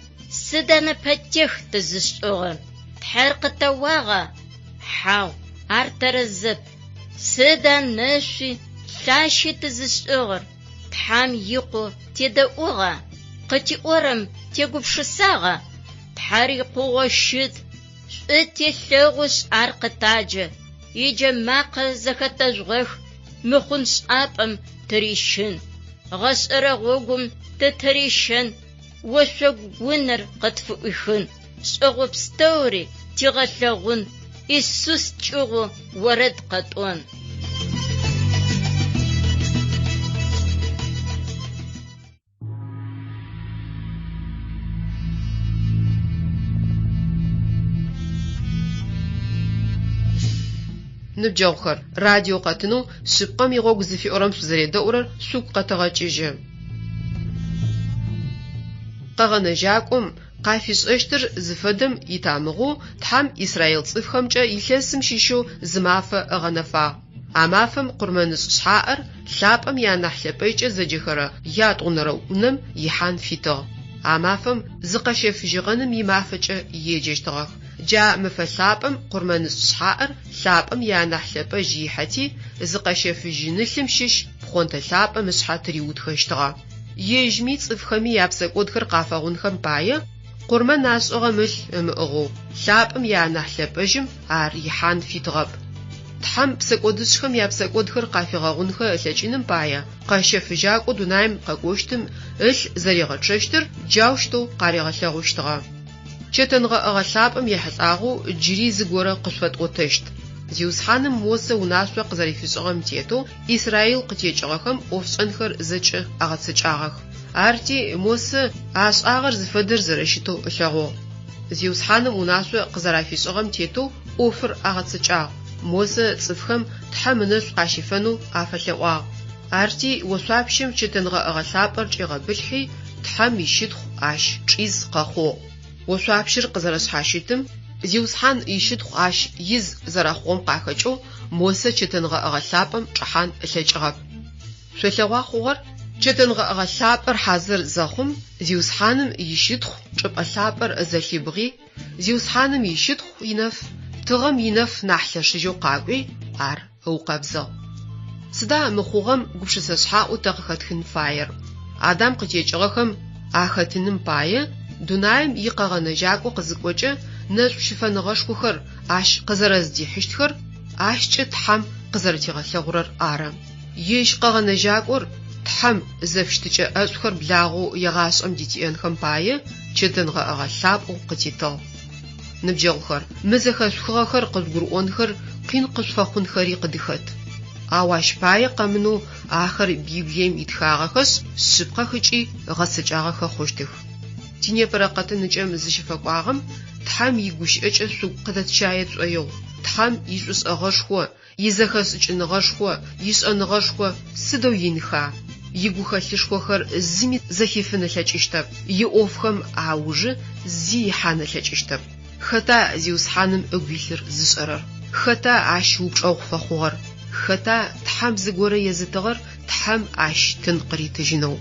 Сыда нэпэтех тызышӏыгъэр? Тхьэр къытэуагъа? Хьау, ар тэрэзэп. Сыда нэшъуи лъащи тызышӏыгъэр? Тхьэм икъоу тедэӏугъа? Къытиӏорэм тегупшысагъа? Тхьэр икъугъэу щыт, Шӏу телъэгъушъ ар къытаджэ, Иджэмакъэ зэхэтэжъугъэх, Мыхъун шӏапӏэм тырищын, Гъэшӏэрэ гъогум тытырищэн, Ошъогу унэр къытфыӏуихын, Шӏэгъо пстэури тигъэлъэгъун, Исус кӏыгъоу орэд къэтӏон. Ныбджэгъухэр, радио къэтынэу Шъыпкъэм игъогу зыфиӏорэм шъузэредэӏурэр шъугу къэтэгъэкӏыжьы. Къэгъэнэжьакӏом къафишӏэщтыр зыфэдэм итамыгъэу Тхьэм израил цӏыфхэмкӏэ илъэсым щыщэу зы мафэ ыгъэнэфагъ. А мафэм къурмэнышӏ шъхьаӏэр лъапӏэм ианахь лъэпӏэжькӏэ зэджэхэрэ ятӏонэрэ унэм ихьан фитыгъ. А мафэм зыкъэщэфыжьыгъэным имафэкӏэ еджэщтыгъэх. Джа мэфэ лъапӏэм къурмэнышӏ шъхьаӏэр лъапӏэм ианахь лъэпӏэжь ихьэти, зыкъэщэфыжьынылъым щыщ пхъонтэ лъапӏэм ышъхьэ тыриутхэщтыгъэ. Ежьми цӏыфхэми япсэкӏодхэр къафэгъунхэм пае, къурмэн ашӏыгъэм ылъ ымыӏыгъэу, лъапӏэм ианахь лъэпӏэжьым ар ихьан фитыгъэп. Тхьэм псэкӏодышӏхэм япсэкӏодхэр къафигъэгъунхэ ылъэкӏыным пае, къэщэфыжьакӏоу дунаим къэкӏощтым ылъ зэригъэчъэщтыр джаущтэу къаригъэлъэгъущтыгъэ. Чэтэнгъэӏэгъэ лъапӏэм ехьылӏагъэу джыри зыгорэ къышъуфэтӏотэщт. Зиусхьаным Мосэ унашъо къызэрифишӏыгъэм тетэу Израил къытекӏыгъэхэм ӏофшӏэнхэр зэкӏэ агъэцэкӏагъэх. Арти, Мосэ ашӏагъэр зыфэдэр зэрэщытэу ылъэгъугъ. Зиусхьаным унашъо къызэрафишӏыгъэм тетэу ӏофыр агъэцэкӏагъ. Мосэ цӏыфхэм Тхьэм ынэшӏу къащифэнэу афэлъэӏуагъ. Арти, ошъуапщэм чэтэнгъэӏэгъэ лъапӏэр чӏигъэбылъхьи, Тхьэм ищытхъу ащ чӏиз къэхъугъ. Ошъуапщэр къызэрэшъхьащытым, Зиусхьан ищытхъу ащ из зэрэхъугъэм къахэкӏэу Мосэ чэтэнгъэӏэгъэ лъапӏэм чӏэхьан ылъэкӏыгъэп. Шъолъэгъуа хъугъэр? Чэтэнгъэӏэгъэ лъапӏэр хьазыр зэхъум, Зиусхьаным ищытхъу чӏыпӏэ лъапӏэр зэлъибгъи, Зиусхьаным ищытхъу инэф, тыгъэм инэф нахь лъэшыжьэу къакӏуи, ар ыукъэбзыгъ. Сыда мы хъугъэм гупшысэ шъхьаӏэу тэ къыхэтхын фаер? Адам къытекӏыгъэхэм ахэтыным пае дунаим и Къэгъэнэжьакӏо къызыкӏокӏэ нэшӏу щыфэныгъэшхохэр ащ къызэрэздихьыщтхэр ащкӏэ Тхьэм къызэрэтигъэлъэгъурэр ары. Ежь Къэгъэнэжьакӏор Тхьэм зэфыщытыкӏэ ӏэшӏухэр благъэу егъашӏэм дытиӏэнхэм пае чэтэнгъэӏэгъэ лъапӏэу къытитыгъ. Ныбджэгъухэр, мы зэхэшъухыгъэхэр къыжъугурыӏонхэр къин къышъуфэхъунхэри къыдыхэт. Ау ащ пае къэмынэу ахэр Библием итхагъэхэшъ, шъыпкъэх ыкӏи гъэцэкӏагъэхэ хъущтых. Тинепэрэ къэтыныкӏэм зыщыфэкӏуагъэм Тхьэм игущыӏэкӏэ шъугу къыдэтщае тшӏоигъу, Тхьэм ишӏушӏэгъэшхо, Изэхэшӏыкӏыныгъэшхо, ишӏэныгъэшхо сыдэу инха! Игухэлъышхохэр зыми зэхифын ылъэкӏыщтэп, иӏофхэм аужы зи ихьан ылъэкӏыщтэп. Хэта Зиусхьаным ыгу илъыр зышӏэрэр? Хэта ащ упчӏэгъу фэхъугъэр? Хэта Тхьэм зыгорэ езытыгъэр Тхьэм ащ тын къыритыжьынэу?